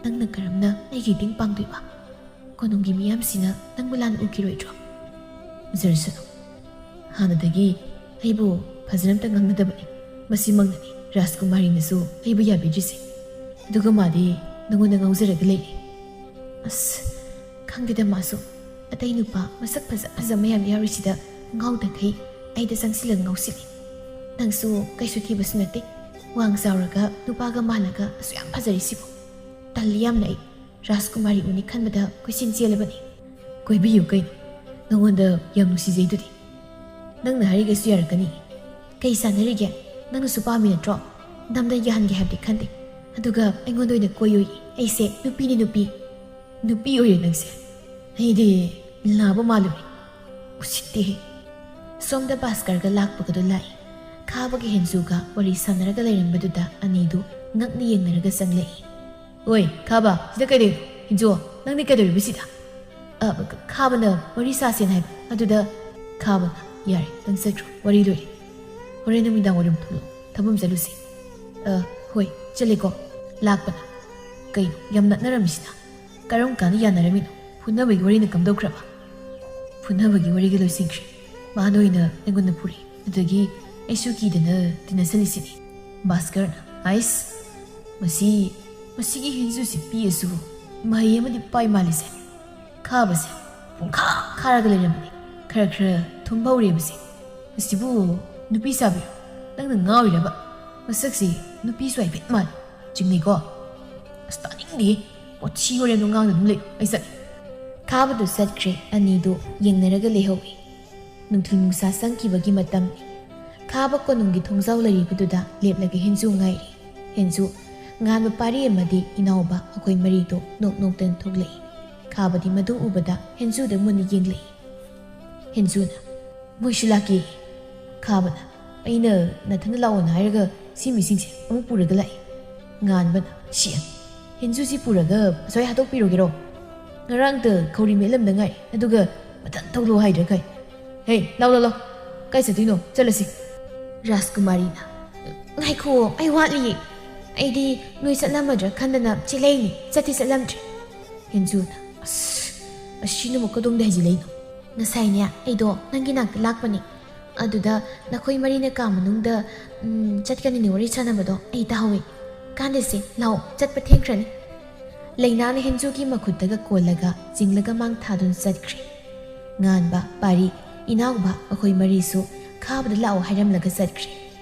"ꯅꯪꯅ ꯀꯔꯝꯅ ꯑꯩꯒꯤ ꯃꯇꯦꯡ ꯄꯥꯡꯗꯣꯏꯕ? ꯀꯣꯅꯨꯡꯒꯤ ꯃꯤꯌꯥꯝꯁꯤꯅ ꯅꯪꯕꯨ ꯂꯥꯟꯅ ꯎꯈꯤꯔꯣꯏꯗ꯭ꯔꯣ?" "ꯎꯖꯔꯁꯅꯨ꯫ ꯍꯥꯟꯅꯗꯒꯤ ꯑꯩꯕꯨ ꯐꯖꯅ ꯑꯝꯇ ꯉꯥꯡꯅꯗꯕꯅꯤ꯫ ꯃꯁꯤꯃꯛꯅꯅꯤ ꯔꯥꯖꯀꯨꯃꯥꯔꯤꯅꯁꯨ ꯑꯩꯕꯨ ꯌꯥꯕꯤꯗ꯭ꯔꯤꯁꯦ꯫ ꯑꯗꯨꯒ ꯃꯥꯗꯤ ꯅꯉꯣꯟꯗ ꯉꯥꯎꯖꯔꯒ ꯂꯩꯔꯦ꯫" "ꯑꯁ, ꯈꯪꯗꯦꯗ ꯃꯥꯁꯨ꯫ ꯑꯇꯩ ꯅꯨꯄꯥ ꯃꯁꯛ ꯐꯖ ꯐꯖ ꯃꯌꯥꯝ ꯌꯥꯎꯔꯤꯁꯤꯗ ꯉꯥꯎꯗꯈꯩ ꯑꯩꯗ ꯆꯪꯁꯤꯜꯂꯒ ꯉꯥꯎꯁꯤꯜꯂꯤ꯫ ꯅꯪꯁꯨ ꯀꯩꯁꯨ ꯊꯤꯕꯁꯨ ꯅꯠꯇꯦ꯫ ꯋꯥꯡ ꯆꯥꯎꯔꯒ ꯅꯨꯄꯥꯒ ꯃꯥꯟꯅꯒ ꯑꯁꯨꯛ ꯌꯥꯝ ꯐꯖꯔꯤꯁꯤꯕꯨ꯫ ꯇꯜꯂꯤ ꯌꯥꯝꯅ ꯑꯩ꯫ ꯔꯥꯖꯀꯨꯃꯥꯔꯤ ꯎꯅꯤ ꯈꯟꯕꯗ ꯀꯣꯏꯆꯦꯟ ꯆꯦꯜꯂꯕꯅꯤ꯫" "ꯀꯣꯏꯕꯤꯌꯨ ꯀꯩꯅꯣ? ꯅꯉꯣꯟꯗ ꯌꯥꯝ ꯅꯨꯡꯁꯤꯖꯩꯗꯨꯗꯤ꯫ ꯅꯪꯅ ꯍꯥꯏꯔꯤꯈꯩꯁꯨ ꯌꯥꯔꯛꯀꯅꯤ꯫ ꯀꯩ ꯆꯥꯟꯅꯔꯤꯒꯦ? ꯅꯪꯅꯁꯨ ꯄꯥꯝꯃꯤ ꯅꯠꯇ꯭ꯔꯣ? ꯅꯝꯗ ꯌꯥꯍꯟꯒꯦ ꯍꯥꯏꯕꯗꯤ ꯈꯟꯗꯦ꯫ ꯑꯗꯨꯒ ꯑꯩꯉꯣꯟꯗ ꯑꯣꯏꯅ ꯀꯣꯏꯌꯣꯌꯦ꯫ ꯑꯩꯁꯦ ꯅꯨꯄꯤꯅꯤ, ꯅꯨꯄꯤ꯫ ꯅꯨꯄꯤ ꯑꯣꯏꯔꯦ ꯅꯪꯁꯦ꯫ ꯑꯩꯗꯤ ꯂꯥꯕ ꯃꯥꯜꯂꯨꯔꯦ꯫ ꯎꯁꯤꯠꯇꯦꯍꯦ꯫" ꯁꯣꯝꯗ ꯚꯥꯁꯀꯔꯒ ꯂꯥꯛꯄꯒꯗꯨ ꯂꯥꯛꯏ꯫ ꯈꯥꯕꯒ ꯍꯦꯟꯖꯨꯒ ꯋꯥꯔꯤ ꯁꯥꯟꯅꯔꯒ ꯂꯩꯔꯝꯕꯗꯨꯗ ꯑꯅꯤꯗꯨ ꯉꯛꯅ ꯌꯦꯡꯅꯔꯒ ꯆꯪꯂꯛꯏ꯫ "ꯑꯣꯏ, ꯈꯥꯕ, ꯁꯤꯗ ꯀꯩꯗꯧꯔꯤꯅꯣ? ꯍꯦꯟꯖꯨ, ꯅꯪꯗꯤ ꯀꯩꯗꯧꯔꯤꯕ ꯁꯤꯗ?" ꯑ, ꯈꯥꯕꯅ ꯋꯥꯔꯤ ꯁꯥꯁꯦꯅ ꯍꯥꯏꯕ꯫ ꯑꯗꯨꯗ ꯈꯥꯕꯅ, "ꯌꯥꯔꯦ, ꯅꯪ ꯆꯠꯈ꯭ꯔꯣ, ꯋꯥꯔꯤ ꯂꯣꯏꯔꯦ꯫ ꯍꯣꯔꯦꯟ ꯅꯨꯃꯤꯗꯥꯡ ꯋꯥꯏꯔꯝ ꯊꯣꯛꯂꯛꯑꯣ꯫ ꯊꯕꯛ ꯑꯃ ꯆꯠꯂꯨꯁꯤ꯫ ꯑ, ꯍꯣꯏ, ꯆꯠꯂꯦꯀꯣ꯫ ꯂꯥꯛꯄꯅ꯫ ꯀꯩꯅꯣ, ꯌꯥꯝ ꯅꯛꯅꯔꯝꯃꯤꯁꯤꯅ? ꯀꯔꯝ ꯀꯥꯟꯗ ꯌꯥꯅꯔꯝꯃꯤꯅꯣ? ꯐꯨꯅꯕꯒꯤ ꯋꯥꯔꯤꯅ ꯀꯝꯗꯧꯈ꯭ꯔꯕ? ꯐꯨꯅꯕꯒꯤ ꯋꯥꯔꯤꯒ ꯂꯣꯏꯁꯤꯟꯈ꯭ꯔꯦ꯫ ꯃꯥꯅ ꯑꯣꯏꯅ ꯑꯩꯉꯣꯟꯗ ꯐꯨꯔꯛꯏ꯫ ꯑꯗꯨꯗꯒꯤ ꯑꯩꯁꯨ ꯀꯤꯗꯅ ꯇꯤꯟꯅꯁꯜꯂꯤꯁꯤꯅꯤ꯫ ꯚꯥꯁꯀꯔꯅ, ꯑꯥꯏꯁ, ꯃꯁꯤ, ꯃꯁꯤꯒꯤ ꯍꯦꯟꯖꯨꯁꯤ ꯄꯤꯛꯑꯁꯨ ꯃꯍꯩ ꯑꯃꯗꯤ ꯄꯥꯏ ꯃꯥꯜꯂꯤꯁꯦ꯫ ꯈꯥꯕꯁꯦ ꯄꯨꯡꯈꯥ ꯈꯥꯔꯒ ꯂꯩꯔꯝꯕꯅꯤ꯫ ꯈꯔ ꯈꯔ ꯊꯨꯝꯕ ꯍꯧꯔꯦꯕꯁꯦ꯫ "ꯑꯁꯤꯕꯨ ꯅꯨꯄꯤ ꯁꯥꯕꯤꯔꯣ? ꯅꯪꯅ ꯉꯥꯎꯔꯤꯔꯕ? ꯃꯁꯛꯁꯤ ꯅꯨꯄꯤꯁꯨ ꯍꯥꯏꯐꯦꯠ ꯃꯥꯜꯂꯤ꯫ ꯆꯤꯡꯅꯩꯀꯣ?" "ꯑꯁ, ꯇꯥꯅꯤꯡꯗꯦ꯫ ꯋꯥꯊꯤ ꯋꯥꯔꯦꯝꯗꯣ ꯉꯥꯡꯗ ꯑꯗꯨꯝ ꯂꯩꯌꯨ꯫ ꯑꯩ ꯆꯠꯂꯦ꯫" ꯈꯥꯕꯗꯨ ꯆꯠꯈ꯭ꯔꯦ꯫ ꯑꯅꯤꯗꯨ ꯌꯦꯡꯅꯔꯒ ꯂꯩꯍꯧꯏ꯫ ꯅꯨꯡꯊꯤꯜ ꯅꯨꯡꯁꯥ ꯆꯪꯈꯤꯕꯒꯤ ꯃꯇꯝꯅꯤ꯫ ꯈꯥꯕ ꯀꯣꯅꯨꯡꯒꯤ ꯊꯣꯡꯖꯥꯎ ꯂꯩꯔꯤꯕꯗꯨꯗ ꯂꯦꯞꯂꯒ ꯍꯦꯟꯖꯨ ꯉꯥꯏꯔꯤ꯫ ꯍꯦꯟꯖꯨ, ꯉꯥꯟꯕ, ꯄꯥꯔꯤ ꯑꯃꯗꯤ ꯏꯅꯥꯎꯕ, ꯑꯩꯈꯣꯏ ꯃꯔꯤꯗꯨ ꯅꯣꯛ ꯅꯣꯛꯇꯅ ꯊꯣꯛꯂꯛꯏ꯫ ꯈꯥꯕꯗꯤ ꯃꯗꯨ ꯎꯕꯗ ꯍꯦꯟꯖꯨꯗ ꯃꯨꯟꯅ ꯌꯦꯡꯂꯛꯏ꯫ ꯍꯦꯟꯖꯨꯅ, "ꯃꯣꯏꯁꯨ ꯂꯥꯛꯀꯦ꯫" ꯈꯥꯕꯅ, "ꯑꯩꯅ ꯅꯊꯟꯗ ꯂꯥꯛꯑꯣꯅ ꯍꯥꯏꯔꯒ ꯁꯤ ꯃꯤꯁꯤꯡꯁꯦ ꯑꯃꯨꯛ ꯄꯨꯔꯒ ꯂꯥꯛꯑꯦ꯫" ꯉꯥꯟꯕꯅ, "ꯁꯤ ꯍꯦꯟꯖꯨꯁꯤ ꯄꯨꯔꯒ ꯑꯁ꯭ꯋꯥꯏ ꯍꯥꯠꯇꯣꯛꯄꯤꯔꯣꯒꯦꯔꯣ? ꯉꯔꯥꯡꯇ ꯈꯧꯔꯤ ꯃꯦꯠꯂꯝꯗ ꯉꯥꯏ, ꯑꯗꯨꯒ ꯃꯊꯟ ꯊꯣꯛꯂꯛꯑꯣ ꯍꯥꯏꯗ꯭ꯔꯥ ꯀꯩ? ꯍꯦ, ꯂꯥꯎ, ꯂꯥꯎ, ꯂꯥꯎ꯫ ꯀꯥꯏ ꯆꯠꯇꯣꯏꯅꯣ? ꯆꯠꯂꯁꯤ꯫" ꯔꯥꯖꯀꯨꯃꯥꯔꯤꯅ, "ꯉꯥꯏꯈꯣ, ꯑꯩ ꯋꯥꯠꯂꯤꯌꯦ꯫ ꯑꯩꯗꯤ ꯅꯣꯏ ꯆꯠꯂꯝꯃꯗ꯭ꯔꯥ ꯈꯟꯗꯅ ꯆꯦꯜꯂꯛꯏꯅꯤ꯫ ꯆꯠꯇꯤ ꯆꯠꯂꯝꯗ꯭ꯔꯦ꯫" ꯍꯦꯟꯖꯨꯅ, "ꯑꯁ, ꯑꯁꯤꯅ ꯑꯃꯨꯛ ꯀꯗꯣꯝꯗ ꯍꯩꯖꯤꯜꯂꯛꯏꯅꯣ?" "ꯉꯁꯥꯏꯅꯦ, ꯑꯩꯗꯣ ꯅꯪꯒꯤ ꯅꯥꯛꯇ ꯂꯥꯛꯄꯅꯦ꯫ ꯑꯗꯨꯗ ꯅꯈꯣꯏ ꯃꯔꯤꯅ ꯀꯥ ꯃꯅꯨꯡꯗ, ꯎꯝ, ꯆꯠꯀꯅꯤꯅ ꯋꯥꯔꯤ ꯁꯥꯟꯅꯕꯗꯣ ꯑꯩ ꯇꯥꯍꯧꯋꯦ꯫ ꯀꯥꯟꯗꯦꯁꯦ, ꯂꯥꯛꯑꯣ, ꯆꯠꯄ ꯊꯦꯡꯈ꯭ꯔꯅꯤ꯫" ꯂꯩꯅꯥꯅ ꯍꯦꯟꯖꯨꯒꯤ ꯃꯈꯨꯠꯇꯒ ꯀꯣꯜꯂꯒ ꯆꯤꯡꯂꯒ ꯃꯥꯡ ꯊꯥꯗꯨꯅ ꯆꯠꯈ꯭ꯔꯦ꯫ ꯉꯥꯟꯕ, ꯄꯥꯔꯤ, ꯏꯅꯥꯎꯕ, ꯑꯩꯈꯣꯏ ꯃꯔꯤꯁꯨ ꯈꯥꯕꯗ ꯂꯥꯛꯑꯣ ꯍꯥꯏꯔꯝꯂꯒ ꯆꯠꯈ꯭ꯔꯦ꯫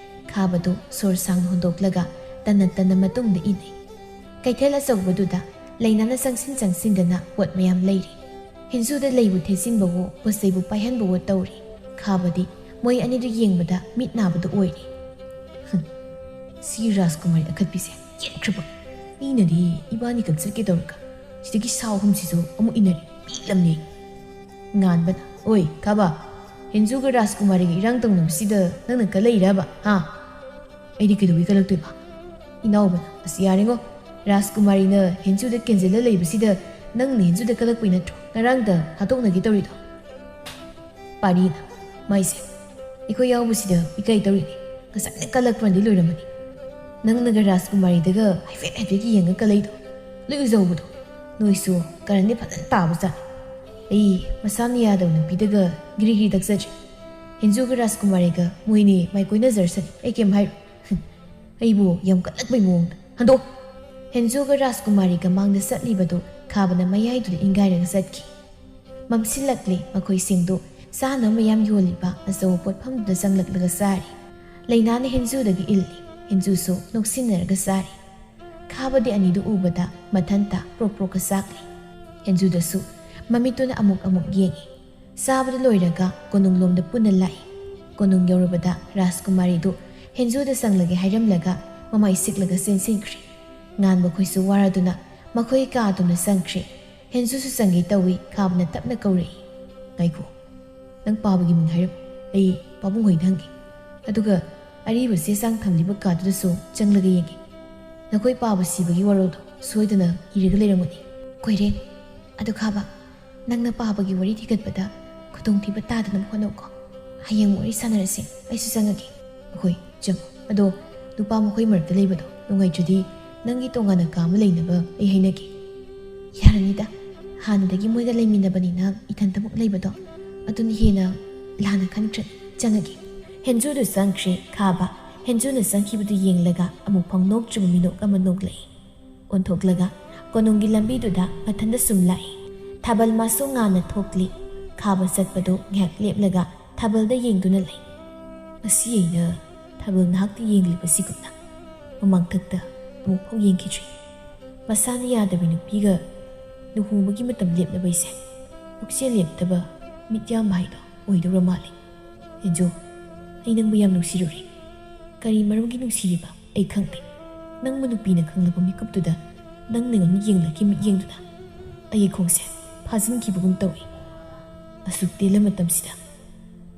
ꯈꯥꯕꯗꯨ ꯁꯣꯔ ꯁꯥꯡꯅ ꯍꯣꯟꯗꯣꯛꯂꯒ ꯇꯟꯅ ꯇꯟꯅ ꯃꯇꯨꯡꯗ ꯏꯟꯅꯩ꯫ ꯀꯩꯊꯦꯜ ꯑꯆꯧꯕꯗꯨꯗ ꯂꯩꯅꯥꯅ ꯆꯪꯁꯤꯟ ꯆꯪꯁꯤꯟꯗꯅ ꯄꯣꯠ ꯃꯌꯥꯝ ꯂꯩꯔꯤ꯫ ꯍꯦꯟꯖꯨꯗ ꯂꯩꯕꯨ ꯊꯦꯠꯆꯤꯟꯕꯋꯣ, ꯄꯣꯠ ꯆꯩꯕꯨ ꯄꯥꯏꯍꯟꯕꯋꯣ ꯇꯧꯔꯤ꯫ ꯈꯥꯕꯗꯤ ꯃꯣꯏ ꯑꯅꯤꯗꯨ ꯌꯦꯡꯕꯗ ꯃꯤꯠ ꯅꯥꯕꯗꯨ ꯑꯣꯏꯔꯤ꯫ "ꯍꯨꯝ, ꯁꯤ ꯔꯥꯖꯀꯨꯃꯥꯔꯤ ꯑꯈꯠꯄꯤꯁꯦ ꯌꯦꯠꯈ꯭ꯔꯕ꯫ ꯃꯤꯅꯗꯤ ꯏꯕꯥꯅꯤ ꯈꯛ ꯆꯠꯀꯦ ꯇꯧꯔꯒ ꯁꯤꯗꯒꯤ ꯁꯥ ꯑꯍꯨꯝꯁꯤꯁꯨ ꯑꯃꯨꯛ ꯏꯟꯅꯔꯦ꯫ ꯄꯦꯜꯂꯝꯅꯦ꯫" ꯉꯥꯟꯕꯅ, "ꯑꯣꯏ, ꯈꯥꯕ, ꯍꯦꯟꯖꯨꯒ ꯔꯥꯖꯀꯨꯃꯥꯔꯤꯒ ꯏꯔꯥꯡ ꯇꯧꯅꯕꯁꯤꯗ ꯅꯪꯅ ꯀꯜꯂꯛꯏꯔꯕ, ꯍꯥ?" "ꯑꯩꯗꯤ ꯀꯩꯗꯧꯕꯩ ꯀꯜꯂꯛꯇꯣꯏꯕ?" ꯏꯅꯥꯎꯕꯅ, "ꯑꯁ, ꯌꯥꯔꯦꯉꯣ, ꯔꯥꯖꯀꯨꯃꯥꯔꯤꯅ ꯍꯦꯟꯖꯨꯗ ꯀꯦꯟꯖꯤꯜꯂ ꯂꯩꯕꯁꯤꯗ ꯅꯪꯅ ꯍꯦꯟꯖꯨꯗ ꯀꯜꯂꯛꯄꯩ ꯅꯠꯇ꯭ꯔꯣ ꯉꯔꯥꯡꯗ ꯍꯥꯠꯇꯣꯛꯅꯒꯦ ꯇꯧꯔꯤꯗꯣ?" ꯄꯥꯔꯤꯅ, "ꯃꯥꯏꯁꯦ, ꯑꯩꯈꯣꯏ ꯌꯥꯎꯕꯁꯤꯗ ꯏꯀꯥꯏ ꯇꯧꯔꯤꯅꯦ꯫ ꯉꯁꯥꯏꯅ ꯀꯜꯂꯛꯄꯅꯗꯤ ꯂꯣꯏꯔꯝꯃꯅꯤ꯫ ꯅꯪꯅꯒ ꯔꯥꯖꯀꯨꯃꯥꯔꯤꯗꯒ ꯍꯥꯏꯐꯦꯠ ꯍꯥꯏꯐꯦꯠꯀ ꯌꯦꯡꯉ ꯀꯜꯂꯛꯏꯗꯣ, ꯂꯣꯏ ꯎꯖꯍꯧꯕꯗꯣ꯫ ꯅꯣꯏꯁꯨ ꯀꯔꯟꯗꯤ ꯐꯖꯅ ꯇꯥꯕꯖꯥꯠꯅꯤ꯫ ꯑꯩ ꯃꯁꯥꯅ ꯌꯥꯗꯕ ꯅꯨꯄꯤꯗꯒ ꯒꯤꯔꯤ ꯒꯤꯔꯤ ꯇꯛꯆꯗ꯭ꯔꯤ꯫ ꯍꯦꯟꯖꯨꯒ ꯔꯥꯖꯀꯨꯃꯥꯔꯤꯒ ꯃꯣꯏꯅꯤ ꯃꯥꯏ ꯀꯣꯏꯅꯖꯔꯁꯅꯤ, ꯑꯩ ꯀꯩꯝ ꯍꯥꯏꯔꯣꯏ꯫ ꯑꯩꯕꯨ ꯌꯥꯝ ꯀꯜꯂꯛꯄꯩ ꯃꯑꯣꯡꯗ꯫ ꯍꯟꯗꯣꯛ! ꯍꯦꯟꯖꯨꯒ ꯔꯥꯖꯀꯨꯃꯥꯔꯤꯒ ꯃꯥꯡꯗ ꯆꯠꯂꯤꯕꯗꯨ ꯈꯥꯕꯅ ꯃꯌꯥꯏꯗꯨꯗ ꯏꯟꯒꯥꯏꯔꯒ ꯆꯠꯈꯤ꯫ ꯃꯝꯁꯤꯜꯂꯛꯂꯤ꯫ ꯃꯈꯣꯏꯁꯤꯡꯗꯨ ꯆꯥꯅꯕ ꯃꯌꯥꯝ ꯌꯣꯜꯂꯤꯕ ꯑꯆꯧꯕ ꯄꯣꯠꯐꯝꯗꯨꯗ ꯆꯪꯂꯛꯂꯒ ꯆꯥꯔꯤ꯫ ꯂꯩꯅꯥꯅ ꯍꯦꯟꯖꯨꯗꯒꯤ ꯏꯜꯂꯤ꯫ ꯍꯦꯟꯖꯨꯁꯨ ꯅꯣꯛꯁꯤꯟꯅꯔꯒ ꯆꯥꯔꯤ꯫ ꯈꯥꯕꯗꯤ ꯑꯅꯤꯗꯨ ꯎꯕꯗ ꯃꯊꯟꯇ ꯄ꯭ꯔꯣꯛ ꯄ꯭ꯔꯣꯛꯀ ꯆꯥꯛꯂꯤ꯫ ꯍꯦꯟꯖꯨꯗꯁꯨ ꯃꯃꯤꯠꯇꯨꯅ ꯑꯃꯨꯛ ꯑꯃꯨꯛ ꯌꯦꯡꯉꯤ꯫ ꯆꯥꯕꯗꯨ ꯂꯣꯏꯔꯒ ꯀꯣꯅꯨꯡꯂꯣꯝꯗ ꯄꯨꯟꯅ ꯂꯥꯛꯏ꯫ ꯀꯣꯅꯨꯡ ꯌꯧꯔꯕꯗ ꯔꯥꯖꯀꯨꯃꯥꯔꯤꯗꯨ ꯍꯦꯟꯖꯨꯗ ꯆꯪꯂꯒꯦ ꯍꯥꯏꯔꯝꯂꯒ ꯃꯃꯥꯏ ꯁꯤꯛꯂꯒ ꯆꯦꯟꯁꯤꯟꯈ꯭ꯔꯤ꯫ ꯉꯥꯟꯕ ꯈꯣꯏꯁꯨ ꯋꯥꯔꯗꯨꯅ ꯃꯈꯣꯏ ꯀꯥ ꯑꯗꯨꯝꯅ ꯆꯪꯈ꯭ꯔꯤ꯫ ꯍꯦꯟꯖꯨꯁꯨ ꯆꯪꯒꯦ ꯇꯧꯏ, ꯈꯥꯕꯅ ꯇꯞꯅ ꯀꯧꯔꯛꯏ꯫ "ꯉꯥꯏꯈꯣ, ꯅꯪ ꯄꯥꯕꯒꯤ ꯃꯤꯡ ꯍꯥꯏꯔꯝꯃꯨ, ꯑꯩ ꯄꯥꯕꯨꯡ ꯍꯣꯏꯗ ꯍꯪꯒꯦ꯫ ꯑꯗꯨꯒ ꯑꯔꯤꯕ ꯆꯦ ꯆꯥꯡ ꯊꯝꯂꯤꯕ ꯀꯥꯗꯨꯗꯁꯨ ꯆꯪꯂꯒ ꯌꯦꯡꯒꯦ꯫ ꯅꯈꯣꯏ ꯄꯥꯕ ꯁꯤꯕꯒꯤ ꯋꯥꯔꯣꯜꯗꯣ ꯁꯣꯏꯗꯅ ꯏꯔꯒ ꯂꯩꯔꯝꯒꯅꯤ꯫" "ꯀꯣꯏꯔꯦ, ꯑꯗꯨ ꯈꯥꯕ, ꯅꯪꯅ ꯄꯥꯕꯒꯤ ꯋꯥꯔꯤ ꯊꯤꯒꯠꯄꯗ ꯈꯨꯗꯣꯡꯊꯤꯕ ꯇꯥꯗꯅꯕ ꯍꯣꯠꯅꯧꯀꯣ꯫ ꯍꯌꯦꯡ ꯋꯥꯔꯤ ꯁꯥꯟꯅꯔꯁꯦ, ꯑꯩꯁꯨ ꯆꯪꯉꯒꯦ꯫" "ꯍꯣꯏ, ꯆꯪꯉꯣ꯫ ꯑꯗꯣ ꯅꯨꯄꯥ ꯃꯈꯣꯏ ꯃꯔꯛꯇ ꯂꯩꯕꯗꯣ ꯅꯨꯡꯉꯥꯏꯇ꯭ꯔꯗꯤ ꯅꯪꯒꯤ ꯇꯣꯉꯥꯟꯅ ꯀꯥ ꯑꯃ ꯂꯩꯅꯕ ꯑꯩ ꯍꯥꯏꯅꯒꯦ꯫" "ꯌꯥꯔꯅꯤꯗ, ꯍꯥꯟꯅꯗꯒꯤ ꯃꯣꯏꯒ ꯂꯩꯃꯤꯟꯅꯕꯅꯤꯅ ꯏꯊꯟꯇꯃꯛ ꯂꯩꯕꯗꯣ ꯑꯗꯨꯅ ꯍꯦꯟꯅ ꯂꯥꯟꯅ ꯈꯟꯈ꯭ꯔꯅꯤ꯫ ꯆꯪꯉꯒꯦ꯫" ꯍꯦꯟꯖꯨꯗꯨ ꯆꯪꯈ꯭ꯔꯦ꯫ ꯈꯥꯕ ꯍꯦꯟꯖꯨꯅ ꯆꯪꯈꯤꯕꯗꯨ ꯌꯦꯡꯂꯒ ꯑꯃꯨꯛꯐꯥꯎ ꯅꯣꯛꯇ꯭ꯔꯤꯕ ꯃꯤꯅꯣꯛ ꯑꯃ ꯅꯣꯛꯂꯛꯏ꯫ ꯑꯣꯟꯊꯣꯛꯂꯒ ꯀꯣꯅꯨꯡꯒꯤ ꯂꯝꯕꯤꯗꯨꯗ ꯃꯊꯟꯇ ꯁꯨꯝ ꯂꯥꯛꯏ꯫ ꯊꯥꯕꯜ ꯃꯥꯁꯨ ꯉꯥꯟꯅ ꯊꯣꯛꯂꯤ꯫ ꯈꯥꯕ ꯆꯠꯄꯗꯨ ꯉꯥꯏꯍꯥꯛ ꯂꯦꯞꯂꯒ ꯊꯥꯕꯜꯗ ꯌꯦꯡꯗꯨꯅ ꯂꯩ꯫ ꯉꯁꯤ ꯑꯩꯅ ꯊꯥꯕꯜ ꯉꯥꯏꯍꯥꯛꯇꯤ ꯌꯦꯡꯂꯤꯕꯁꯤꯒꯨꯝꯅ ꯃꯃꯥꯡꯊꯛꯇ ꯑꯃꯨꯛꯐꯥꯎ ꯌꯦꯡꯈꯤꯗ꯭ꯔꯤ꯫ ꯃꯁꯥꯅ ꯌꯥꯗꯕꯤ ꯅꯨꯄꯤꯒ ꯂꯨꯍꯣꯡꯕꯒꯤ ꯃꯇꯝ ꯂꯦꯞꯅꯕꯩꯁꯦ ꯄꯨꯛꯆꯦꯜ ꯂꯦꯞꯇꯕ, ꯃꯤꯠꯌꯥꯝꯕ ꯍꯥꯏꯗꯣ ꯑꯣꯏꯗꯧꯔ ꯃꯥꯜꯂꯤ꯫ "ꯍꯦꯟꯖꯨ, ꯑꯩ ꯅꯪꯕꯨ ꯌꯥꯝ ꯅꯨꯡꯁꯤꯔꯨꯔꯦ꯫ ꯀꯔꯤ ꯃꯔꯝꯒꯤ ꯅꯨꯡꯁꯤꯔꯤꯕ ꯑꯩ ꯈꯪꯗꯦ꯫ ꯅꯪꯕꯨ ꯅꯨꯄꯤꯅ ꯈꯪꯂꯕ ꯃꯤꯀꯨꯞꯇꯨꯗ ꯅꯪꯅ ꯑꯩꯉꯣꯟꯗ ꯌꯦꯡꯂꯛꯈꯤ ꯃꯤꯠꯌꯦꯡꯗꯨꯅ ꯑꯩꯒꯤ ꯈꯣꯡꯁꯦ ꯐꯥꯖꯤꯟꯈꯤꯕꯒꯨꯝ ꯇꯧꯏ꯫ ꯑꯁꯨꯛ ꯇꯦꯜꯂ ꯃꯇꯝꯁꯤꯗ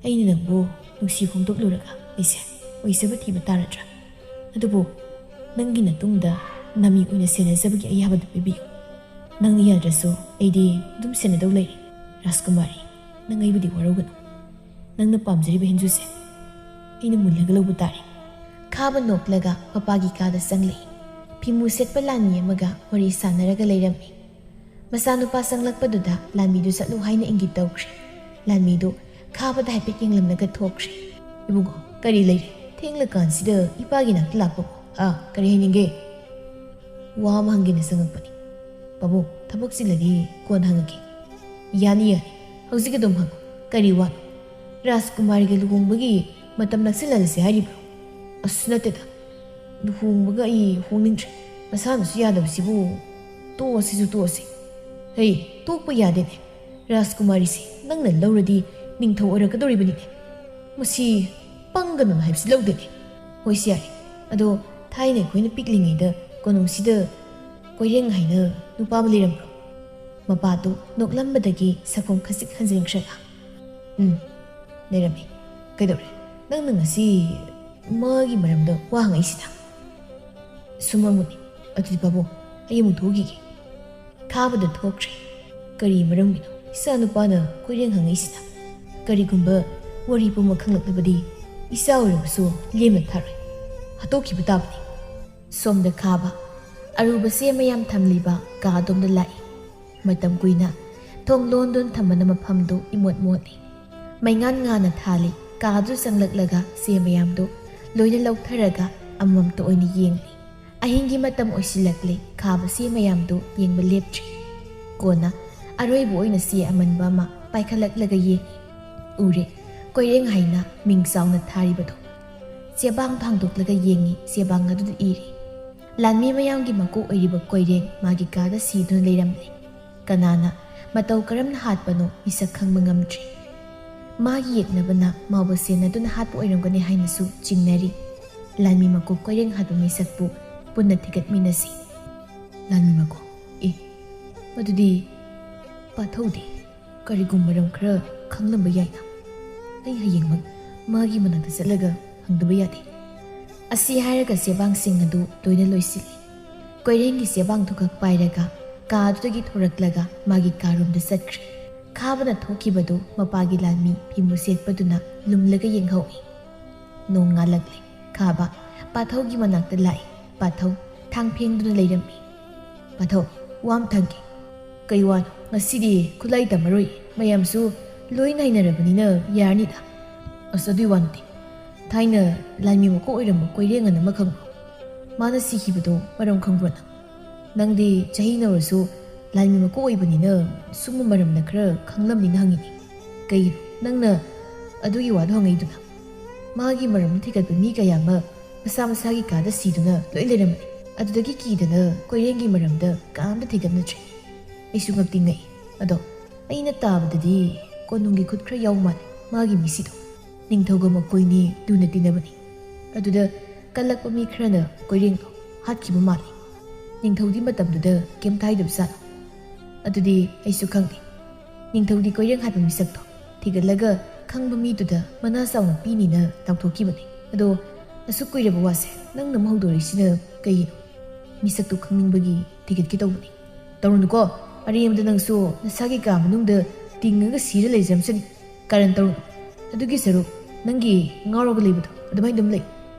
ꯑꯩꯅ ꯅꯪꯕꯨ ꯅꯨꯡꯁꯤ ꯐꯣꯡꯗꯣꯛꯂꯨꯔꯒ ꯑꯩꯁꯦ ꯑꯣꯏꯖꯕ ꯊꯤꯕ ꯇꯥꯔꯗ꯭ꯔꯥ? ꯑꯗꯨꯕꯨ ꯅꯪꯒꯤ ꯅꯇꯨꯡꯗ ꯅꯃꯤ ꯑꯣꯏꯅ ꯁꯦꯟꯅꯖꯕꯒꯤ ꯑꯌꯥꯕꯗꯨ ꯄꯤꯕꯤꯌꯨ꯫ ꯅꯪꯅ ꯌꯥꯗ꯭ꯔꯁꯨ ꯑꯩꯗꯤ ꯑꯗꯨꯝ ꯁꯦꯟꯅꯗꯧ ꯂꯩꯔꯦ꯫ ꯔꯥꯖꯀꯨꯃꯥꯔꯤ, ꯅꯪ ꯑꯩꯕꯨꯗꯤ ꯋꯥꯔꯧꯒꯅꯨ꯫ ꯅꯪꯅ ꯄꯥꯝꯖꯔꯤꯕ ꯍꯦꯟꯖꯨꯁꯦ ꯑꯩꯅ ꯃꯨꯜꯂꯒ ꯂꯧꯕ ꯇꯥꯔꯦ꯫ ꯈꯥꯕ ꯅꯣꯛꯂꯒ ꯃꯄꯥꯒꯤ ꯀꯥꯗ ꯆꯪꯂꯛꯏ꯫ ꯐꯤꯃꯨ ꯁꯦꯠꯄ ꯂꯥꯟꯃꯤ ꯑꯃꯒ ꯋꯥꯔꯤ ꯁꯥꯟꯅꯔꯒ ꯂꯩꯔꯝꯃꯤ꯫ ꯃꯆꯥꯅꯨꯄꯥ ꯆꯪꯂꯛꯄꯗꯨꯗ ꯂꯥꯟꯃꯤꯗꯨ ꯆꯠꯂꯨ ꯍꯥꯏꯅ ꯏꯪꯒꯤꯠ ꯇꯧꯈ꯭ꯔꯦ꯫ ꯂꯥꯟꯃꯤꯗꯨ ꯈꯥꯕꯗ ꯍꯥꯏꯐꯦꯠ ꯌꯦꯡꯂꯝꯂꯒ ꯊꯣꯛꯈ꯭ꯔꯦ꯫ "ꯏꯕꯨꯡꯉꯣ, ꯀꯔꯤ ꯂꯩꯔꯦ? ꯊꯦꯡꯂꯀꯥꯟꯁꯤꯗ ꯏꯄꯥꯒꯤ ꯅꯥꯛꯇ ꯂꯥꯛꯄꯕꯨ? ꯑꯥ, ꯀꯔꯤ ꯍꯥꯏꯅꯤꯡꯒꯦ?" "ꯋꯥ ꯑꯃ ꯍꯪꯒꯦꯅ ꯆꯪꯉꯛꯄꯅꯤ꯫ ꯄꯥꯕꯨꯡ, ꯊꯕꯛ ꯆꯤꯜꯂꯗꯤ ꯀꯣꯟꯅ ꯍꯪꯉꯛꯀꯦ꯫" "ꯌꯥꯅꯤ, ꯌꯥꯅꯤ꯫ ꯍꯧꯖꯤꯛ ꯑꯗꯨꯝ ꯍꯪꯉꯨ꯫ ꯀꯔꯤ ꯋꯥꯅꯣ?" "ꯔꯥꯖꯀꯨꯃꯥꯔꯤꯒ ꯂꯨꯍꯣꯡꯕꯒꯤ ꯃꯇꯝ ꯅꯛꯁꯤꯜꯍꯜꯂꯁꯦ ꯍꯥꯏꯔꯤꯕ꯭ꯔꯣ?" "ꯑꯁ, ꯅꯠꯇꯦꯗ꯫ ꯂꯨꯍꯣꯡꯕꯒ ꯑꯩ ꯍꯣꯡꯅꯤꯡꯗ꯭ꯔꯦ꯫ ꯃꯁꯥꯅꯁꯨ ꯌꯥꯗꯕꯁꯤꯕꯨ꯫ ꯇꯣꯛꯑꯁꯤꯁꯨ ꯇꯣꯛꯑꯁꯤ꯫" "ꯍꯩ, ꯇꯣꯛꯄ ꯌꯥꯗꯦꯅꯦ꯫ ꯔꯥꯖꯀꯨꯃꯥꯔꯤꯁꯦ ꯅꯪꯅ ꯂꯧꯔꯗꯤ ꯅꯤꯡꯊꯧ ꯑꯣꯏꯔꯛꯀꯗꯧꯔꯤꯕꯅꯤꯅꯦ꯫ ꯃꯁꯤ ꯄꯪꯒꯅꯨ ꯍꯥꯏꯕꯁꯤ ꯂꯧꯗꯦꯅꯦ꯫" "ꯍꯣꯏꯁꯦ, ꯌꯥꯔꯦ꯫ ꯑꯗꯣ ꯊꯥꯏꯅ ꯑꯩꯈꯣꯏꯅ ꯄꯤꯛꯂꯤꯉꯩꯗ ꯀꯣꯅꯨꯡꯁꯤꯗ ꯀꯣꯏꯔꯦꯡ ꯍꯥꯏꯅ ꯅꯨꯄꯥ ꯑꯃ ꯂꯩꯔꯝꯕ꯭ꯔꯣ?" ꯃꯄꯥꯗꯨ ꯅꯣꯛꯂꯝꯕꯗꯒꯤ ꯁꯛꯐꯝ ꯈꯖꯤꯛ ꯍꯟꯖꯤꯟꯈ꯭ꯔꯒ, "ꯎꯝ, ꯂꯩꯔꯝꯃꯤ꯫ ꯀꯩꯗꯧꯔꯦ? ꯅꯪꯅ ꯉꯁꯤ ꯃꯥꯒꯤ ꯃꯔꯝꯗ ꯋꯥ ꯍꯪꯉꯛꯏꯁꯤꯅ?" "ꯁꯨꯝ ꯍꯪꯕꯅꯤ꯫ ꯑꯗꯨꯗꯤ ꯄꯥꯕꯨꯡ, ꯑꯩ ꯑꯃꯨꯛ ꯊꯣꯛꯈꯤꯒꯦ꯫" ꯈꯥꯕꯗ ꯊꯣꯛꯈ꯭ꯔꯦ꯫ "ꯀꯔꯤ ꯃꯔꯝꯒꯤꯅꯣ? ꯏꯆꯥ ꯅꯨꯄꯥꯅ ꯀꯣꯏꯔꯦꯡ ꯍꯪꯉꯛꯏꯁꯤꯅ? ꯀꯔꯤꯒꯨꯝꯕ ꯋꯥꯔꯤ ꯄꯨꯝꯕ ꯈꯪꯂꯛꯂꯕꯗꯤ ꯏꯆꯥ ꯑꯣꯏꯔꯕꯁꯨ ꯂꯦꯝꯅ ꯊꯥꯔꯣꯏ꯫ ꯍꯥꯠꯇꯣꯛꯈꯤꯕ ꯇꯥꯕꯅꯤ꯫" ꯁꯣꯝꯗ ꯈꯥꯕ ꯑꯔꯨꯕ ꯆꯦ ꯃꯌꯥꯝ ꯊꯝꯂꯤꯕ ꯀꯥ ꯑꯗꯣꯝꯗ ꯂꯥꯛꯏ꯫ ꯃꯇꯝ ꯀꯨꯏꯅ ꯊꯣꯡ ꯂꯣꯟꯗꯨꯅ ꯊꯝꯕꯅ ꯃꯐꯝꯗꯨ ꯏꯃꯣꯠ ꯃꯣꯠꯂꯤ꯫ ꯃꯩꯉꯥꯟ ꯉꯥꯅ ꯊꯥꯜꯂꯤ꯫ ꯀꯥꯗꯨ ꯆꯪꯂꯛꯂꯒ ꯆꯦ ꯃꯌꯥꯝꯗꯨ ꯂꯣꯏꯅ ꯂꯧꯊꯔꯒ ꯑꯃꯃꯝꯇ ꯑꯣꯏꯅ ꯌꯦꯡꯂꯤ꯫ ꯑꯍꯤꯡꯒꯤ ꯃꯇꯝ ꯑꯣꯏꯁꯤꯜꯂꯛꯂꯦ꯫ ꯈꯥꯕ ꯆꯦ ꯃꯌꯥꯝꯗꯨ ꯌꯦꯡꯕ ꯂꯦꯞꯇ꯭ꯔꯤ꯫ ꯀꯣꯟꯅ ꯑꯔꯣꯏꯕ ꯑꯣꯏꯅ ꯆꯦ ꯑꯃꯟꯕ ꯑꯃ ꯄꯥꯏꯈꯠꯂꯛꯂꯒ ꯌꯦꯡꯉꯤ꯫ ꯎꯔꯦ, ꯀꯣꯏꯔꯦꯡ ꯍꯥꯏꯅ ꯃꯤꯡ ꯆꯥꯎꯅ ꯊꯥꯔꯤꯕꯗꯣ꯫ ꯆꯦꯕꯥꯡꯗꯣ ꯍꯥꯡꯗꯣꯛꯂꯒ ꯌꯦꯡꯉꯤ꯫ ꯆꯦꯕꯥꯡ ꯑꯗꯨꯗ ꯏꯔꯤ, "ꯂꯥꯟꯃꯤ ꯃꯌꯥꯝꯒꯤ ꯃꯀꯣꯛ ꯑꯣꯏꯔꯤꯕ ꯀꯣꯏꯔꯦꯡ ꯃꯥꯒꯤ ꯀꯥꯗ ꯁꯤꯗꯨꯅ ꯂꯩꯔꯝꯂꯦ꯫ ꯀꯅꯥꯅ ꯃꯇꯧ ꯀꯔꯝꯅ ꯍꯥꯠꯄꯅꯣ ꯃꯤꯁꯛ ꯈꯪꯕ ꯉꯝꯗ꯭ꯔꯤ꯫ ꯃꯥꯒꯤ ꯌꯦꯛꯅꯕꯅ ꯃꯥꯕꯨ ꯁꯦꯟꯅꯗꯨꯅ ꯍꯥꯠꯄ ꯑꯣꯏꯔꯝꯒꯅꯤ ꯍꯥꯏꯅꯁꯨ ꯆꯤꯡꯅꯔꯤ꯫ ꯂꯥꯟꯃꯤ ꯃꯀꯣꯛ ꯀꯣꯏꯔꯦꯡ ꯍꯥꯠꯄ ꯃꯤꯁꯛꯄꯨ ꯄꯨꯟꯅ ꯊꯤꯒꯠꯃꯤꯟꯅꯁꯤ꯫" "ꯂꯥꯟꯃꯤ ꯃꯀꯣꯛ? ꯑꯦ, ꯃꯗꯨꯗꯤ ꯄꯥꯊꯧꯗꯦ꯫ ꯀꯔꯤꯒꯨꯝꯕ ꯃꯔꯝ ꯈꯔ ꯈꯪꯂꯝꯕ ꯌꯥꯏꯅ꯫ ꯑꯩ ꯍꯌꯦꯡꯃꯛ ꯃꯥꯒꯤ ꯃꯅꯥꯛꯇ ꯆꯠꯂꯒ ꯍꯪꯗꯕ ꯌꯥꯗꯦ꯫" ꯑꯁꯤ ꯍꯥꯏꯔꯒ ꯆꯦꯕꯥꯡꯁꯤꯡ ꯑꯗꯨ ꯂꯣꯏꯅ ꯂꯣꯏꯁꯤꯜꯂꯤ꯫ ꯀꯣꯏꯔꯦꯡꯒꯤ ꯆꯦꯕꯥꯡꯗꯨ ꯈꯛ ꯄꯥꯏꯔꯒ ꯀꯥꯗꯨꯗꯒꯤ ꯊꯣꯔꯛꯂꯒ ꯃꯥꯒꯤ ꯀꯥꯔꯣꯝꯗ ꯆꯠꯈ꯭ꯔꯦ꯫ ꯈꯥꯕꯅ ꯊꯣꯛꯈꯤꯕꯗꯨ ꯃꯄꯥꯒꯤ ꯂꯥꯟꯃꯤ ꯐꯤꯃꯨ ꯁꯦꯠꯄꯗꯨꯅ ꯂꯨꯝꯂꯒ ꯌꯦꯡꯍꯧꯏ꯫ ꯅꯣꯡ ꯉꯥꯜꯂꯛꯂꯦ꯫ ꯈꯥꯕ ꯄꯥꯊꯧꯒꯤ ꯃꯅꯥꯛꯇ ꯂꯥꯛꯏ꯫ ꯄꯥꯊꯧ ꯊꯥꯡ ꯐꯦꯡꯗꯨꯅ ꯂꯩꯔꯝꯃꯤ꯫ "ꯄꯥꯊꯧ, ꯋꯥ ꯑꯃ ꯊꯥꯡꯒꯦ꯫" "ꯀꯩ ꯋꯥꯅꯣ? ꯉꯁꯤꯗꯤ ꯈꯨꯠꯂꯥꯏ ꯇꯝꯃꯔꯣꯏ, ꯃꯌꯥꯝꯁꯨ ꯂꯣꯏ ꯅꯥꯏꯅꯔꯕꯅꯤꯅ ꯌꯥꯔꯅꯤꯗ꯫" "ꯑꯁ, ꯑꯗꯨꯏ ꯋꯥꯅꯗꯤ꯫ ꯊꯥꯏꯅ ꯂꯥꯟꯃꯤ ꯃꯀꯣꯛ ꯑꯣꯏꯔꯝꯕ ꯀꯣꯏꯔꯦꯡ ꯑꯅ ꯑꯃ ꯈꯪꯕ꯭ꯔꯣ? ꯃꯥꯅ ꯁꯤꯈꯤꯕꯗꯣ ꯃꯔꯝ ꯈꯪꯕ꯭ꯔꯣ ꯅꯪ? ꯅꯪꯗꯤ ꯆꯍꯤ ꯅꯧꯔꯁꯨ ꯂꯥꯟꯃꯤ ꯃꯀꯣꯛ ꯑꯣꯏꯕꯅꯤꯅ ꯁꯨꯝꯕ ꯃꯔꯝꯗ ꯈꯔ ꯈꯪꯂꯝꯅꯤꯅ ꯍꯪꯉꯤꯅꯤ꯫ ꯀꯩꯒꯤꯅꯣ ꯅꯪꯅ ꯑꯗꯨꯒꯤ ꯋꯥꯗꯣ ꯍꯪꯉꯛꯏꯗꯨꯅ? ꯃꯥꯒꯤ ꯃꯔꯝꯗ ꯊꯤꯒꯠꯄ ꯃꯤ ꯀꯌꯥ ꯑꯃ ꯃꯁꯥ ꯃꯁꯥꯒꯤ ꯀꯥꯗ ꯁꯤꯗꯨꯅ ꯂꯣꯏ ꯂꯩꯔꯝꯕꯅꯤ꯫ ꯑꯗꯨꯗꯒꯤ ꯀꯤꯗꯅ ꯀꯣꯏꯔꯦꯡꯒꯤ ꯃꯔꯝꯗ ꯀꯅꯥꯝꯇ ꯊꯤꯒꯠꯅꯗ꯭ꯔꯦ꯫" "ꯑꯩꯁꯨ ꯉꯛꯇꯤ ꯉꯛꯏ꯫ ꯑꯗꯣ ꯑꯩꯅ ꯇꯥꯕꯗꯗꯤ ꯀꯣꯅꯨꯡꯒꯤ ꯈꯨꯠ ꯈꯔ ꯌꯥꯎ ꯃꯥꯜꯂꯦ ꯃꯥꯒꯤ ꯃꯤꯁꯤꯗꯣ꯫ ꯅꯤꯡꯊꯧꯒ ꯃꯈꯣꯏꯅꯤ ꯂꯨꯅ ꯇꯤꯟꯅꯕꯅꯤ꯫ ꯑꯗꯨꯗ ꯀꯜꯂꯛꯄ ꯃꯤ ꯈꯔꯅ ꯀꯣꯏꯔꯦꯡꯗꯣ ꯍꯥꯠꯈꯤꯕ ꯃꯥꯜꯂꯤ꯫ ꯅꯤꯡꯊꯧꯗꯤ ꯃꯇꯝꯗꯨꯗ ꯀꯩꯝꯇ ꯍꯥꯏꯗꯕ ꯖꯥꯠꯂꯣ? ꯑꯗꯨꯗꯤ ꯑꯩꯁꯨ ꯈꯪꯗꯦ꯫ ꯅꯤꯡꯊꯧꯗꯤ ꯀꯣꯏꯔꯦꯡ ꯍꯥꯠꯄ ꯃꯤꯁꯛꯇꯣ ꯊꯤꯒꯠꯂꯒ ꯈꯪꯕ ꯃꯤꯗꯨꯗ ꯃꯅꯥ ꯆꯥꯎꯅ ꯄꯤꯅꯤꯅ ꯂꯥꯎꯊꯣꯛꯈꯤꯕꯅꯤ꯫ ꯑꯗꯣ ꯑꯁꯨꯛ ꯀꯨꯏꯔꯕ ꯋꯥꯁꯦ ꯅꯪꯅ ꯑꯃꯨꯛ ꯍꯧꯗꯣꯔꯛꯏꯁꯤꯅ ꯀꯩꯒꯤꯅꯣ?" "ꯃꯤꯁꯛꯇꯣ ꯈꯪꯅꯤꯡꯕꯒꯤ ꯊꯤꯒꯠꯀꯦ ꯇꯧꯕꯅꯤ꯫" "ꯇꯧꯔꯨꯅꯨꯀꯣ, ꯑꯔꯦꯝꯕꯗ ꯅꯪꯁꯨ ꯅꯁꯥꯒꯤ ꯀꯥ ꯃꯅꯨꯡꯗ ꯇꯤꯡꯉꯒ ꯁꯤꯔ ꯂꯩꯖꯔꯝꯁꯅꯤ꯫ ꯀꯥꯔꯟ ꯇꯧꯔꯨꯅꯨ꯫ ꯑꯗꯨꯒꯤ ꯁꯔꯨꯛ ꯅꯪꯒꯤ ꯉꯥꯎꯔꯒ ꯂꯩꯕꯗꯣ ꯑꯗꯨꯃꯥꯏꯅ ꯑꯗꯨꯝ ꯂꯩ꯫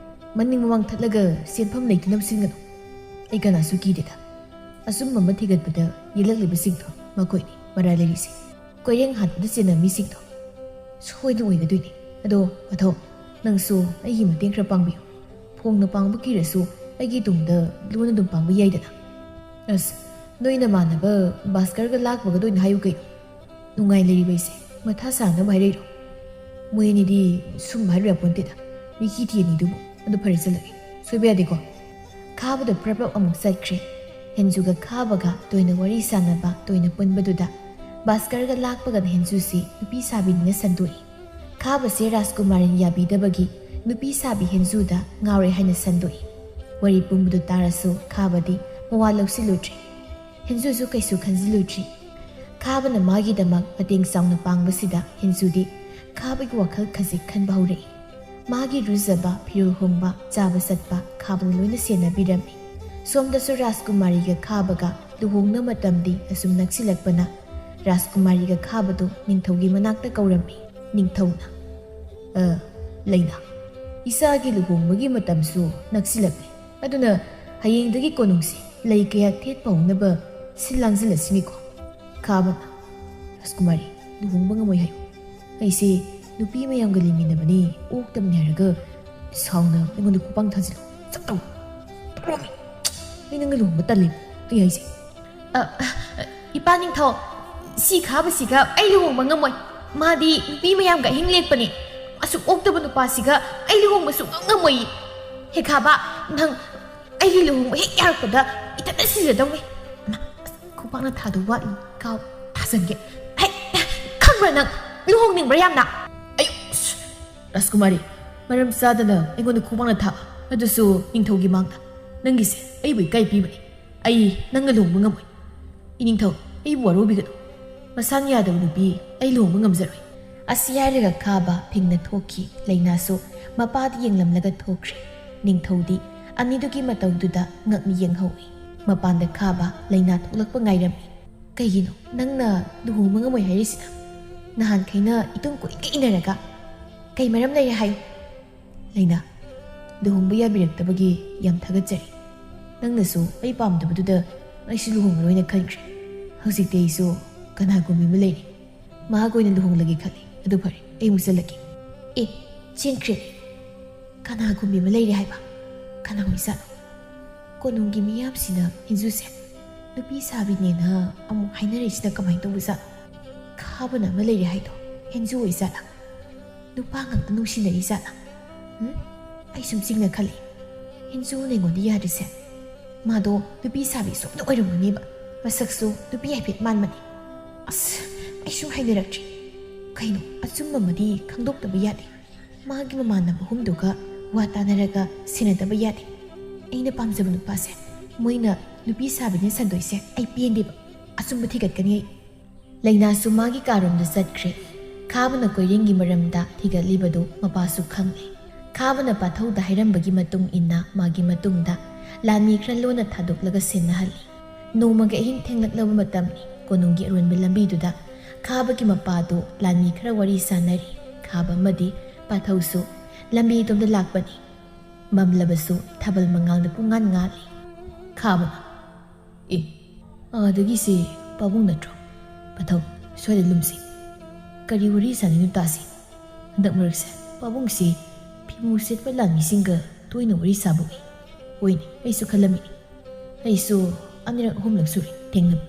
ꯃꯅꯤꯡ ꯃꯃꯥꯡ ꯊꯠꯂꯒ ꯁꯦꯟꯐꯝ ꯂꯩꯇꯅꯕ ꯁꯤꯟꯒꯅꯨ꯫ ꯑꯩ ꯀꯅꯥꯁꯨ ꯀꯤꯗꯦꯗ꯫" ꯑꯆꯨꯝꯕ ꯑꯃ ꯊꯤꯒꯠꯄꯗ ꯌꯦꯜꯂꯛꯂꯤꯕꯁꯤꯡꯗꯣ ꯃꯈꯣꯏꯅꯤ ꯃꯔꯥꯏ ꯂꯩꯔꯤꯁꯦ꯫ ꯀꯣꯏꯔꯦꯡ ꯍꯥꯠꯄꯗ ꯆꯦꯟꯅꯕ ꯃꯤꯁꯤꯡꯗꯣ ꯁꯣꯏꯗꯅ ꯑꯣꯏꯒꯗꯣꯏꯅꯤ꯫ ꯑꯗꯣ ꯄꯥꯊꯧ, ꯅꯪꯁꯨ ꯑꯩꯒꯤ ꯃꯇꯦꯡ ꯈꯔ ꯄꯥꯡꯕꯤꯌꯨ꯫ ꯐꯣꯡꯅ ꯄꯥꯡꯕ ꯀꯤꯔꯁꯨ ꯑꯩꯒꯤ ꯇꯨꯡꯗ ꯂꯣꯟꯅ ꯑꯗꯨꯝ ꯄꯥꯡꯕ ꯌꯥꯏꯗꯅ꯫ ꯑꯁ, ꯅꯣꯏ ꯅꯃꯥꯟꯅꯕ ꯚꯥꯁꯀꯔꯒ ꯂꯥꯛꯄꯒꯗ ꯑꯣꯏꯅ ꯍꯥꯏꯌꯨ ꯀꯩꯅꯣ꯫ ꯅꯨꯡꯉꯥꯏ ꯂꯩꯔꯤꯕ ꯑꯩꯁꯦ ꯃꯊꯥ ꯁꯥꯅꯕ ꯍꯥꯏꯔꯛꯏꯔꯣ? ꯃꯣꯏ ꯑꯅꯤꯗꯤ ꯁꯨꯝ ꯍꯥꯏꯔꯨ ꯌꯥꯄꯣꯟꯇꯦꯗ, ꯃꯤꯈꯤ ꯊꯤ ꯑꯅꯤꯗꯨꯕꯨ꯫ ꯑꯗꯨ ꯐꯔꯦ, ꯆꯠꯂꯒꯦ, ꯁꯣꯏꯕ ꯌꯥꯗꯦꯀꯣ꯫ ꯈꯥꯕꯗ ꯄ꯭ꯔꯞ ꯄ꯭ꯔꯞ ꯑꯃꯨꯛ ꯆꯠꯈ꯭ꯔꯦ꯫ ꯍꯦꯟꯖꯨꯒ ꯈꯥꯕꯒ ꯇꯣꯏꯅ ꯋꯥꯔꯤ ꯁꯥꯟꯅꯕ, ꯇꯣꯏꯅ ꯄꯨꯟꯕꯗꯨꯗ ꯚꯥꯁꯀꯔꯒ ꯂꯥꯛꯄꯒꯅ ꯍꯦꯟꯖꯨꯁꯤ ꯅꯨꯄꯤ ꯁꯥꯕꯤꯅꯤꯅ ꯁꯟꯗꯣꯛꯏ꯫ ꯈꯥꯕꯁꯦ ꯔꯥꯖꯀꯨꯃꯥꯔꯤꯅ ꯌꯥꯕꯤꯗꯕꯒꯤ ꯅꯨꯄꯤ ꯁꯥꯕꯤ ꯍꯦꯟꯖꯨꯗ ꯉꯥꯎꯔꯦ ꯍꯥꯏꯅ ꯁꯟꯗꯣꯛꯏ꯫ ꯋꯥꯔꯤ ꯄꯨꯝꯕꯗꯨ ꯇꯥꯔꯁꯨ ꯈꯥꯕꯗꯤ ꯃꯋꯥ ꯂꯧꯁꯤꯜꯂꯨꯗ꯭ꯔꯦ꯫ ꯍꯦꯟꯖꯨꯁꯨ ꯀꯩꯁꯨ ꯈꯟꯖꯤꯜꯂꯨꯗ꯭ꯔꯤ꯫ ꯈꯥꯕꯅ ꯃꯥꯒꯤꯗꯃꯛ ꯃꯇꯦꯡ ꯆꯥꯎꯅ ꯄꯥꯡꯕꯁꯤꯗ ꯍꯦꯟꯖꯨꯗꯤ ꯈꯥꯕꯒꯤ ꯋꯥꯈꯜ ꯈꯖꯤꯛ ꯈꯟꯕ ꯍꯧꯔꯛꯏ꯫ ꯃꯥꯒꯤ ꯏꯔꯨꯖꯕ, ꯐꯤꯔꯣꯜ ꯍꯣꯡꯕ, ꯆꯥꯕ ꯆꯠꯄ ꯈꯥꯕꯅ ꯂꯣꯏꯅ ꯁꯦꯟꯅꯕꯤꯔꯝꯃꯤ꯫ ꯁꯣꯝꯗꯁꯨ ꯔꯥꯖꯀꯨꯃꯥꯔꯤꯒ ꯈꯥꯕꯒ ꯂꯨꯍꯣꯡꯅ ꯃꯇꯝꯗꯤ ꯑꯁꯨꯝ ꯅꯛꯁꯤꯜꯂꯛꯄꯅ ꯔꯥꯖꯀꯨꯃꯥꯔꯤꯒ ꯈꯥꯕꯗꯨ ꯅꯤꯡꯊꯧꯒꯤ ꯃꯅꯥꯛꯇ ꯀꯧꯔꯝꯃꯤ꯫ ꯅꯤꯡꯊꯧꯅ, "ꯑ, ꯂꯩꯅꯥ, ꯏꯆꯥꯒꯤ ꯂꯨꯍꯣꯡꯕꯒꯤ ꯃꯇꯝꯁꯨ ꯅꯛꯁꯤꯜꯂꯛꯂꯦ꯫ ꯑꯗꯨꯅ ꯍꯌꯦꯡꯗꯒꯤ ꯀꯣꯅꯨꯡꯁꯦ ꯂꯩ ꯀꯌꯥ ꯊꯦꯠꯄ ꯍꯧꯅꯕ ꯁꯤꯜ ꯂꯥꯡꯁꯤꯜꯂꯁꯤꯅꯦꯀꯣ꯫ ꯈꯥꯕꯅ, "ꯔꯥꯖꯀꯨꯃꯥꯔꯤ, ꯂꯨꯍꯣꯡꯕ ꯉꯝꯃꯣꯏ ꯍꯥꯏꯌꯨ꯫ ꯑꯩꯁꯦ ꯅꯨꯄꯤ ꯃꯌꯥꯝꯒ ꯂꯩꯃꯤꯟꯅꯕꯅꯤ, ꯑꯣꯛꯇꯕꯅꯤ" ꯍꯥꯏꯔꯒ ꯁꯥꯎꯅ ꯑꯩꯉꯣꯟꯗ ꯈꯨꯄꯥꯡ ꯊꯥꯖꯤꯜꯂꯨ꯫ ꯆꯠꯂꯣ꯫ ꯇꯣꯛꯂꯣꯃꯤ꯫ ꯑꯩ ꯅꯪꯒ ꯂꯨꯍꯣꯡꯕ ꯇꯜꯂꯦ꯫ ꯑꯩ ꯍꯥꯏꯁꯦ꯫ "ꯑ, ꯑ, ꯏꯄꯥ ꯅꯤꯡꯊꯧ, ꯁꯤ ꯈꯥꯕꯁꯤꯒ ꯑꯩ ꯂꯨꯍꯣꯡꯕ ꯉꯝꯃꯣꯏ꯫ ꯃꯥꯗꯤ ꯅꯨꯄꯤ ꯃꯌꯥꯝꯒ ꯑꯍꯤꯡ ꯂꯦꯛꯄꯅꯤ꯫ ꯑꯁꯨꯛ ꯑꯣꯛꯇꯕ ꯅꯨꯄꯥꯁꯤꯒ ꯑꯩ ꯂꯨꯍꯣꯡꯕ ꯁꯨꯡꯉꯝ ꯉꯝꯃꯣꯏ꯫ ꯍꯦ ꯈꯥꯕ, ꯅꯪ ꯑꯩꯒꯤ ꯂꯨꯍꯣꯡꯕ ꯍꯦꯛ ꯌꯥꯔꯛꯄꯗ ꯏꯊꯟꯇ ꯁꯤꯖꯗꯧꯅꯤ꯫" ꯑꯁ, ꯈꯨꯄꯥꯛꯅ ꯊꯥꯗꯧ ꯋꯥꯠꯂꯤ꯫ ꯀꯥꯎ, ꯊꯥꯖꯟꯒꯦ꯫ ꯍꯩ, ꯈꯪꯕ꯭ꯔꯥ ꯅꯪ? ꯂꯨꯍꯣꯡꯅꯤꯡꯕ꯭ꯔꯥ ꯌꯥꯝꯅ? ꯑꯩ, ꯑꯁ, ꯔꯥꯖꯀꯨꯃꯥꯔꯤ, ꯃꯔꯝ ꯆꯥꯗꯅ ꯑꯩꯉꯣꯟꯗ ꯈꯨꯄꯥꯛꯅ ꯊꯥ, ꯑꯗꯨꯁꯨ ꯅꯤꯡꯊꯧꯒꯤ ꯃꯥꯡꯗ꯫ ꯅꯪꯒꯤꯁꯦ ꯑꯩꯕꯨ ꯏꯀꯥꯏ ꯄꯤꯕꯅꯤ꯫ ꯑꯩ ꯅꯪꯒ ꯂꯨꯍꯣꯡꯕ ꯉꯝꯃꯣꯏ꯫ ꯏꯅꯤꯡꯊꯧ, ꯑꯩꯕꯨ ꯋꯥꯔꯧꯕꯤꯒꯅꯨ꯫ ꯃꯁꯥꯅ ꯌꯥꯗꯕ ꯅꯨꯄꯤ ꯑꯩ ꯂꯨꯍꯣꯡꯕ ꯉꯝꯖꯔꯣꯏ꯫ ꯑꯁꯤ ꯍꯥꯏꯔꯒ ꯈꯥꯕ ꯐꯤꯡꯅ ꯊꯣꯛꯈꯤ꯫ ꯂꯩꯅꯥꯁꯨ ꯃꯄꯥꯗ ꯌꯦꯡꯂꯝꯂꯒ ꯊꯣꯛꯈ꯭ꯔꯦ꯫ ꯅꯤꯡꯊꯧꯗꯤ ꯑꯅꯤꯗꯨꯒꯤ ꯃꯇꯧꯗꯨꯗ ꯉꯛꯅ ꯌꯦꯡꯍꯧꯏ꯫ ꯃꯄꯥꯟꯗ ꯈꯥꯕ ꯂꯩꯅꯥ ꯊꯣꯛꯂꯛꯄ ꯉꯥꯏꯔꯝꯃꯤ꯫ "ꯀꯩꯒꯤꯅꯣ ꯅꯪꯅ ꯂꯨꯍꯣꯡꯕ ꯉꯝꯃꯣꯏ ꯍꯥꯏꯔꯤꯁꯤꯅ? ꯅꯍꯥꯟꯈꯩꯅ ꯏꯇꯨꯡ ꯀꯨꯏꯅ ꯏꯟꯅꯔꯒ ꯀꯩ ꯃꯔꯝ ꯂꯩꯔꯦ ꯍꯥꯏꯌꯨ?" "ꯂꯩꯅꯥ, ꯂꯨꯍꯣꯡꯕ ꯌꯥꯕꯤꯔꯛꯇꯕꯒꯤ ꯌꯥꯝ ꯊꯥꯒꯠꯆꯔꯤ꯫ ꯅꯪꯅꯁꯨ ꯑꯩ ꯄꯥꯝꯗꯕꯗꯨꯗ ꯑꯩꯁꯨ ꯂꯨꯍꯣꯡꯉꯔꯣꯏꯅ ꯈꯟꯈ꯭ꯔꯦ꯫ ꯍꯧꯖꯤꯛꯇꯤ ꯑꯩꯁꯨ ꯀꯅꯥꯒꯨꯝꯕꯤ ꯑꯃ ꯂꯩꯔꯦ꯫ ꯃꯍꯥꯛ ꯑꯣꯏꯅ ꯂꯨꯍꯣꯡꯂꯒꯦ ꯈꯜꯂꯤ꯫ ꯑꯗꯨ ꯐꯔꯦ, ꯑꯩ ꯑꯃꯨꯛ ꯆꯠꯂꯒꯦ꯫" "ꯑꯦ, ꯆꯦꯟꯈ꯭ꯔꯦ꯫ ꯀꯅꯥꯒꯨꯝꯕꯤ ꯑꯃ ꯂꯩꯔꯦ ꯍꯥꯏꯕ? ꯀꯅꯥ ꯑꯣꯏꯖꯥꯠꯅꯣ? ꯀꯣꯅꯨꯡꯒꯤ ꯃꯤꯌꯥꯝꯁꯤꯅ ꯍꯦꯟꯖꯨꯁꯦ ꯅꯨꯄꯤ ꯁꯥꯕꯤꯅꯦꯅ ꯑꯃꯨꯛ ꯍꯥꯏꯅꯔꯛꯏꯁꯤꯅ ꯀꯃꯥꯏꯅ ꯇꯧꯕꯖꯥꯠꯅꯣ? ꯈꯥꯕꯅ ꯑꯃ ꯂꯩꯔꯦ ꯍꯥꯏꯗꯣ ꯍꯦꯟꯖꯨ ꯑꯣꯏꯖꯥꯠꯂꯥ? ꯅꯨꯄꯥ ꯉꯥꯛꯇ ꯅꯨꯡꯁꯤꯅꯔꯤ ꯖꯥꯠꯂꯥ? ꯎꯝ? ꯑꯩ ꯁꯨꯝ ꯆꯤꯡꯅ ꯈꯜꯂꯤ꯫ ꯍꯦꯟꯖꯨꯅ ꯑꯩꯉꯣꯟꯗ ꯌꯥꯗ꯭ꯔꯤꯁꯦ꯫ ꯃꯥꯗꯣ ꯅꯨꯄꯤ ꯁꯥꯕꯤ ꯁꯣꯏꯗꯅ ꯑꯣꯏꯔꯝꯒꯅꯦꯕ꯫ ꯃꯁꯛꯁꯨ ꯅꯨꯄꯤ ꯍꯥꯏꯐꯦꯠ ꯃꯥꯟꯕꯅꯤ꯫ ꯑꯁ, ꯑꯩ ꯁꯨꯝ ꯍꯥꯏꯅꯔꯛꯇ꯭ꯔꯤ꯫ ꯀꯩꯅꯣ, ꯑꯆꯨꯝꯕ ꯑꯃꯗꯤ ꯈꯪꯗꯣꯛꯇꯕ ꯌꯥꯗꯦ꯫ ꯃꯥꯒꯤ ꯃꯃꯥꯟꯅꯕ ꯑꯍꯨꯝꯗꯨꯒ ꯋꯥ ꯇꯥꯅꯔꯒ ꯁꯦꯟꯅꯗꯕ ꯌꯥꯗꯦ꯫ ꯑꯩꯅ ꯄꯥꯝꯖꯕ ꯅꯨꯄꯥꯁꯦ ꯃꯣꯏꯅ ꯅꯨꯄꯤ ꯁꯥꯕꯤꯅ ꯁꯟꯗꯣꯏꯁꯦ ꯑꯩ ꯄꯦꯟꯗꯦꯕ꯫ ꯑꯆꯨꯝꯕ ꯊꯤꯒꯠꯀꯅꯤ ꯑꯩ꯫" ꯂꯩꯅꯥꯁꯨ ꯃꯥꯒꯤ ꯀꯥꯔꯣꯝꯗ ꯆꯠꯈ꯭ꯔꯦ꯫ ꯈꯥꯕꯅ ꯀꯣꯏꯔꯦꯡꯒꯤ ꯃꯔꯝꯗ ꯊꯤꯒꯠꯂꯤꯕꯗꯨ ꯃꯄꯥꯁꯨ ꯈꯪꯂꯦ꯫ ꯈꯥꯕꯅ ꯄꯥꯊꯧꯗ ꯍꯥꯏꯔꯝꯕꯒꯤ ꯃꯇꯨꯡ ꯏꯟꯅ ꯃꯥꯒꯤ ꯃꯇꯨꯡꯗ ꯂꯥꯟꯃꯤ ꯈꯔ ꯂꯣꯟꯅ ꯊꯥꯗꯣꯛꯂꯒ ꯁꯦꯟꯅꯍꯜꯂꯤ꯫ ꯅꯣꯡꯃꯒꯤ ꯑꯍꯤꯡ ꯊꯦꯡꯂꯛꯂꯕ ꯃꯇꯝꯅꯤ꯫ ꯀꯣꯅꯨꯡꯒꯤ ꯑꯔꯣꯟꯕ ꯂꯝꯕꯤꯗꯨꯗ ꯈꯥꯕꯒꯤ ꯃꯄꯥꯗꯨ ꯂꯥꯟꯃꯤ ꯈꯔ ꯋꯥꯔꯤ ꯁꯥꯅꯔꯤ꯫ ꯈꯥꯕ ꯑꯃꯗꯤ ꯄꯥꯊꯧꯁꯨ ꯂꯝꯕꯤ ꯑꯗꯣꯝꯗ ꯂꯥꯛꯄꯅꯤ꯫ ꯃꯝꯂꯕꯁꯨ ꯊꯥꯕꯜ ꯃꯉꯥꯜꯅ ꯄꯨꯡꯉꯥꯟ ꯉꯥꯜꯂꯤ꯫ ꯈꯥꯕꯅ, "ꯑꯦ, ꯑꯥꯗꯒꯤꯁꯦ ꯄꯥꯕꯨꯡ ꯅꯠꯇ꯭ꯔꯣ? ꯄꯥꯊꯧ, ꯁ꯭ꯋꯥꯏꯗ ꯂꯨꯝꯁꯤ꯫ ꯀꯔꯤ ꯋꯥꯔꯤ ꯁꯥꯅꯤꯡꯅꯣ ꯇꯥꯁꯤ꯫ ꯍꯟꯗꯛ ꯃꯔꯛꯁꯦ ꯄꯥꯕꯨꯡꯁꯤ ꯐꯤꯃꯨ ꯁꯦꯠꯄ ꯂꯥꯟꯃꯤꯁꯤꯡꯒ ꯇꯣꯏꯅ ꯋꯥꯔꯤ ꯁꯥꯕ ꯎꯏ꯫ ꯍꯣꯏꯅꯦ, ꯑꯩꯁꯨ ꯈꯜꯂꯝꯃꯤꯅꯤ꯫ ꯑꯩꯁꯨ ꯑꯅꯤꯔꯛ ꯑꯍꯨꯝꯂꯛ ꯁꯨꯔꯦ ꯊꯦꯡꯅꯕ꯫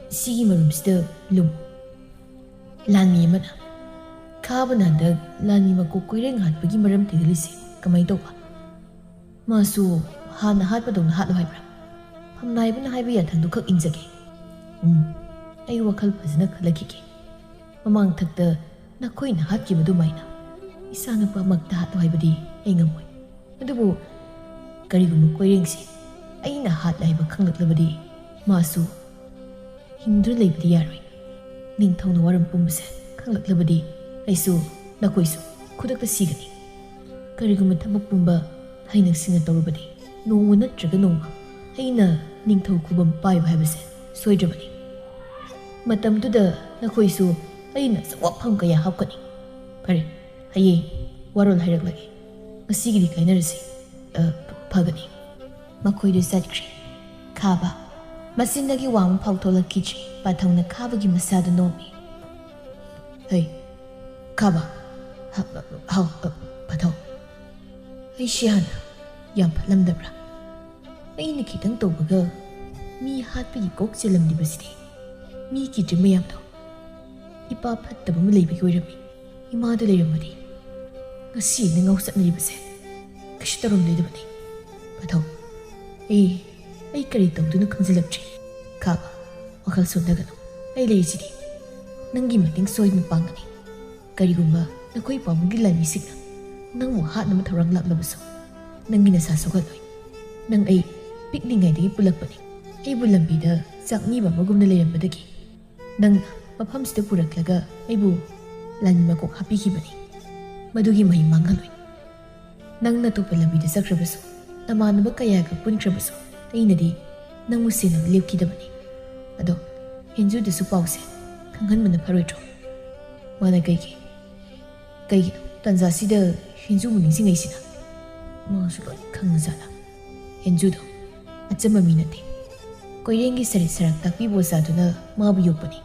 ꯁꯤꯒꯤ ꯃꯔꯨꯝꯁꯤꯗ ꯂꯨꯝ"꯫ ꯂꯥꯟꯃꯤ ꯑꯃꯅ, "ꯈꯥꯕꯅ ꯍꯟꯗꯛ ꯂꯥꯟꯃꯤ ꯃꯀꯣꯛ ꯀꯣꯏꯔꯦꯡ ꯍꯥꯠꯄꯒꯤ ꯃꯔꯝ ꯊꯤꯒꯠꯂꯤꯁꯦ ꯀꯃꯥꯏ ꯇꯧꯕ? ꯃꯥꯁꯨ ꯍꯥꯟꯅ ꯍꯥꯠꯄꯗꯧꯅ ꯍꯥꯠꯂꯣ ꯍꯥꯏꯕ꯭ꯔꯥ? ꯐꯝꯅꯥꯏꯕꯅ ꯍꯥꯏꯕ ꯌꯥꯊꯪꯗꯨ ꯈꯛ ꯏꯟꯖꯒꯦ꯫ ꯎꯝ, ꯑꯩ ꯋꯥꯈꯜ ꯐꯖꯅ ꯈꯜꯂꯛꯈꯤꯒꯦ꯫ ꯃꯃꯥꯡ ꯊꯛꯇ ꯅꯈꯣꯏꯅ ꯍꯥꯠꯈꯤꯕ ꯑꯗꯨꯃꯥꯏꯅ ꯏꯆꯥꯅꯨꯄꯥꯃꯛꯇ ꯍꯥꯠꯂꯣ ꯍꯥꯏꯕꯗꯤ ꯑꯩ ꯉꯝꯃꯣꯏ꯫ ꯑꯗꯨꯕꯨ ꯀꯔꯤꯒꯨꯝꯕ ꯀꯣꯏꯔꯦꯡꯁꯦ ꯑꯩꯅ ꯍꯥꯠꯂꯦ ꯍꯥꯏꯕ ꯈꯪꯂꯛꯂꯕꯗꯤ ꯃꯥꯁꯨ ꯍꯤꯡꯗꯨꯅ ꯂꯩꯕꯗꯤ ꯌꯥꯔꯣꯏ꯫ ꯅꯤꯡꯊꯧꯅ ꯋꯥꯔꯝ ꯄꯨꯝꯕꯁꯦ ꯈꯪꯂꯛꯂꯕꯗꯤ ꯑꯩꯁꯨ, ꯅꯈꯣꯏꯁꯨ ꯈꯨꯗꯛꯇ ꯁꯤꯒꯅꯤ꯫ ꯀꯔꯤꯒꯨꯝꯕ ꯊꯕꯛ ꯄꯨꯝꯕ ꯍꯩꯅ ꯁꯤꯡꯅ ꯇꯧꯔꯕꯗꯤ ꯅꯣꯡꯃ ꯅꯠꯇ꯭ꯔꯒ ꯅꯣꯡꯃ ꯑꯩꯅ ꯅꯤꯡꯊꯧ ꯈꯨꯕꯝ ꯄꯥꯏꯕ ꯍꯥꯏꯕꯁꯦ ꯁꯣꯏꯗ꯭ꯔꯕꯅꯤ꯫ ꯃꯇꯝꯗꯨꯗ ꯅꯈꯣꯏꯁꯨ ꯑꯩꯅ ꯆꯋꯥꯐꯝ ꯀꯌꯥ ꯍꯥꯞꯀꯅꯤ꯫ ꯐꯔꯦ, ꯍꯌꯦꯡ ꯋꯥꯔꯣꯜ ꯍꯥꯏꯔꯛꯂꯒꯦ꯫ ꯉꯁꯤꯒꯤꯗꯤ ꯀꯥꯏꯅꯔꯁꯤ꯫ ꯑ, ꯐꯒꯅꯤ꯫ ꯃꯈꯣꯏꯗꯨ ꯆꯠꯈ꯭ꯔꯦ꯫ ꯈꯥꯕ꯫ ꯃꯆꯤꯟꯗꯒꯤ ꯋꯥ ꯑꯃ ꯐꯥꯎ ꯊꯣꯛꯂꯛꯈꯤꯗ꯭ꯔꯦ꯫ ꯄꯥꯊꯧꯅ ꯈꯥꯕꯒꯤ ꯃꯁꯥꯗꯨ ꯅꯣꯝꯃꯤ꯫ "ꯍꯩ, ꯈꯥꯕ꯫ ꯍ-, ꯍꯥꯎ, ꯑ, ꯄꯥꯊꯧ꯫ ꯑꯩꯁꯤ ꯍꯥꯟꯅ ꯌꯥꯝ ꯐꯠꯂꯝꯗꯕ꯭ꯔꯥ? ꯑꯩꯅ ꯈꯤꯇꯪ ꯇꯧꯕꯒ ꯃꯤ ꯍꯥꯠꯄꯒꯤ ꯀꯣꯛ ꯆꯦꯜꯂꯝꯂꯤꯕꯁꯤꯗꯤ꯫ ꯃꯤ ꯀꯤꯗ꯭ꯔꯤ ꯃꯌꯥꯝꯗꯣ꯫ ꯏꯄꯥ ꯐꯠꯇꯕ ꯑꯃ ꯂꯩꯕꯒꯤ ꯑꯣꯏꯔꯝꯃꯤ꯫ ꯏꯃꯥꯗꯨ ꯂꯩꯔꯝꯃꯗꯤ ꯉꯁꯤ ꯑꯩꯅ ꯉꯥꯎꯆꯠꯅꯔꯤꯕꯁꯦ ꯀꯩꯁꯨ ꯇꯧꯔꯝꯂꯣꯏꯗꯕꯅꯤ꯫ ꯄꯥꯊꯧ, ꯑꯩ, ꯑꯩ ꯀꯔꯤ ꯇꯧꯗꯣꯏꯅꯣ ꯈꯪꯖꯤꯜꯂꯛꯇ꯭ꯔꯦ꯫ ꯈꯥꯕ, ꯋꯥꯈꯜ ꯁꯣꯟꯊꯒꯅꯨ꯫ ꯑꯩ ꯂꯩꯔꯤꯁꯤꯗꯤ꯫ ꯅꯪꯒꯤ ꯃꯇꯦꯡ ꯁꯣꯏꯗꯅ ꯄꯥꯡꯒꯅꯤ꯫ ꯀꯔꯤꯒꯨꯝꯕ ꯅꯈꯣꯏ ꯄꯥꯕꯨꯡꯒꯤ ꯂꯥꯟꯃꯤꯁꯤꯡꯅ ꯅꯪꯕꯨ ꯍꯥꯠꯅꯕ ꯊꯧꯔꯥꯡ ꯂꯥꯛꯂꯕꯁꯨ, ꯅꯪꯒꯤ ꯅꯁꯥ ꯁꯣꯛꯍꯜꯂꯣꯏ꯫ ꯅꯪ ꯑꯩ ꯄꯤꯛꯂꯤꯉꯩꯗꯒꯤ ꯄꯨꯜꯂꯛꯄꯅꯤ꯫ ꯑꯩꯕꯨ ꯂꯝꯕꯤꯗ ꯆꯥꯛꯅꯤꯕ ꯑꯃꯒꯨꯝꯅ ꯂꯩꯔꯝꯕꯗꯒꯤ ꯅꯪꯅ ꯃꯐꯝꯁꯤꯗ ꯄꯨꯔꯛꯂꯒ ꯑꯩꯕꯨ ꯂꯥꯟꯃꯤ ꯃꯀꯣꯛ ꯍꯥꯞꯄꯤꯈꯤꯕꯅꯤ꯫ ꯃꯗꯨꯒꯤ ꯃꯍꯩ ꯃꯥꯡꯍꯜꯂꯣꯏ꯫ ꯅꯪꯅ ꯑꯇꯣꯞꯄ ꯂꯝꯕꯤꯗ ꯆꯠꯈ꯭ꯔꯕꯁꯨ, ꯅꯃꯥꯟꯅꯕ ꯀꯌꯥꯒ ꯄꯨꯟꯈ꯭ꯔꯕꯁꯨ, ꯑꯩꯅꯗꯤ ꯅꯪꯕꯨ ꯁꯦꯟꯅꯕ ꯂꯦꯞꯈꯤꯗꯕꯅꯤ꯫ ꯑꯗꯣ ꯍꯦꯟꯖꯨꯗꯁꯨ ꯄꯥꯎꯁꯦ ꯈꯪꯍꯟꯕꯅ ꯐꯔꯣꯏꯗ꯭ꯔꯣ?" ꯃꯥꯅ ꯀꯩꯒꯤ? ꯀꯩꯒꯤꯅꯣ ꯇꯥꯟꯖꯥꯁꯤꯗ ꯍꯦꯟꯖꯨꯕꯨ ꯅꯤꯡꯁꯤꯡꯉꯛꯏꯁꯤꯅ꯫ ꯃꯥꯁꯨ ꯂꯣꯏ ꯈꯪꯉꯖꯥꯠꯂꯥ? ꯍꯦꯟꯖꯨꯗꯣ ꯑꯆꯝꯕ ꯃꯤ ꯅꯠꯇꯦ꯫ ꯀꯣꯏꯔꯦꯡꯒꯤ ꯁꯔꯤꯠ ꯁꯔꯥꯛ ꯇꯥꯛꯄꯤꯕ ꯑꯣꯖꯥꯗꯨꯅ ꯃꯥꯕꯨ ꯌꯣꯛꯄꯅꯤ꯫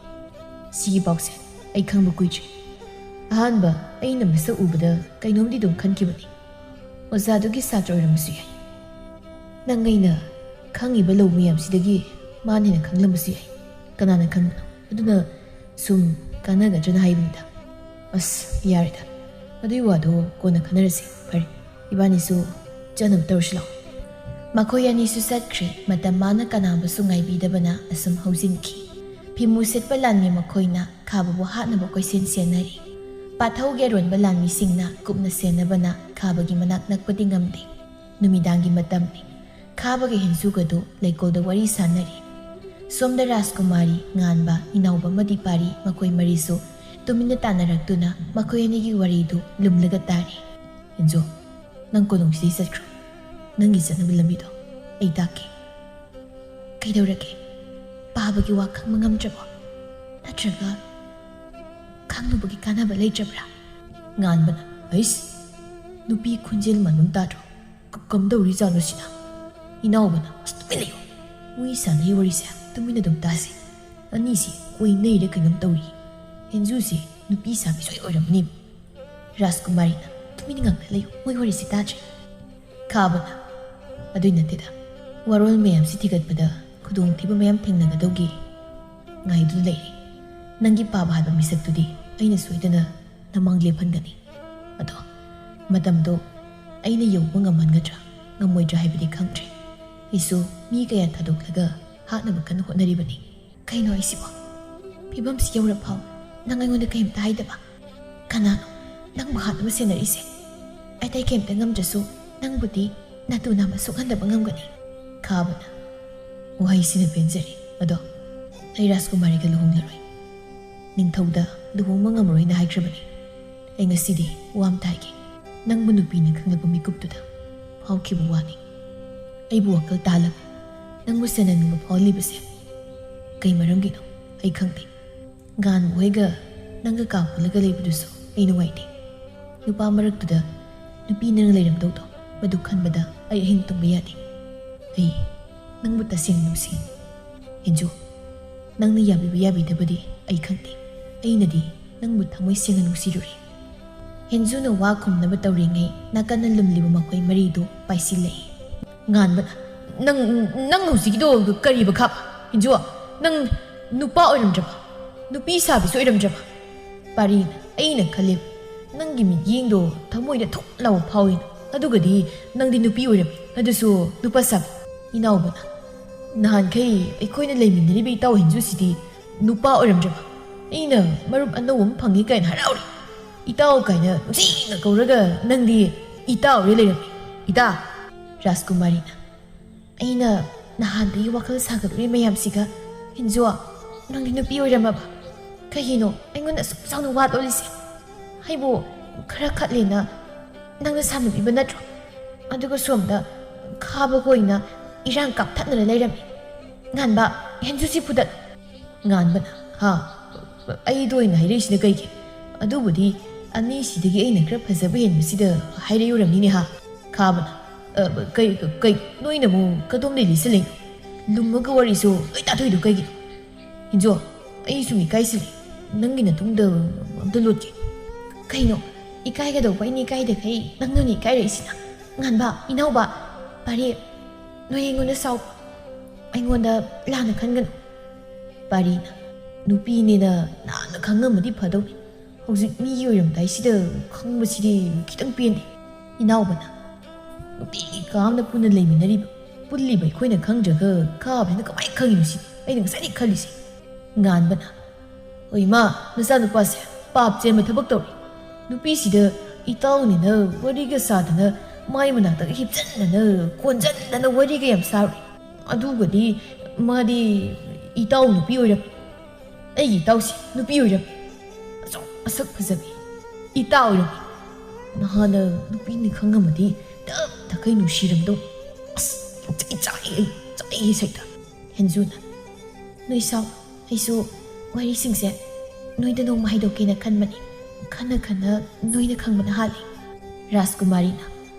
ꯁꯤꯒꯤ ꯄꯥꯎꯁꯦ ꯑꯩ ꯈꯪꯕ ꯀꯨꯏꯗ꯭ꯔꯤ꯫ ꯑꯍꯥꯟꯕ ꯑꯩꯅ ꯃꯁꯛ ꯎꯕꯗ ꯀꯩꯅꯣꯝꯗꯤ ꯑꯗꯨꯝ ꯈꯟꯈꯤꯕꯅꯤ꯫ ꯑꯣꯖꯥꯗꯨꯒꯤ ꯁꯥꯇ꯭ꯔ ꯑꯣꯏꯔꯝꯕꯁꯨ ꯌꯥꯏ꯫ ꯅꯪ ꯑꯩꯅ ꯈꯪꯉꯤꯕ ꯂꯧ ꯃꯌꯥꯝꯁꯤꯗꯒꯤ ꯃꯥꯅ ꯍꯦꯟꯅ ꯈꯪꯂꯝꯕꯁꯨ ꯌꯥꯏ꯫ ꯀꯅꯥꯅ ꯈꯪꯕꯅꯣ? ꯑꯗꯨꯅ ꯁꯨꯝ ꯀꯥꯟꯅꯒꯗ꯭ꯔꯅ ꯍꯥꯏꯕꯅꯤꯗ꯫ ꯑꯁ, ꯌꯥꯔꯦꯗ, ꯑꯗꯨꯒꯤ ꯋꯥꯗꯣ ꯀꯣꯟꯅ ꯈꯟꯅꯔꯁꯤ꯫ ꯐꯔꯦ, ꯏꯕꯥꯅꯤꯁꯨ ꯆꯠꯅꯕ ꯇꯧꯔꯁꯤ ꯂꯥꯛꯑꯣ꯫ ꯃꯈꯣꯏ ꯑꯅꯤꯁꯨ ꯆꯠꯈ꯭ꯔꯦ꯫ ꯃꯇꯝ ꯃꯥꯅ ꯀꯅꯥꯕꯨꯁꯨ ꯉꯥꯏꯕꯤꯗꯕꯅ ꯑꯁꯨꯝ ꯍꯧꯖꯤꯟꯈꯤ꯫ ꯐꯤꯃꯨ ꯁꯦꯠꯄ ꯂꯥꯟꯃꯤ ꯃꯈꯣꯏꯅ ꯈꯥꯕꯕꯨ ꯍꯥꯠꯅꯕ ꯀꯣꯏꯁꯦꯟ ꯁꯦꯟꯅꯔꯤ꯫ ꯄꯥꯊꯧꯒꯤ ꯑꯔꯣꯟꯕ ꯂꯥꯟꯃꯤꯁꯤꯡꯅ ꯀꯨꯞꯅ ꯁꯦꯟꯅꯕꯅ ꯈꯥꯕꯒꯤ ꯃꯅꯥꯛ ꯅꯛꯄꯗꯤ ꯉꯝꯗꯦ꯫ ꯅꯨꯃꯤꯗꯥꯡꯒꯤ ꯃꯇꯝꯅꯤ꯫ ꯈꯥꯕꯒ ꯍꯦꯟꯖꯨꯒꯗꯨ ꯂꯩꯀꯣꯜꯗ ꯋꯥꯔꯤ ꯁꯥꯟꯅꯔꯤ꯫ ꯁꯣꯝꯗ ꯔꯥꯖꯀꯨꯃꯥꯔꯤ, ꯉꯥꯟꯕ, ꯏꯅꯥꯎꯕ ꯑꯃꯗꯤ ꯄꯥꯔꯤ, ꯃꯈꯣꯏ ꯃꯔꯤꯁꯨ ꯇꯨꯃꯤꯟꯅ ꯇꯥꯟꯅꯔꯛꯇꯨꯅ ꯃꯈꯣꯏ ꯑꯅꯤꯒꯤ ꯋꯥꯔꯤꯗꯨ ꯂꯨꯝꯂꯒ ꯇꯥꯔꯤ꯫ "ꯍꯦꯟꯖꯨ, ꯅꯪ ꯀꯣꯅꯨꯡꯁꯤꯗꯒꯤ ꯆꯠꯈ꯭ꯔꯣ꯫ ꯅꯪꯒꯤ ꯆꯠꯅꯕ ꯂꯝꯕꯤꯗꯣ ꯑꯩ ꯇꯥꯛꯀꯦ꯫" "ꯀꯩꯗꯧꯔꯒꯦ? ꯄꯥꯕꯒꯤ ꯋꯥ ꯈꯪꯕ ꯉꯝꯗ꯭ꯔꯕꯣ? ꯅꯠꯇ꯭ꯔꯒ ꯈꯪꯂꯨꯕꯒꯤ ꯀꯥꯟꯅꯕ ꯂꯩꯇ꯭ꯔꯕ꯭ꯔꯥ?" ꯉꯥꯟꯕꯅ, "ꯑꯩꯁ, ꯅꯨꯄꯤ ꯈꯣꯟꯖꯦꯜ ꯃꯥꯟꯕ ꯇꯥꯗ꯭ꯔꯣ? ꯀ-, ꯀꯝꯗꯧꯔꯤꯖꯥꯠꯅꯣ ꯁꯤꯅ?" ꯏꯅꯥꯎꯕꯅ, "ꯑꯁ, ꯇꯨꯃꯤꯟ ꯂꯩꯌꯨ꯫ ꯃꯣꯏ ꯁꯥꯟꯅꯩ ꯋꯥꯔꯤꯁꯦ ꯇꯨꯃꯤꯟꯅ ꯑꯗꯨꯝ ꯇꯥꯁꯤ꯫ ꯑꯅꯤꯁꯤ ꯀꯣꯏꯅꯩꯔ ꯀꯩꯅꯣꯝ ꯇꯧꯔꯤ꯫ ꯍꯦꯟꯖꯨꯁꯤ ꯅꯨꯄꯤ ꯁꯥꯕꯤ ꯁꯣꯏ ꯑꯣꯏꯔꯝꯃꯅꯤ꯫" ꯔꯥꯖꯀꯨꯃꯥꯔꯤꯅ, "ꯇꯨꯃꯤꯟꯅ ꯉꯥꯡꯅ ꯂꯩꯌꯨ, ꯃꯣꯏ ꯋꯥꯔꯤꯁꯤ ꯇꯥꯗ꯭ꯔꯦ꯫" ꯈꯥꯕꯅ, "ꯑꯗꯨꯏ ꯅꯠꯇꯦꯗ, ꯋꯥꯔꯣꯜ ꯃꯌꯥꯝꯁꯤ ꯊꯤꯒꯠꯄꯗ ꯈꯨꯗꯣꯡꯊꯤꯕ ꯃꯌꯥꯝ ꯊꯦꯡꯅꯒꯗꯧꯒꯤ ꯉꯥꯏꯗꯨꯅ ꯂꯩꯔꯤ꯫ ꯅꯪꯒꯤ ꯄꯥꯕ ꯍꯥꯏꯕ ꯃꯤꯁꯛꯇꯨꯗꯤ ꯑꯩꯅ ꯁꯣꯏꯗꯅ ꯅꯃꯥꯡ ꯂꯦꯞꯍꯟꯒꯅꯤ꯫ ꯑꯗꯣ ꯃꯇꯝꯗꯣ ꯑꯩꯅ ꯌꯧꯕ ꯉꯝꯍꯟꯒꯗ꯭ꯔꯥ ꯉꯝꯃꯣꯏꯗ꯭ꯔꯥ ꯍꯥꯏꯕꯗꯤ ꯈꯪꯗ꯭ꯔꯦ꯫ ꯑꯩꯁꯨ ꯃꯤ ꯀꯌꯥ ꯊꯥꯗꯣꯛꯂꯒ ꯍꯥꯠꯅꯕ ꯀꯟꯅ ꯍꯣꯠꯅꯔꯤꯕꯅꯤ꯫" "ꯀꯩꯅꯣ ꯑꯩꯁꯤꯕꯣ? ꯐꯤꯕꯝꯁꯤ ꯌꯧꯔꯐꯥꯎ ꯅꯪ ꯑꯩꯉꯣꯟꯗ ꯀꯩꯝꯇ ꯍꯥꯏꯗꯕ? ꯀꯅꯥꯅꯣ ꯅꯪꯕꯨ ꯍꯥꯠꯅꯕ ꯁꯦꯟꯅꯔꯤꯁꯦ? ꯑꯇꯩ ꯀꯩꯝꯇ ꯉꯝꯗ꯭ꯔꯁꯨ ꯅꯪꯕꯨꯗꯤ ꯅꯇꯨ ꯅꯥꯝꯃ ꯁꯣꯛꯍꯟꯗꯕ ꯉꯝꯒꯅꯤ꯫" ꯈꯥꯕꯅ, "ꯋꯥꯍꯩꯁꯤꯅ ꯄꯦꯟꯖꯔꯦ꯫ ꯑꯗꯣ ꯑꯩ ꯔꯥꯖꯀꯨꯃꯥꯔꯤꯒ ꯂꯨꯍꯣꯡꯂꯔꯣꯏ꯫ ꯅꯤꯡꯊꯧꯗ ꯂꯨꯍꯣꯡꯕ ꯉꯝꯃꯔꯣꯏꯅ ꯍꯥꯏꯈ꯭ꯔꯕꯅꯤ꯫ ꯑꯩ ꯉꯁꯤꯗꯤ ꯋꯥ ꯑꯝꯇ ꯍꯥꯏꯒꯦ꯫ ꯅꯪꯕꯨ ꯅꯨꯄꯤꯅ ꯈꯪꯂꯛꯄ ꯃꯤꯀꯨꯞꯇꯨꯗ ꯐꯥꯎꯈꯤꯕ ꯋꯥꯅꯤ꯫ ꯑꯩꯕꯨ ꯋꯥꯈꯜ ꯇꯥꯍꯜꯂꯒ ꯅꯪꯕꯨ ꯁꯦꯟꯅꯅꯤꯡꯕ ꯐꯥꯎꯍꯜꯂꯤꯕꯁꯦ ꯀꯩ ꯃꯔꯝꯒꯤꯅꯣ ꯑꯩ ꯈꯪꯗꯦ꯫ ꯉꯥꯟꯕ ꯍꯣꯏꯒ ꯅꯪꯒ ꯀꯥ ꯄꯨꯜꯂꯒ ꯂꯩꯕꯗꯨꯁꯨ ꯑꯩ ꯅꯨꯡꯉꯥꯏꯇꯦ꯫ ꯅꯨꯄꯥ ꯃꯔꯛꯇꯨꯗ ꯅꯨꯄꯤ ꯅꯪꯅ ꯂꯩꯔꯝꯗꯧꯗꯣ, ꯃꯗꯨ ꯈꯟꯕꯗ ꯑꯩ ꯑꯍꯤꯡ ꯇꯨꯝꯕ ꯌꯥꯗꯦ꯫ ꯑꯩ ꯅꯪꯕꯨ ꯇꯁꯦꯡꯅ ꯅꯨꯡꯁꯤ꯫ ꯍꯦꯟꯖꯨ, ꯅꯪꯅ ꯌꯥꯕꯤꯕ ꯌꯥꯕꯤꯗꯕꯗꯤ ꯑꯩ ꯈꯪꯗꯦ꯫ ꯑꯩꯅꯗꯤ ꯅꯪꯕꯨ ꯊꯃꯣꯏ ꯁꯦꯡꯅ ꯅꯨꯡꯁꯤꯔꯨꯔꯦ꯫ ꯍꯦꯟꯖꯨꯅ ꯋꯥ ꯈꯨꯝꯅꯕ ꯇꯧꯔꯤꯉꯩ ꯅꯥꯀꯟꯅ ꯂꯨꯝꯂꯤꯕ ꯃꯈꯣꯏ ꯃꯔꯤꯗꯨ ꯄꯥꯏꯁꯤꯜꯂꯛꯏ꯫ ꯉꯥꯟꯕꯅ, "ꯅꯪ, ꯅꯪ ꯍꯧꯖꯤꯛꯀꯤꯗꯣ ꯀꯔꯤꯕ ꯈꯥꯕ? ꯍꯦꯟꯖꯨ, ꯅꯪ ꯅꯨꯄꯥ ꯑꯣꯏꯔꯝꯗ꯭ꯔꯕ? ꯅꯨꯄꯤ ꯁꯥꯕꯤꯁꯨ ꯑꯣꯏꯔꯝꯗ꯭ꯔꯕ?" ꯄꯥꯔꯤꯅ, "ꯑꯩꯅ ꯈꯜꯂꯦ, ꯅꯪꯒꯤ ꯃꯤꯠꯌꯦꯡꯗꯣ ꯊꯃꯣꯏꯗ ꯊꯨꯝ ꯂꯥꯎꯕ ꯐꯥꯎꯏꯅ꯫ ꯑꯗꯨꯒꯗꯤ ꯅꯪꯗꯤ ꯅꯨꯄꯤ ꯑꯣꯏꯔꯝꯃꯤ, ꯑꯗꯨꯁꯨ ꯅꯨꯄꯥ ꯁꯥꯕꯤ꯫" ꯏꯅꯥꯎꯕꯅ, "ꯅꯍꯥꯟꯈꯩ ꯑꯩꯈꯣꯏꯅ ꯂꯩꯃꯤꯟꯅꯔꯤꯕ ꯏꯇꯥꯎ ꯍꯦꯟꯖꯨꯁꯤꯗꯤ ꯅꯨꯄꯥ ꯑꯣꯏꯔꯝꯗ꯭ꯔꯕ? ꯑꯩꯅ ꯃꯔꯨꯞ ꯑꯅꯧꯕ ꯑꯃ ꯐꯪꯉꯤ ꯀꯥꯏꯅ ꯍꯔꯥꯎꯔꯤ꯫ ꯏꯇꯥꯎ ꯀꯥꯏꯅ ꯅꯨꯡꯁꯤꯅ ꯀꯧꯔꯒ ꯅꯪꯗꯤ ꯏꯇꯥ ꯑꯣꯏꯔ ꯂꯩꯔꯝꯃꯤ, ꯏꯇꯥ!" ꯔꯥꯖꯀꯨꯃꯥꯔꯤꯅ, "ꯑꯩꯅ ꯅꯍꯥꯟꯗꯒꯤ ꯋꯥꯈꯜ ꯁꯥꯒꯠꯂꯨꯔꯤ ꯃꯌꯥꯝꯁꯤꯒ꯫ ꯍꯦꯟꯖꯨ, ꯅꯪꯗꯤ ꯅꯨꯄꯤ ꯑꯣꯏꯔꯝꯃꯕ? ꯀꯩꯒꯤꯅꯣ ꯑꯩꯉꯣꯟꯗ ꯑꯁꯨꯛ ꯆꯥꯎꯅ ꯋꯥ ꯂꯣꯠꯂꯤꯁꯦ? ꯑꯩꯕꯨ ꯈꯔ ꯈꯠꯂꯦꯅ ꯅꯪꯅ ꯁꯥꯟꯅꯕꯤꯕ ꯅꯠꯇ꯭ꯔꯣ? ꯑꯗꯨꯒ ꯁꯣꯝꯗ ꯈꯥꯕꯒ ꯑꯣꯏꯅ ꯏꯔꯥꯡ ꯀꯥꯞꯊꯠꯅꯔ ꯂꯩꯔꯝꯃꯤ꯫ ꯉꯥꯟꯕ, ꯍꯦꯟꯖꯨꯁꯤ ꯐꯨꯗꯠ!" ꯉꯥꯟꯕꯅ, "ꯍꯥ? ꯑꯩꯗ ꯑꯣꯏꯅ ꯍꯥꯏꯔꯛꯏꯁꯤꯅ ꯀꯩꯒꯤ? ꯑꯗꯨꯕꯨꯗꯤ ꯑꯅꯤꯁꯤꯗꯒꯤ ꯑꯩꯅ ꯈꯔ ꯐꯖꯕ ꯍꯦꯟꯕꯁꯤꯗ ꯍꯥꯏꯔꯛꯏ ꯑꯣꯏꯔꯝꯅꯤꯅꯦ, ꯍꯥ?" ꯈꯥꯕꯅ, "ꯑ, ꯀꯩ, ꯀꯩ, ꯅꯣꯏꯅ ꯑꯃꯨꯛ ꯀꯗꯣꯝꯗꯩ ꯂꯤꯁꯤꯜꯂꯛꯏꯅꯣ? ꯂꯨꯝꯃꯒ ꯋꯥꯔꯤꯁꯨ ꯂꯣꯏ ꯇꯥꯊꯣꯛꯏꯗꯣ ꯀꯩꯒꯤꯅꯣ? ꯍꯦꯟꯖꯨ, ꯑꯩ ꯁꯨꯝ ꯏꯀꯥꯏꯁꯤꯜꯂꯦ꯫ ꯅꯪꯒꯤ ꯅꯇꯨꯡꯗ ꯑꯝꯇ ꯂꯣꯠꯀꯦ꯫" "ꯀꯩꯅꯣ? ꯏꯀꯥꯏꯒꯗꯧꯕ ꯑꯩꯅ ꯏꯀꯥꯏꯗꯈꯩ ꯅꯪꯅꯅꯤ ꯏꯀꯥꯏꯔꯛꯏꯁꯤꯅ꯫ ꯉꯥꯟꯕ, ꯏꯅꯥꯎꯕ, ꯄꯥꯔꯤ, ꯅꯣꯏ ꯑꯩꯉꯣꯟꯗ ꯁꯥꯎ, ꯑꯩꯉꯣꯟꯗ ꯂꯥꯟꯅ ꯈꯟꯒꯅꯨ꯫" ꯄꯥꯔꯤꯅ, "ꯅꯨꯄꯤꯅꯦꯅ ꯅꯍꯥꯟꯅ ꯈꯪꯉꯝꯃꯗꯤ ꯐꯗꯧꯅꯤ꯫ ꯍꯧꯖꯤꯛ ꯃꯤꯒꯤ ꯑꯣꯏꯔꯝꯗꯥꯏꯁꯤꯗ ꯈꯪꯕꯁꯤꯗꯤ ꯈꯤꯇꯪ ꯄꯦꯟꯗꯦ꯫" ꯏꯅꯥꯎꯕꯅ, "ꯅꯨꯄꯤꯒꯤ ꯀꯥ ꯑꯃꯗ ꯄꯨꯟꯅ ꯂꯩꯃꯤꯟꯅꯔꯤꯕ, ꯄꯨꯜꯂꯤꯕ ꯑꯩꯈꯣꯏꯅ ꯈꯪꯗ꯭ꯔꯒ ꯈꯥꯕꯁꯤꯅ ꯀꯃꯥꯏꯅ ꯈꯪꯉꯤꯅꯣ ꯁꯤꯅꯤ ꯑꯩꯅ ꯉꯁꯥꯏꯗꯒꯤ ꯈꯜꯂꯤꯁꯦ꯫" ꯉꯥꯟꯕꯅ, "ꯍꯣꯏ ꯏꯃꯥ, ꯅꯆꯥꯅꯨꯄꯥꯁꯦ ꯄꯥꯞ ꯆꯦꯟꯕ ꯊꯕꯛ ꯇꯧꯔꯤ꯫ ꯅꯨꯄꯤꯁꯤꯗ ꯏꯇꯥꯎꯅꯤꯅ ꯋꯥꯔꯤꯒ ꯁꯥꯗꯅ, ꯃꯥꯏ ꯃꯅꯥꯛꯇꯒ ꯍꯤꯞꯆꯟꯗꯅ, ꯀꯣꯟꯖꯟꯗꯅ ꯋꯥꯔꯤꯒ ꯌꯥꯝ ꯁꯥꯔꯨꯏ꯫ ꯑꯗꯨꯒꯗꯤ ꯃꯥꯗꯤ ꯏꯇꯥꯎ ꯅꯨꯄꯤ ꯑꯣꯏꯔꯝꯃꯤ꯫ ꯑꯩꯒꯤ ꯏꯇꯥꯎꯁꯤ ꯅꯨꯄꯤ ꯑꯣꯏꯔꯝꯃꯤ꯫ ꯑꯁꯨꯛ ꯃꯁꯛ ꯐꯖꯕꯤ ꯏꯇꯥ ꯑꯣꯏꯔꯝꯃꯤ꯫ ꯅꯍꯥꯟꯅ ꯅꯨꯄꯤꯅꯤ ꯈꯪꯉꯝꯃꯗꯤ ꯇꯞ ꯇꯈꯩ ꯅꯨꯡꯁꯤꯔꯝꯗꯧ꯫ ꯑꯁ, ꯆꯩ ꯆꯥꯏ ꯑꯩ, ꯆꯥꯏ ꯁꯩꯇ꯫" ꯍꯦꯟꯖꯨꯅ, "ꯅꯣꯏ ꯁꯥꯎ, ꯑꯩꯁꯨ ꯋꯥꯔꯤꯁꯤꯡꯁꯦ ꯅꯣꯏꯗ ꯅꯣꯡꯃ ꯍꯥꯏꯗꯣꯛꯀꯦꯅ ꯈꯟꯕꯅꯤ꯫ ꯈꯟꯅ ꯈꯟꯅ ꯅꯣꯏꯅ ꯈꯪꯕꯅ ꯍꯥꯜꯂꯤ꯫" ꯔꯥꯖꯀꯨꯃꯥꯔꯤꯅ,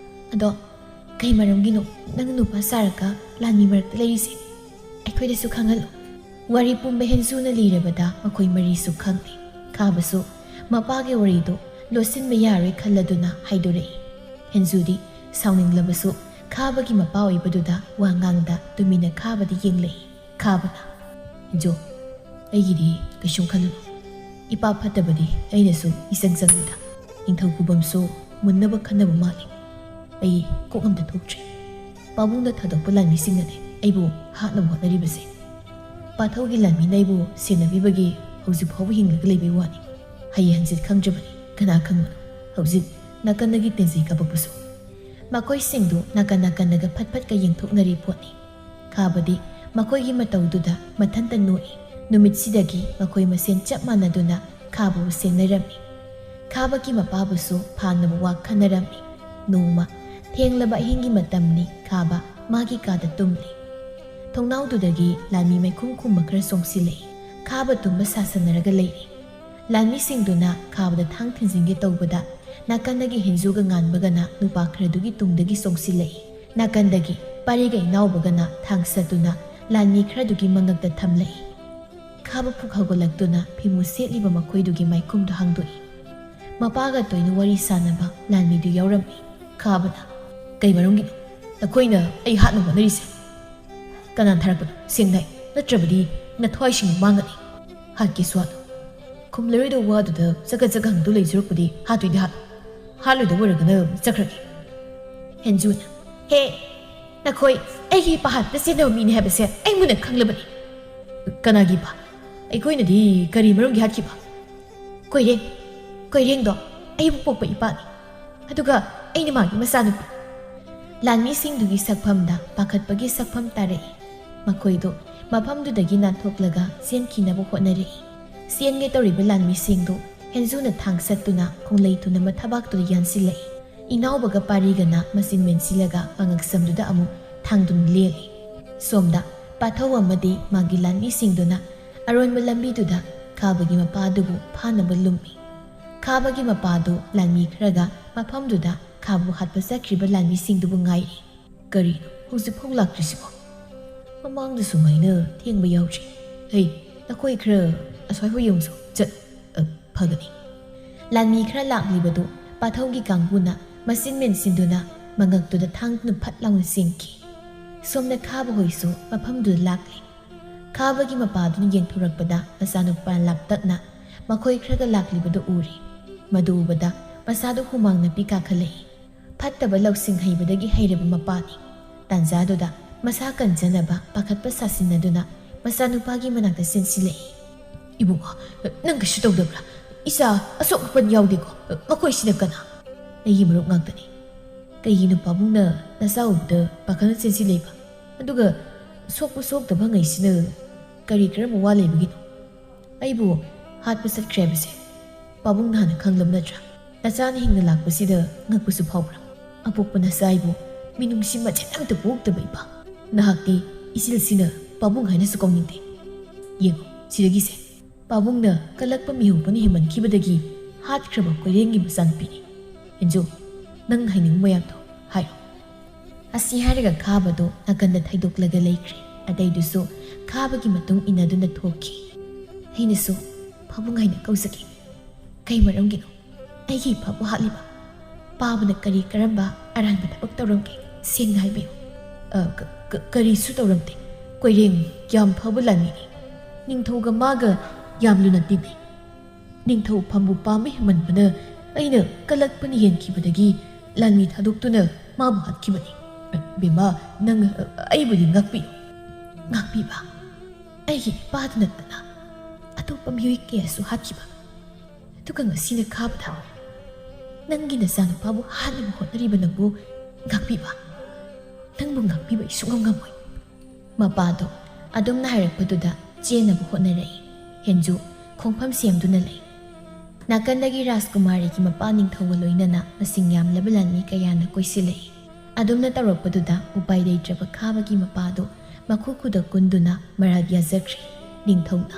"ꯑꯗꯣ ꯀꯩ ꯃꯔꯝꯒꯤꯅꯣ ꯅꯪ ꯅꯨꯄꯥ ꯁꯥꯔꯒ ꯂꯥꯟꯃꯤ ꯃꯔꯛꯇ ꯂꯩꯔꯤꯁꯦ? ꯑꯩꯈꯣꯏꯗꯁꯨ ꯈꯪꯍꯜꯂꯣ꯫" ꯋꯥꯔꯤ ꯄꯨꯝꯕ ꯍꯦꯟꯖꯨꯅ ꯂꯤꯔꯕꯗ ꯃꯈꯣꯏ ꯃꯔꯤꯁꯨ ꯈꯪꯂꯦ꯫ ꯈꯥꯕꯁꯨ ꯃꯄꯥꯒꯤ ꯋꯥꯔꯤꯗꯨ ꯂꯣꯠꯁꯤꯟꯕ ꯌꯥꯔꯣꯏ ꯈꯜꯂꯗꯨꯅ ꯍꯥꯏꯗꯣꯔꯛꯏ꯫ ꯍꯦꯟꯖꯨꯗꯤ ꯁꯥꯎꯅꯤꯡꯂꯕꯁꯨ ꯈꯥꯕꯒꯤ ꯃꯄꯥ ꯑꯣꯏꯕꯗꯨꯗ ꯋꯥ ꯉꯥꯡꯗ ꯇꯨꯃꯤꯟꯅ ꯈꯥꯕꯗ ꯌꯦꯡꯂꯛꯏ꯫ ꯈꯥꯕꯅ, "ꯍꯦꯟꯖꯨ, ꯑꯩꯒꯤꯗꯤ ꯀꯩꯁꯨꯝ ꯈꯜꯂꯨꯅꯨ꯫ ꯏꯄꯥ ꯐꯠꯇꯕꯗꯤ ꯑꯩꯅꯁꯨ ꯏꯆꯪ ꯆꯪꯉꯤꯗ꯫ ꯅꯤꯡꯊꯧ ꯈꯨꯕꯝꯁꯨ ꯃꯨꯟꯅꯕ ꯈꯟꯅꯕ ꯃꯥꯜꯂꯤ꯫ ꯑꯩ ꯀꯣꯛ ꯑꯝꯇ ꯊꯣꯛꯇ꯭ꯔꯦ꯫ ꯄꯥꯕꯨꯡꯅ ꯊꯥꯗꯣꯛꯄ ꯂꯥꯟꯃꯤꯁꯤꯡꯅꯅꯦ ꯑꯩꯕꯨ ꯍꯥꯠꯅꯕ ꯍꯣꯠꯅꯔꯤꯕꯁꯦ꯫ ꯄꯥꯊꯧꯒꯤ ꯂꯥꯟꯃꯤꯅ ꯑꯩꯕꯨ ꯁꯦꯟꯅꯕꯤꯕꯒꯤ ꯍꯧꯖꯤꯛ ꯐꯥꯎꯕ ꯍꯤꯡꯂꯒ ꯂꯩꯕꯩ ꯋꯥꯅꯤ꯫ ꯍꯌꯦꯡ ꯍꯪꯆꯤꯠ ꯈꯪꯗ꯭ꯔꯕꯅꯤ꯫ ꯀꯅꯥ ꯈꯪꯕꯅꯣ? ꯍꯧꯖꯤꯛ ꯅꯥꯀꯟꯗꯒꯤ ꯇꯦꯟꯖꯩ ꯀꯥꯄꯛꯄꯁꯨ꯫" ꯃꯈꯣꯏꯁꯤꯡꯗꯨ ꯅꯥꯀꯟ ꯅꯥꯀꯟꯗꯒ ꯐꯠ ꯐꯠꯀ ꯌꯦꯡꯊꯣꯛꯅꯔꯤ ꯄꯣꯠꯅꯤ꯫ ꯈꯥꯕꯗꯤ ꯃꯈꯣꯏꯒꯤ ꯃꯇꯧꯗꯨꯗ ꯃꯊꯟꯇ ꯅꯣꯛꯏ꯫ ꯅꯨꯃꯤꯠꯁꯤꯗꯒꯤ ꯃꯈꯣꯏ ꯃꯁꯦꯟ ꯆꯞ ꯃꯥꯟꯅꯗꯨꯅ ꯈꯥꯕꯕꯨ ꯁꯦꯟꯅꯔꯝꯃꯤ꯫ ꯈꯥꯕꯒꯤ ꯃꯄꯥꯕꯨꯁꯨ ꯐꯥꯅꯕ ꯋꯥ ꯈꯟꯅꯔꯝꯃꯤ꯫ ꯅꯣꯡꯃ ꯊꯦꯡꯂꯕ ꯑꯍꯤꯡꯒꯤ ꯃꯇꯝꯅꯤ꯫ ꯈꯥꯕ ꯃꯥꯒꯤ ꯀꯥꯗ ꯇꯨꯝꯂꯤ꯫ ꯊꯣꯡꯅꯥꯎꯗꯨꯗꯒꯤ ꯂꯥꯟꯃꯤ ꯃꯥꯏꯈꯨꯝ ꯈꯨꯝꯕ ꯈꯔ ꯆꯣꯡꯁꯤꯜꯂꯛꯏ꯫ ꯈꯥꯕ ꯇꯨꯝꯕ ꯁꯥꯁꯟꯅꯔꯒ ꯂꯩꯔꯤ꯫ ꯂꯥꯟꯃꯤꯁꯤꯡꯗꯨꯅ ꯈꯥꯕꯗ ꯊꯥꯡ ꯊꯤꯟꯖꯤꯟꯒꯦ ꯇꯧꯕꯗ ꯅꯥꯀꯟꯗꯒꯤ ꯍꯦꯟꯖꯨꯒ ꯉꯥꯟꯕꯒꯅ ꯅꯨꯄꯥ ꯈꯔꯗꯨꯒꯤ ꯇꯨꯡꯗꯒꯤ ꯆꯣꯡꯁꯤꯜꯂꯛꯏ꯫ ꯅꯥꯀꯟꯗꯒꯤ ꯄꯥꯔꯤꯒ ꯏꯅꯥꯎꯕꯒꯅ ꯊꯥꯡ ꯁꯠꯇꯨꯅ ꯂꯥꯟꯃꯤ ꯈꯔꯗꯨꯒꯤ ꯃꯉꯛꯇ ꯊꯝꯂꯛꯏ꯫ ꯈꯥꯕ ꯐꯨꯛ ꯍꯧꯒꯠꯂꯛꯇꯨꯅ ꯐꯤꯃꯨ ꯁꯦꯠꯂꯤꯕ ꯃꯈꯣꯏꯗꯨꯒꯤ ꯃꯥꯏꯈꯨꯝꯗꯨ ꯍꯥꯡꯗꯣꯛꯏ꯫ ꯃꯄꯥꯒ ꯇꯣꯏꯅ ꯋꯥꯔꯤ ꯁꯥꯟꯅꯕ ꯂꯥꯟꯃꯤꯗꯨ ꯌꯥꯎꯔꯝꯃꯤ꯫ ꯈꯥꯕꯅ, "ꯀꯩ ꯃꯔꯝꯒꯤꯅꯣ ꯅꯈꯣꯏꯅ ꯑꯩ ꯍꯥꯠꯅꯕ ꯍꯣꯠꯅꯔꯤꯁꯦ? ꯀꯅꯥꯅ ꯊꯥꯔꯛꯄꯅꯣ? ꯁꯦꯡꯅ ꯍꯥꯏ, ꯅꯠꯇ꯭ꯔꯕꯗꯤ ꯅꯊ꯭ꯋꯥꯏꯁꯤꯡ ꯃꯥꯡꯒꯅꯤ꯫ ꯍꯥꯠꯀꯦꯁꯨ ꯍꯥꯠꯂꯣ꯫ ꯈꯨꯝꯂꯔꯣꯏꯗꯕ ꯋꯥꯗꯨꯗ ꯆꯒꯠ ꯆꯒꯠ ꯍꯪꯗꯨ ꯂꯩ ꯁꯔꯨꯛꯄꯨꯗꯤ ꯍꯥꯠꯇꯣꯏꯗꯤ ꯍꯥꯠꯂꯣ꯫ ꯍꯥꯠꯂꯣꯏꯗꯕ ꯑꯣꯏꯔꯒꯅ ꯆꯠꯈ꯭ꯔꯒꯦ꯫" ꯍꯦꯟꯖꯨꯅ, "ꯍꯦ, ꯅꯈꯣꯏ ꯑꯩꯒꯤ ꯏꯄꯥ ꯍꯥꯠꯄ ꯆꯦꯟꯅꯕ ꯃꯤꯅꯤ ꯍꯥꯏꯕꯁꯦ ꯑꯩ ꯃꯨꯟꯅ ꯈꯪꯂꯕꯅꯤ꯫" "ꯀꯅꯥꯒꯤ ꯏꯄꯥ? ꯑꯩꯈꯣꯏꯅꯗꯤ ꯀꯔꯤ ꯃꯔꯝꯒꯤ ꯍꯥꯠꯈꯤꯕ?" "ꯀꯣꯏꯔꯦꯡ, ꯀꯣꯏꯔꯦꯡꯗꯣ ꯑꯩꯕꯨ ꯄꯣꯛꯄ ꯏꯄꯥꯅꯤ꯫ ꯑꯗꯨꯒ ꯑꯩꯅ ꯃꯥꯒꯤ ꯃꯆꯥꯅꯨꯄꯤ꯫" ꯂꯥꯟꯃꯤꯁꯤꯡꯗꯨꯒꯤ ꯁꯛꯐꯝꯗ ꯄꯥꯈꯠꯄꯒꯤ ꯁꯛꯐꯝ ꯇꯥꯔꯛꯏ꯫ ꯃꯈꯣꯏꯗꯨ ꯃꯐꯝꯗꯨꯗꯒꯤ ꯅꯥꯟꯊꯣꯛꯂꯒ ꯆꯦꯟꯈꯤꯅꯕ ꯍꯣꯠꯅꯔꯛꯏ꯫ ꯆꯦꯟꯒꯦ ꯇꯧꯔꯤꯕ ꯂꯥꯟꯃꯤꯁꯤꯡꯗꯨ ꯍꯦꯟꯖꯨꯅ ꯊꯥꯡ ꯁꯠꯇꯨꯅ ꯈꯣꯡꯂꯩ ꯊꯨꯅ ꯃꯊꯕꯥꯛꯇꯨꯗ ꯌꯥꯟꯁꯤꯜꯂꯛꯏ꯫ ꯏꯅꯥꯎꯕꯒ ꯄꯥꯔꯤꯒꯅ ꯃꯆꯤꯟ ꯃꯦꯟꯁꯤꯜꯂꯒ ꯃꯉꯛꯁꯝꯗꯨꯗ ꯑꯃꯨꯛ ꯊꯥꯡꯗꯨꯅ ꯂꯦꯜꯂꯤ꯫ ꯁꯣꯝꯗ ꯄꯥꯊꯧ ꯑꯃꯗꯤ ꯃꯥꯒꯤ ꯂꯥꯟꯃꯤꯁꯤꯡꯗꯨꯅ ꯑꯔꯣꯟꯕ ꯂꯝꯕꯤꯗꯨꯗ ꯈꯥꯕꯒꯤ ꯃꯄꯥꯗꯨꯕꯨ ꯐꯥꯅꯕ ꯂꯨꯝꯃꯤ꯫ ꯈꯥꯕꯒꯤ ꯃꯄꯥꯗꯨ ꯂꯥꯟꯃꯤ ꯈꯔꯒ ꯃꯐꯝꯗꯨꯗ ꯊꯥꯕꯨ ꯍꯥꯠꯄ ꯆꯠꯈ꯭ꯔꯤꯕ ꯂꯥꯟꯃꯤꯁꯤꯡꯗꯨꯕꯨ ꯉꯥꯏꯔꯤ꯫ "ꯀꯔꯤꯅꯣ ꯍꯧꯖꯤꯛꯐꯥꯎ ꯂꯥꯛꯇ꯭ꯔꯤꯁꯤꯕꯣ? ꯃꯃꯥꯡꯗ ꯁꯨꯃꯥꯏꯅ ꯊꯦꯡꯕ ꯌꯥꯎꯗ꯭ꯔꯤ꯫ ꯍꯩ, ꯅꯈꯣꯏ ꯈꯔ ꯑꯁ꯭ꯋꯥꯏ ꯍꯣꯏ ꯌꯦꯡꯁꯨ ꯆꯠ-, ꯑ, ꯐꯒꯅꯤ꯫" ꯂꯥꯟꯃꯤ ꯈꯔ ꯂꯥꯛꯂꯤꯕꯗꯨ ꯄꯥꯊꯧꯒꯤ ꯀꯥꯡꯕꯨꯅ ꯃꯆꯤꯟ ꯃꯦꯟꯁꯤꯟꯗꯨꯅ ꯃꯉꯛꯇꯨꯗ ꯊꯥꯡꯗꯨꯅ ꯐꯠ ꯂꯥꯎꯅ ꯆꯦꯟꯈꯤ꯫ ꯁꯣꯝꯅ ꯈꯥꯕ ꯍꯣꯏꯁꯨ ꯃꯐꯝꯗꯨꯗ ꯂꯥꯛꯂꯤ꯫ ꯈꯥꯕꯒꯤ ꯃꯄꯥꯗꯨꯅ ꯌꯦꯡꯊꯣꯔꯛꯄꯗ ꯃꯆꯥꯅꯨꯄꯥ ꯂꯥꯞꯇꯛꯅ ꯃꯈꯣꯏ ꯈꯔꯒ ꯂꯥꯛꯂꯤꯕꯗꯨ ꯎꯔꯦ꯫ ꯃꯗꯨ ꯎꯕꯗ ꯃꯁꯥꯗꯨ ꯍꯨꯃꯥꯡ ꯅꯞꯄꯤ ꯀꯥꯈꯠꯂꯛꯏ꯫ ꯐꯠꯇꯕ ꯂꯧꯁꯤꯡ ꯍꯩꯕꯗꯒꯤ ꯍꯩꯔꯕ ꯃꯄꯥꯅꯤ꯫ ꯇꯥꯟꯖꯥꯗꯨꯗ ꯃꯁꯥ ꯀꯟꯖꯅꯕ ꯄꯥꯈꯠꯄ ꯁꯥꯁꯤꯟꯅꯗꯨꯅ ꯃꯆꯥꯅꯨꯄꯥꯒꯤ ꯃꯅꯥꯛꯇ ꯆꯦꯟꯁꯤꯜꯂꯛꯏ꯫ "ꯏꯕꯨꯡꯉꯣ, ꯅꯪ ꯀꯩꯁꯨ ꯇꯧꯗꯕ꯭ꯔꯥ? ꯏꯆꯥ ꯑꯁꯣꯛ ꯑꯄꯟ ꯌꯥꯎꯗꯦꯀꯣ? ꯃꯈꯣꯏꯁꯤꯅ ꯀꯅꯥ?" "ꯑꯩꯒꯤ ꯃꯔꯨꯞ ꯉꯥꯛꯇꯅꯤ꯫" "ꯀꯩꯒꯤꯅꯣ ꯄꯥꯕꯨꯡꯅ ꯅꯆꯥ ꯎꯕꯗ ꯄꯥꯈꯠꯅ ꯆꯦꯟꯁꯤꯜꯂꯛꯏꯕ? ꯑꯗꯨꯒ ꯁꯣꯛꯄ ꯁꯣꯛꯇꯕ ꯉꯩꯁꯤꯅ ꯀꯔꯤ ꯀꯔꯝꯕ ꯋꯥ ꯂꯩꯕꯒꯤꯅꯣ? ꯑꯩꯕꯨ ꯍꯥꯠꯄ ꯆꯠꯈ꯭ꯔꯦ ꯍꯥꯏꯕꯁꯦ ꯄꯥꯕꯨꯡꯅ ꯍꯥꯟꯅ ꯈꯪꯂꯕ ꯅꯠꯇ꯭ꯔꯥ? ꯅꯆꯥꯅ ꯍꯤꯡꯅ ꯂꯥꯛꯄꯁꯤꯗ ꯉꯛꯄꯁꯨ ꯐꯥꯎꯕ꯭ꯔꯥ? ꯑꯄꯣꯛꯄ ꯅꯆꯥ ꯑꯩꯕꯨ ꯃꯤꯅꯨꯡꯁꯤ ꯃꯆꯦꯠ ꯑꯃꯇ ꯄꯣꯛꯇꯕ ꯏꯄꯥ꯫ ꯅꯍꯥꯛꯇꯤ ꯏꯆꯤꯜꯁꯤꯅ ꯄꯥꯕꯨꯡ ꯍꯥꯏꯅꯁꯨ ꯀꯧꯅꯤꯡꯗꯦ꯫ ꯌꯦꯡꯉꯨ, ꯁꯤꯗꯒꯤꯁꯦ ꯄꯥꯕꯨꯡꯅ ꯀꯜꯂꯛꯄ ꯃꯤꯍꯧꯕꯅ ꯍꯦꯟꯃꯟꯈꯤꯕꯗꯒꯤ ꯍꯥꯠꯈ꯭ꯔꯕ ꯀꯣꯏꯔꯦꯡꯒꯤ ꯃꯆꯥꯅꯨꯄꯤꯅꯤ꯫ ꯍꯦꯟꯖꯨ, ꯅꯪ ꯍꯥꯏꯅꯤꯡꯕ ꯃꯌꯥꯝꯗꯣ ꯍꯥꯏꯔꯣ꯫" ꯑꯁꯤ ꯍꯥꯏꯔꯒ ꯈꯥꯕꯗꯣ ꯅꯥꯀꯟꯗ ꯊꯩꯗꯣꯛꯂꯒ ꯂꯩꯈ꯭ꯔꯦ꯫ ꯑꯇꯩꯗꯨꯁꯨ ꯈꯥꯕꯒꯤ ꯃꯇꯨꯡ ꯏꯟꯅꯗꯨꯅ ꯊꯣꯛꯈꯤ꯫ ꯑꯩꯅꯁꯨ "ꯄꯥꯕꯨꯡ ꯍꯥꯏꯅ ꯀꯧꯖꯒꯦ꯫ ꯀꯩ ꯃꯔꯝꯒꯤꯅꯣ ꯑꯩꯒꯤ ꯏꯄꯥꯕꯨ ꯍꯥꯠꯂꯤꯕ? ꯄꯥꯕꯅ ꯀꯔꯤ ꯀꯔꯝꯕ ꯑꯔꯥꯟꯕ ꯊꯕꯛ ꯇꯧꯔꯝꯒꯦ? ꯁꯦꯡꯅ ꯍꯥꯏꯕꯤꯌꯨ꯫" "ꯑ, ꯀ-, ꯀ-, ꯀꯔꯤꯁꯨ ꯇꯧꯔꯝꯗꯦ꯫ ꯀꯣꯏꯔꯦꯡ ꯌꯥꯝ ꯐꯕ ꯂꯥꯟꯃꯤꯅꯤ꯫ ꯅꯤꯡꯊꯧꯒ ꯃꯥꯒ ꯌꯥꯝ ꯂꯨꯅ ꯇꯤꯟꯅꯩ꯫ ꯅꯤꯡꯊꯧ ꯐꯝꯕꯨ ꯄꯥꯝꯕ ꯍꯦꯟꯃꯟꯕꯅ ꯑꯩꯅ ꯀꯜꯂꯛꯄꯅ ꯍꯦꯟꯈꯤꯕꯗꯒꯤ ꯂꯥꯟꯃꯤ ꯊꯥꯗꯣꯛꯇꯨꯅ ꯃꯥꯕꯨ ꯍꯥꯠꯈꯤꯕꯅꯤ꯫" "ꯕꯦꯝꯃ, ꯅꯪ, ꯑ, ꯑꯩꯕꯨꯗꯤ ꯉꯥꯛꯄꯤꯌꯨ꯫" "ꯉꯥꯛꯄꯤꯕ? ꯑꯩꯒꯤ ꯏꯄꯥꯗ ꯅꯠꯇꯅ ꯑꯇꯣꯞꯄ ꯃꯤꯑꯣꯏ ꯀꯌꯥꯁꯨ ꯍꯥꯠꯈꯤꯕ꯫ ꯑꯗꯨꯒ ꯉꯁꯤꯅ ꯈꯥꯕꯗ ꯅꯪꯒꯤ ꯅꯆꯥꯅꯨꯄꯥꯕꯨ ꯍꯥꯠꯅꯕ ꯍꯣꯠꯅꯔꯤꯕ ꯅꯪꯕꯨ ꯉꯥꯛꯄꯤꯕ? ꯅꯪꯕꯨ ꯉꯥꯛꯄꯤꯕ ꯑꯩ ꯁꯨꯡꯉꯝ ꯉꯝꯃꯣꯏ꯫" ꯃꯄꯥꯗꯣ ꯑꯗꯨꯝꯅ ꯍꯥꯏꯔꯛꯄꯗꯨꯗ ꯆꯦꯟꯅꯕ ꯍꯣꯠꯅꯔꯛꯏ꯫ ꯍꯦꯟꯖꯨ ꯈꯣꯡꯐꯝ ꯁꯦꯝꯗꯨꯅ ꯂꯩ꯫ ꯅꯥꯀꯟꯗꯒꯤ ꯔꯥꯖꯀꯨꯃꯥꯔꯤꯒꯤ ꯃꯄꯥ ꯅꯤꯡꯊꯧꯒ ꯂꯣꯏꯅꯅ ꯃꯁꯤꯡ ꯌꯥꯝꯂꯕ ꯂꯥꯟꯃꯤ ꯀꯌꯥꯅ ꯀꯣꯏꯁꯤꯜꯂꯛꯏ꯫ ꯑꯗꯨꯝꯅ ꯇꯧꯔꯛꯄꯗꯨꯗ ꯎꯄꯥꯏ ꯂꯩꯇ꯭ꯔꯕ ꯈꯥꯕꯒꯤ ꯃꯄꯥꯗꯣ ꯃꯈꯨ ꯈꯨꯗ ꯀꯨꯟꯗꯨꯅ ꯃꯔꯥꯜ ꯌꯥꯖꯈ꯭ꯔꯦ꯫ ꯅꯤꯡꯊꯧꯅ,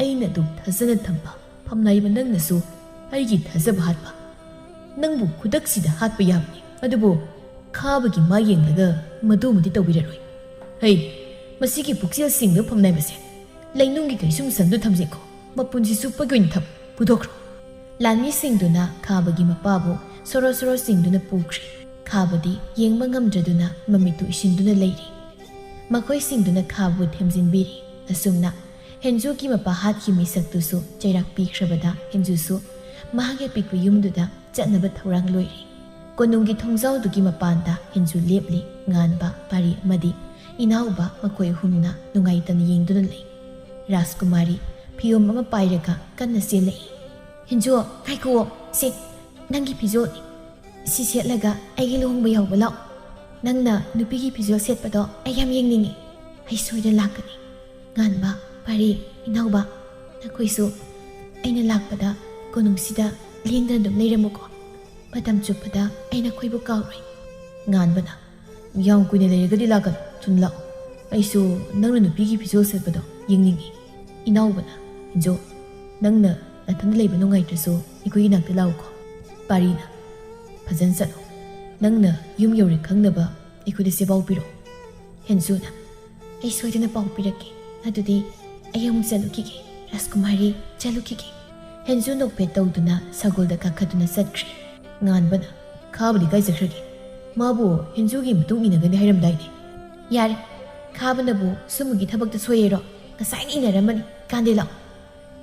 "ꯑꯩꯅ ꯑꯗꯨꯝ ꯊꯥꯖꯅ ꯊꯝꯕ ꯐꯝꯅꯥꯏꯕ ꯅꯪꯅꯁꯨ ꯑꯩꯒꯤ ꯊꯥꯖꯕ ꯍꯥꯠꯄ? ꯅꯪꯕꯨ ꯈꯨꯗꯛꯁꯤꯗ ꯍꯥꯠꯄ ꯌꯥꯕꯅꯤ, ꯑꯗꯨꯕꯨ ꯈꯥꯕꯒꯤ ꯃꯥ ꯌꯦꯡꯂꯒ ꯃꯗꯨꯃꯗꯤ ꯇꯧꯕꯤꯔꯔꯣꯏ꯫ ꯍꯩ, ꯃꯁꯤꯒꯤ ꯄꯨꯛꯆꯦꯜ ꯁꯤꯡꯗ ꯐꯝꯅꯥꯏꯕꯁꯦ, ꯂꯩꯅꯨꯡꯒꯤ ꯀꯩꯁꯨꯝꯁꯪꯗ ꯊꯝꯖꯤꯟꯈꯣ, ꯃꯄꯨꯟꯁꯤ ꯆꯨꯞꯄꯒꯤ ꯑꯣꯏꯅ ꯊꯝ-, ꯄꯨꯊꯣꯛꯈ꯭ꯔꯣ꯫ ꯂꯥꯟꯃꯤꯁꯤꯡꯗꯨꯅ ꯈꯥꯕꯒꯤ ꯃꯄꯥꯕꯨ ꯁꯣꯔꯣ ꯁꯣꯔꯣ ꯆꯤꯡꯗꯨꯅ ꯄꯨꯈ꯭ꯔꯦ꯫ ꯈꯥꯕꯗꯤ ꯌꯦꯡꯕ ꯉꯝꯗ꯭ꯔꯗꯨꯅ ꯃꯃꯤꯠꯇꯨ ꯏꯁꯤꯟꯗꯨꯅ ꯂꯩꯔꯤ꯫ ꯃꯈꯣꯏꯁꯤꯡꯗꯨꯅ ꯈꯥꯕꯕꯨ ꯊꯦꯝꯖꯤꯟꯕꯤꯔꯤ꯫ ꯑꯁꯨꯝꯅ ꯍꯦꯟꯖꯨꯒꯤ ꯃꯄꯥ ꯍꯥꯠꯈꯤ ꯃꯤꯁꯛꯇꯨꯁꯨ ꯆꯩꯔꯥꯛ ꯄꯤꯈ꯭ꯔꯕꯗ ꯍꯦꯟꯖꯨꯁꯨ ꯃꯍꯥꯛꯀꯤ ꯑꯄꯤꯛꯄ ꯌꯨꯝꯗꯨꯗ ꯆꯠꯅꯕ ꯊꯧꯔꯥꯡ ꯂꯣꯏꯔꯤ꯫ ꯀꯣꯅꯨꯡꯒꯤ ꯊꯣꯡꯖꯥꯎꯗꯨꯒꯤ ꯃꯄꯥꯟꯗ ꯍꯦꯟꯖꯨ ꯂꯦꯞꯂꯤ꯫ ꯉꯥꯟꯕ, ꯄꯥꯔꯤ ꯑꯃꯗꯤ ꯏꯅꯥꯎꯕ ꯃꯈꯣꯏ ꯑꯍꯨꯝꯅ ꯅꯨꯡꯉꯥꯏꯇꯅ ꯌꯦꯡꯗꯨꯅ ꯂꯩ꯫ ꯔꯥꯖꯀꯨꯃꯥꯔꯤ ꯐꯤꯌꯣꯝ ꯑꯃ ꯄꯥꯏꯔꯒ ꯀꯟꯅ ꯆꯦꯜꯂꯛꯏ꯫ "ꯍꯦꯟꯖꯨ, ꯉꯥꯏꯈꯨꯑꯣ, ꯁꯦ, ꯅꯪꯒꯤ ꯐꯤꯖꯣꯜꯅꯤ꯫ ꯁꯤ ꯁꯦꯠꯂꯒ ꯑꯩꯒꯤ ꯂꯨꯍꯣꯡꯕ ꯌꯥꯎꯕ ꯂꯥꯛꯑꯣ꯫ ꯅꯪꯅ ꯅꯨꯄꯤꯒꯤ ꯐꯤꯖꯣꯜ ꯁꯦꯠꯄꯗꯣ ꯑꯩ ꯌꯥꯝ ꯌꯦꯡꯅꯤꯡꯉꯤ꯫ ꯑꯩ ꯁꯣꯏꯗꯅ ꯂꯥꯛꯀꯅꯤ꯫ ꯉꯥꯟꯕ, ꯄꯥꯔꯤ, ꯏꯅꯥꯎꯕ, ꯅꯈꯣꯏꯁꯨ ꯑꯩꯅ ꯂꯥꯛꯄꯗ ꯀꯣꯅꯨꯡꯁꯤꯗ ꯂꯦꯡꯗꯅ ꯑꯗꯨꯝ ꯂꯩꯔꯝꯃꯨꯀꯣ꯫ ꯃꯇꯝ ꯆꯨꯞꯄꯗ ꯑꯩ ꯅꯈꯣꯏꯕꯨ ꯀꯥꯎꯔꯣꯏ꯫" ꯉꯥꯟꯕꯅ, "ꯌꯥꯝ ꯀꯨꯏꯅ ꯂꯩꯔꯒꯗꯤ ꯂꯥꯛꯀꯅꯨ, ꯊꯨꯅ ꯂꯥꯛꯑꯣ꯫ ꯑꯩꯁꯨ ꯅꯪꯅ ꯅꯨꯄꯤꯒꯤ ꯐꯤꯖꯣꯜ ꯁꯦꯠꯄꯗꯣ ꯌꯦꯡꯅꯤꯡꯉꯤ꯫" ꯏꯅꯥꯎꯕꯅ, "ꯍꯦꯟꯖꯨ, ꯅꯪꯅ ꯅꯊꯟꯗ ꯂꯩꯕ ꯅꯨꯡꯉꯥꯏꯇ꯭ꯔꯁꯨ ꯑꯩꯈꯣꯏꯒꯤ ꯅꯥꯛꯇ ꯂꯥꯛꯎꯀꯣ꯫" ꯄꯥꯔꯤꯅ, "ꯐꯖꯅ ꯆꯠꯂꯣ꯫ ꯅꯪꯅ ꯌꯨꯝ ꯌꯧꯔꯦ ꯈꯪꯅꯕ ꯑꯩꯈꯣꯏꯗ ꯆꯦ ꯄꯥꯎ ꯄꯤꯔꯛꯑꯣ꯫" ꯍꯦꯟꯖꯨꯅ, "ꯑꯩ ꯁꯣꯏꯗꯅ ꯄꯥꯎ ꯄꯤꯔꯛꯀꯦ꯫ ꯑꯗꯨꯗꯤ ꯑꯩ ꯑꯃꯨꯛ ꯆꯠꯂꯨꯈꯤꯒꯦ꯫ ꯔꯥꯖꯀꯨꯃꯥꯔꯤ, ꯆꯠꯂꯨꯈꯤꯒꯦ꯫" ꯍꯦꯟꯖꯨ ꯅꯣꯛꯐꯦꯠ ꯇꯧꯗꯨꯅ ꯁꯒꯣꯜꯗ ꯀꯥꯈꯠꯇꯨꯅ ꯆꯠꯈ꯭ꯔꯦ꯫ ꯉꯥꯟꯕꯅ, "ꯈꯥꯕꯗꯤ ꯀꯥꯏ ꯆꯠꯈ꯭ꯔꯒꯦ? ꯃꯥꯕꯨ ꯍꯦꯟꯖꯨꯒꯤ ꯃꯇꯨꯡ ꯏꯟꯅꯒꯅꯤ ꯍꯥꯏꯔꯝꯗꯥꯏꯅꯦ?" "ꯌꯥꯔꯦ, ꯈꯥꯕꯅꯕꯨ ꯁꯨꯝꯕꯒꯤ ꯊꯕꯛꯇ ꯁꯣꯏꯌꯦꯔꯣ? ꯉꯁꯥꯏꯅ ꯏꯟꯅꯔꯝꯃꯅꯤ꯫ ꯀꯥꯟꯗꯦ ꯂꯥꯛꯑꯣ꯫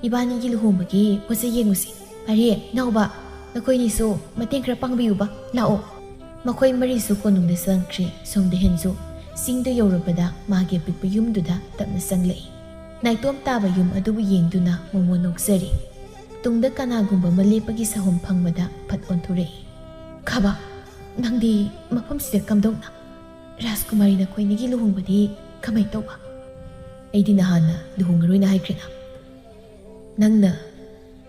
ꯏꯕꯥꯅꯤꯒꯤ ꯂꯨꯍꯣꯡꯕꯒꯤ ꯄꯣꯠ ꯆꯩ ꯌꯦꯡꯉꯨꯁꯤ꯫ ꯄꯥꯔꯤ, ꯏꯅꯥꯎꯕ, ꯅꯈꯣꯏꯅꯤꯁꯨ ꯃꯇꯦꯡ ꯈꯔ ꯄꯥꯡꯕꯤꯌꯨꯕ꯫ ꯂꯥꯛꯑꯣ꯫" ꯃꯈꯣꯏ ꯃꯔꯤꯁꯨ ꯀꯣꯅꯨꯡꯗ ꯆꯪꯈ꯭ꯔꯦ꯫ ꯁꯣꯝꯗ ꯍꯦꯟꯖꯨ ꯆꯤꯡꯗ ꯌꯧꯔꯕꯗ ꯃꯥꯒꯤ ꯑꯄꯤꯛꯄ ꯌꯨꯝꯗꯨꯗ ꯇꯞꯅ ꯆꯪꯂꯛꯏ꯫ ꯅꯥꯏꯇꯣꯝ ꯇꯥꯕ ꯌꯨꯝ ꯑꯗꯨꯕꯨ ꯌꯦꯡꯗꯨꯅ ꯃꯣꯃꯣ ꯅꯣꯛꯆꯔꯤ꯫ ꯇꯨꯡꯗ ꯀꯅꯥꯒꯨꯝꯕ ꯑꯃ ꯂꯦꯞꯄꯒꯤ ꯁꯥꯍꯨꯝ ꯐꯪꯕꯗ ꯐꯠ ꯑꯣꯟꯊꯣꯔꯛꯏ꯫ "ꯈꯥꯕ, ꯅꯪꯗꯤ ꯃꯐꯝꯁꯤꯗ ꯀꯝꯗꯧꯅ? ꯔꯥꯖꯀꯨꯃꯥꯔꯤ ꯅꯈꯣꯏꯅꯤꯒꯤ ꯂꯨꯍꯣꯡꯕꯗꯤ ꯀꯃꯥꯏ ꯇꯧꯕ?" "ꯑꯩꯗꯤ ꯅꯍꯥꯟꯅ ꯂꯨꯍꯣꯡꯉꯔꯣꯏꯅ ꯍꯥꯏꯈ꯭ꯔꯦꯅ꯫ ꯅꯪꯅ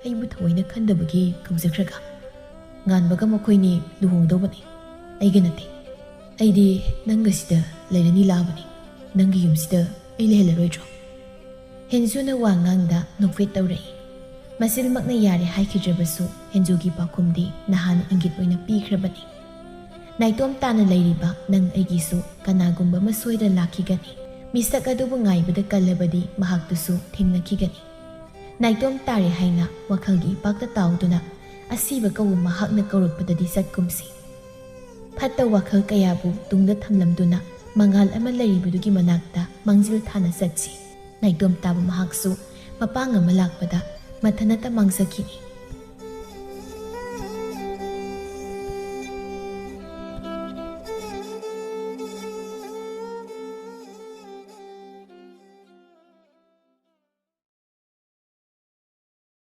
ꯑꯩꯕꯨ ꯊꯑꯣꯏꯅ ꯈꯟꯗꯕꯒꯤ ꯀꯧꯖꯈ꯭ꯔꯒ ꯉꯥꯟꯕꯒ ꯃꯈꯣꯏꯅꯤ ꯂꯨꯍꯣꯡꯗꯧꯕꯅꯤ, ꯑꯩꯒ ꯅꯠꯇꯦ꯫ ꯑꯩꯗꯤ ꯅꯪꯒ ꯁꯤꯗ ꯂꯩꯔꯅꯤ ꯂꯥꯛꯑꯕꯅꯤ꯫ ꯅꯪꯒꯤ ꯌꯨꯝꯁꯤꯗ ꯑꯩ ꯂꯩꯍꯜꯂꯔꯣꯏꯗ꯭ꯔꯣ?" ꯍꯦꯟꯖꯨꯅ ꯋꯥ ꯉꯥꯡꯗ ꯅꯣꯛꯐꯦꯠ ꯇꯧꯔꯛꯏ꯫ ꯃꯆꯤꯜꯃꯛꯅ ꯌꯥꯔꯦ ꯍꯥꯏꯈꯤꯗ꯭ꯔꯕꯁꯨ ꯍꯦꯟꯖꯨꯒꯤ ꯄꯥꯎꯈꯨꯝꯗꯤ ꯅꯍꯥꯟ ꯏꯪꯒꯤꯠ ꯑꯣꯏꯅ ꯄꯤꯈ꯭ꯔꯕꯅꯤ꯫ ꯅꯥꯏꯇꯣꯝ ꯇꯥꯅ ꯂꯩꯔꯤꯕ ꯅꯪ ꯑꯩꯒꯤꯁꯨ ꯀꯅꯥꯒꯨꯝꯕ ꯑꯃ ꯁꯣꯏꯗꯅ ꯂꯥꯛꯈꯤꯒꯅꯤ꯫ ꯃꯤꯁꯛ ꯑꯗꯨꯕꯨ ꯉꯥꯏꯕꯗ ꯀꯜꯂꯕꯗꯤ ꯃꯍꯥꯛꯇꯨꯁꯨ ꯊꯦꯡꯅꯈꯤꯒꯅꯤ꯫ ꯅꯥꯏꯇꯣꯝ ꯇꯥꯔꯦ ꯍꯥꯏꯅ ꯋꯥꯈꯜꯒꯤ ꯏꯄꯥꯛꯇ ꯇꯥꯎꯗꯨꯅ ꯑꯁꯤꯕ ꯀꯧꯕ ꯃꯍꯥꯛꯅ ꯀꯧꯔꯛꯄꯗꯗꯤ ꯆꯠꯀꯨꯝꯁꯤ꯫ ꯐꯠꯇ ꯋꯥꯈꯜ ꯀꯌꯥꯕꯨ ꯇꯨꯡꯗ ꯊꯝꯂꯝꯗꯨꯅ ꯃꯉꯥꯜ ꯑꯃ ꯂꯩꯔꯤꯕꯗꯨꯒꯤ ꯃꯅꯥꯛꯇ ꯃꯥꯡꯖꯤꯜ ꯊꯥꯅ ꯆꯠꯁꯤ꯫ ꯅꯥꯏꯇꯣꯝ ꯇꯥꯕ ꯃꯍꯥꯛꯁꯨ ꯃꯄꯥꯡ ꯑꯃ ꯂꯥꯛꯄꯗ ꯃꯊꯟꯇ ꯃꯥꯡꯖꯈꯤꯅꯤ꯫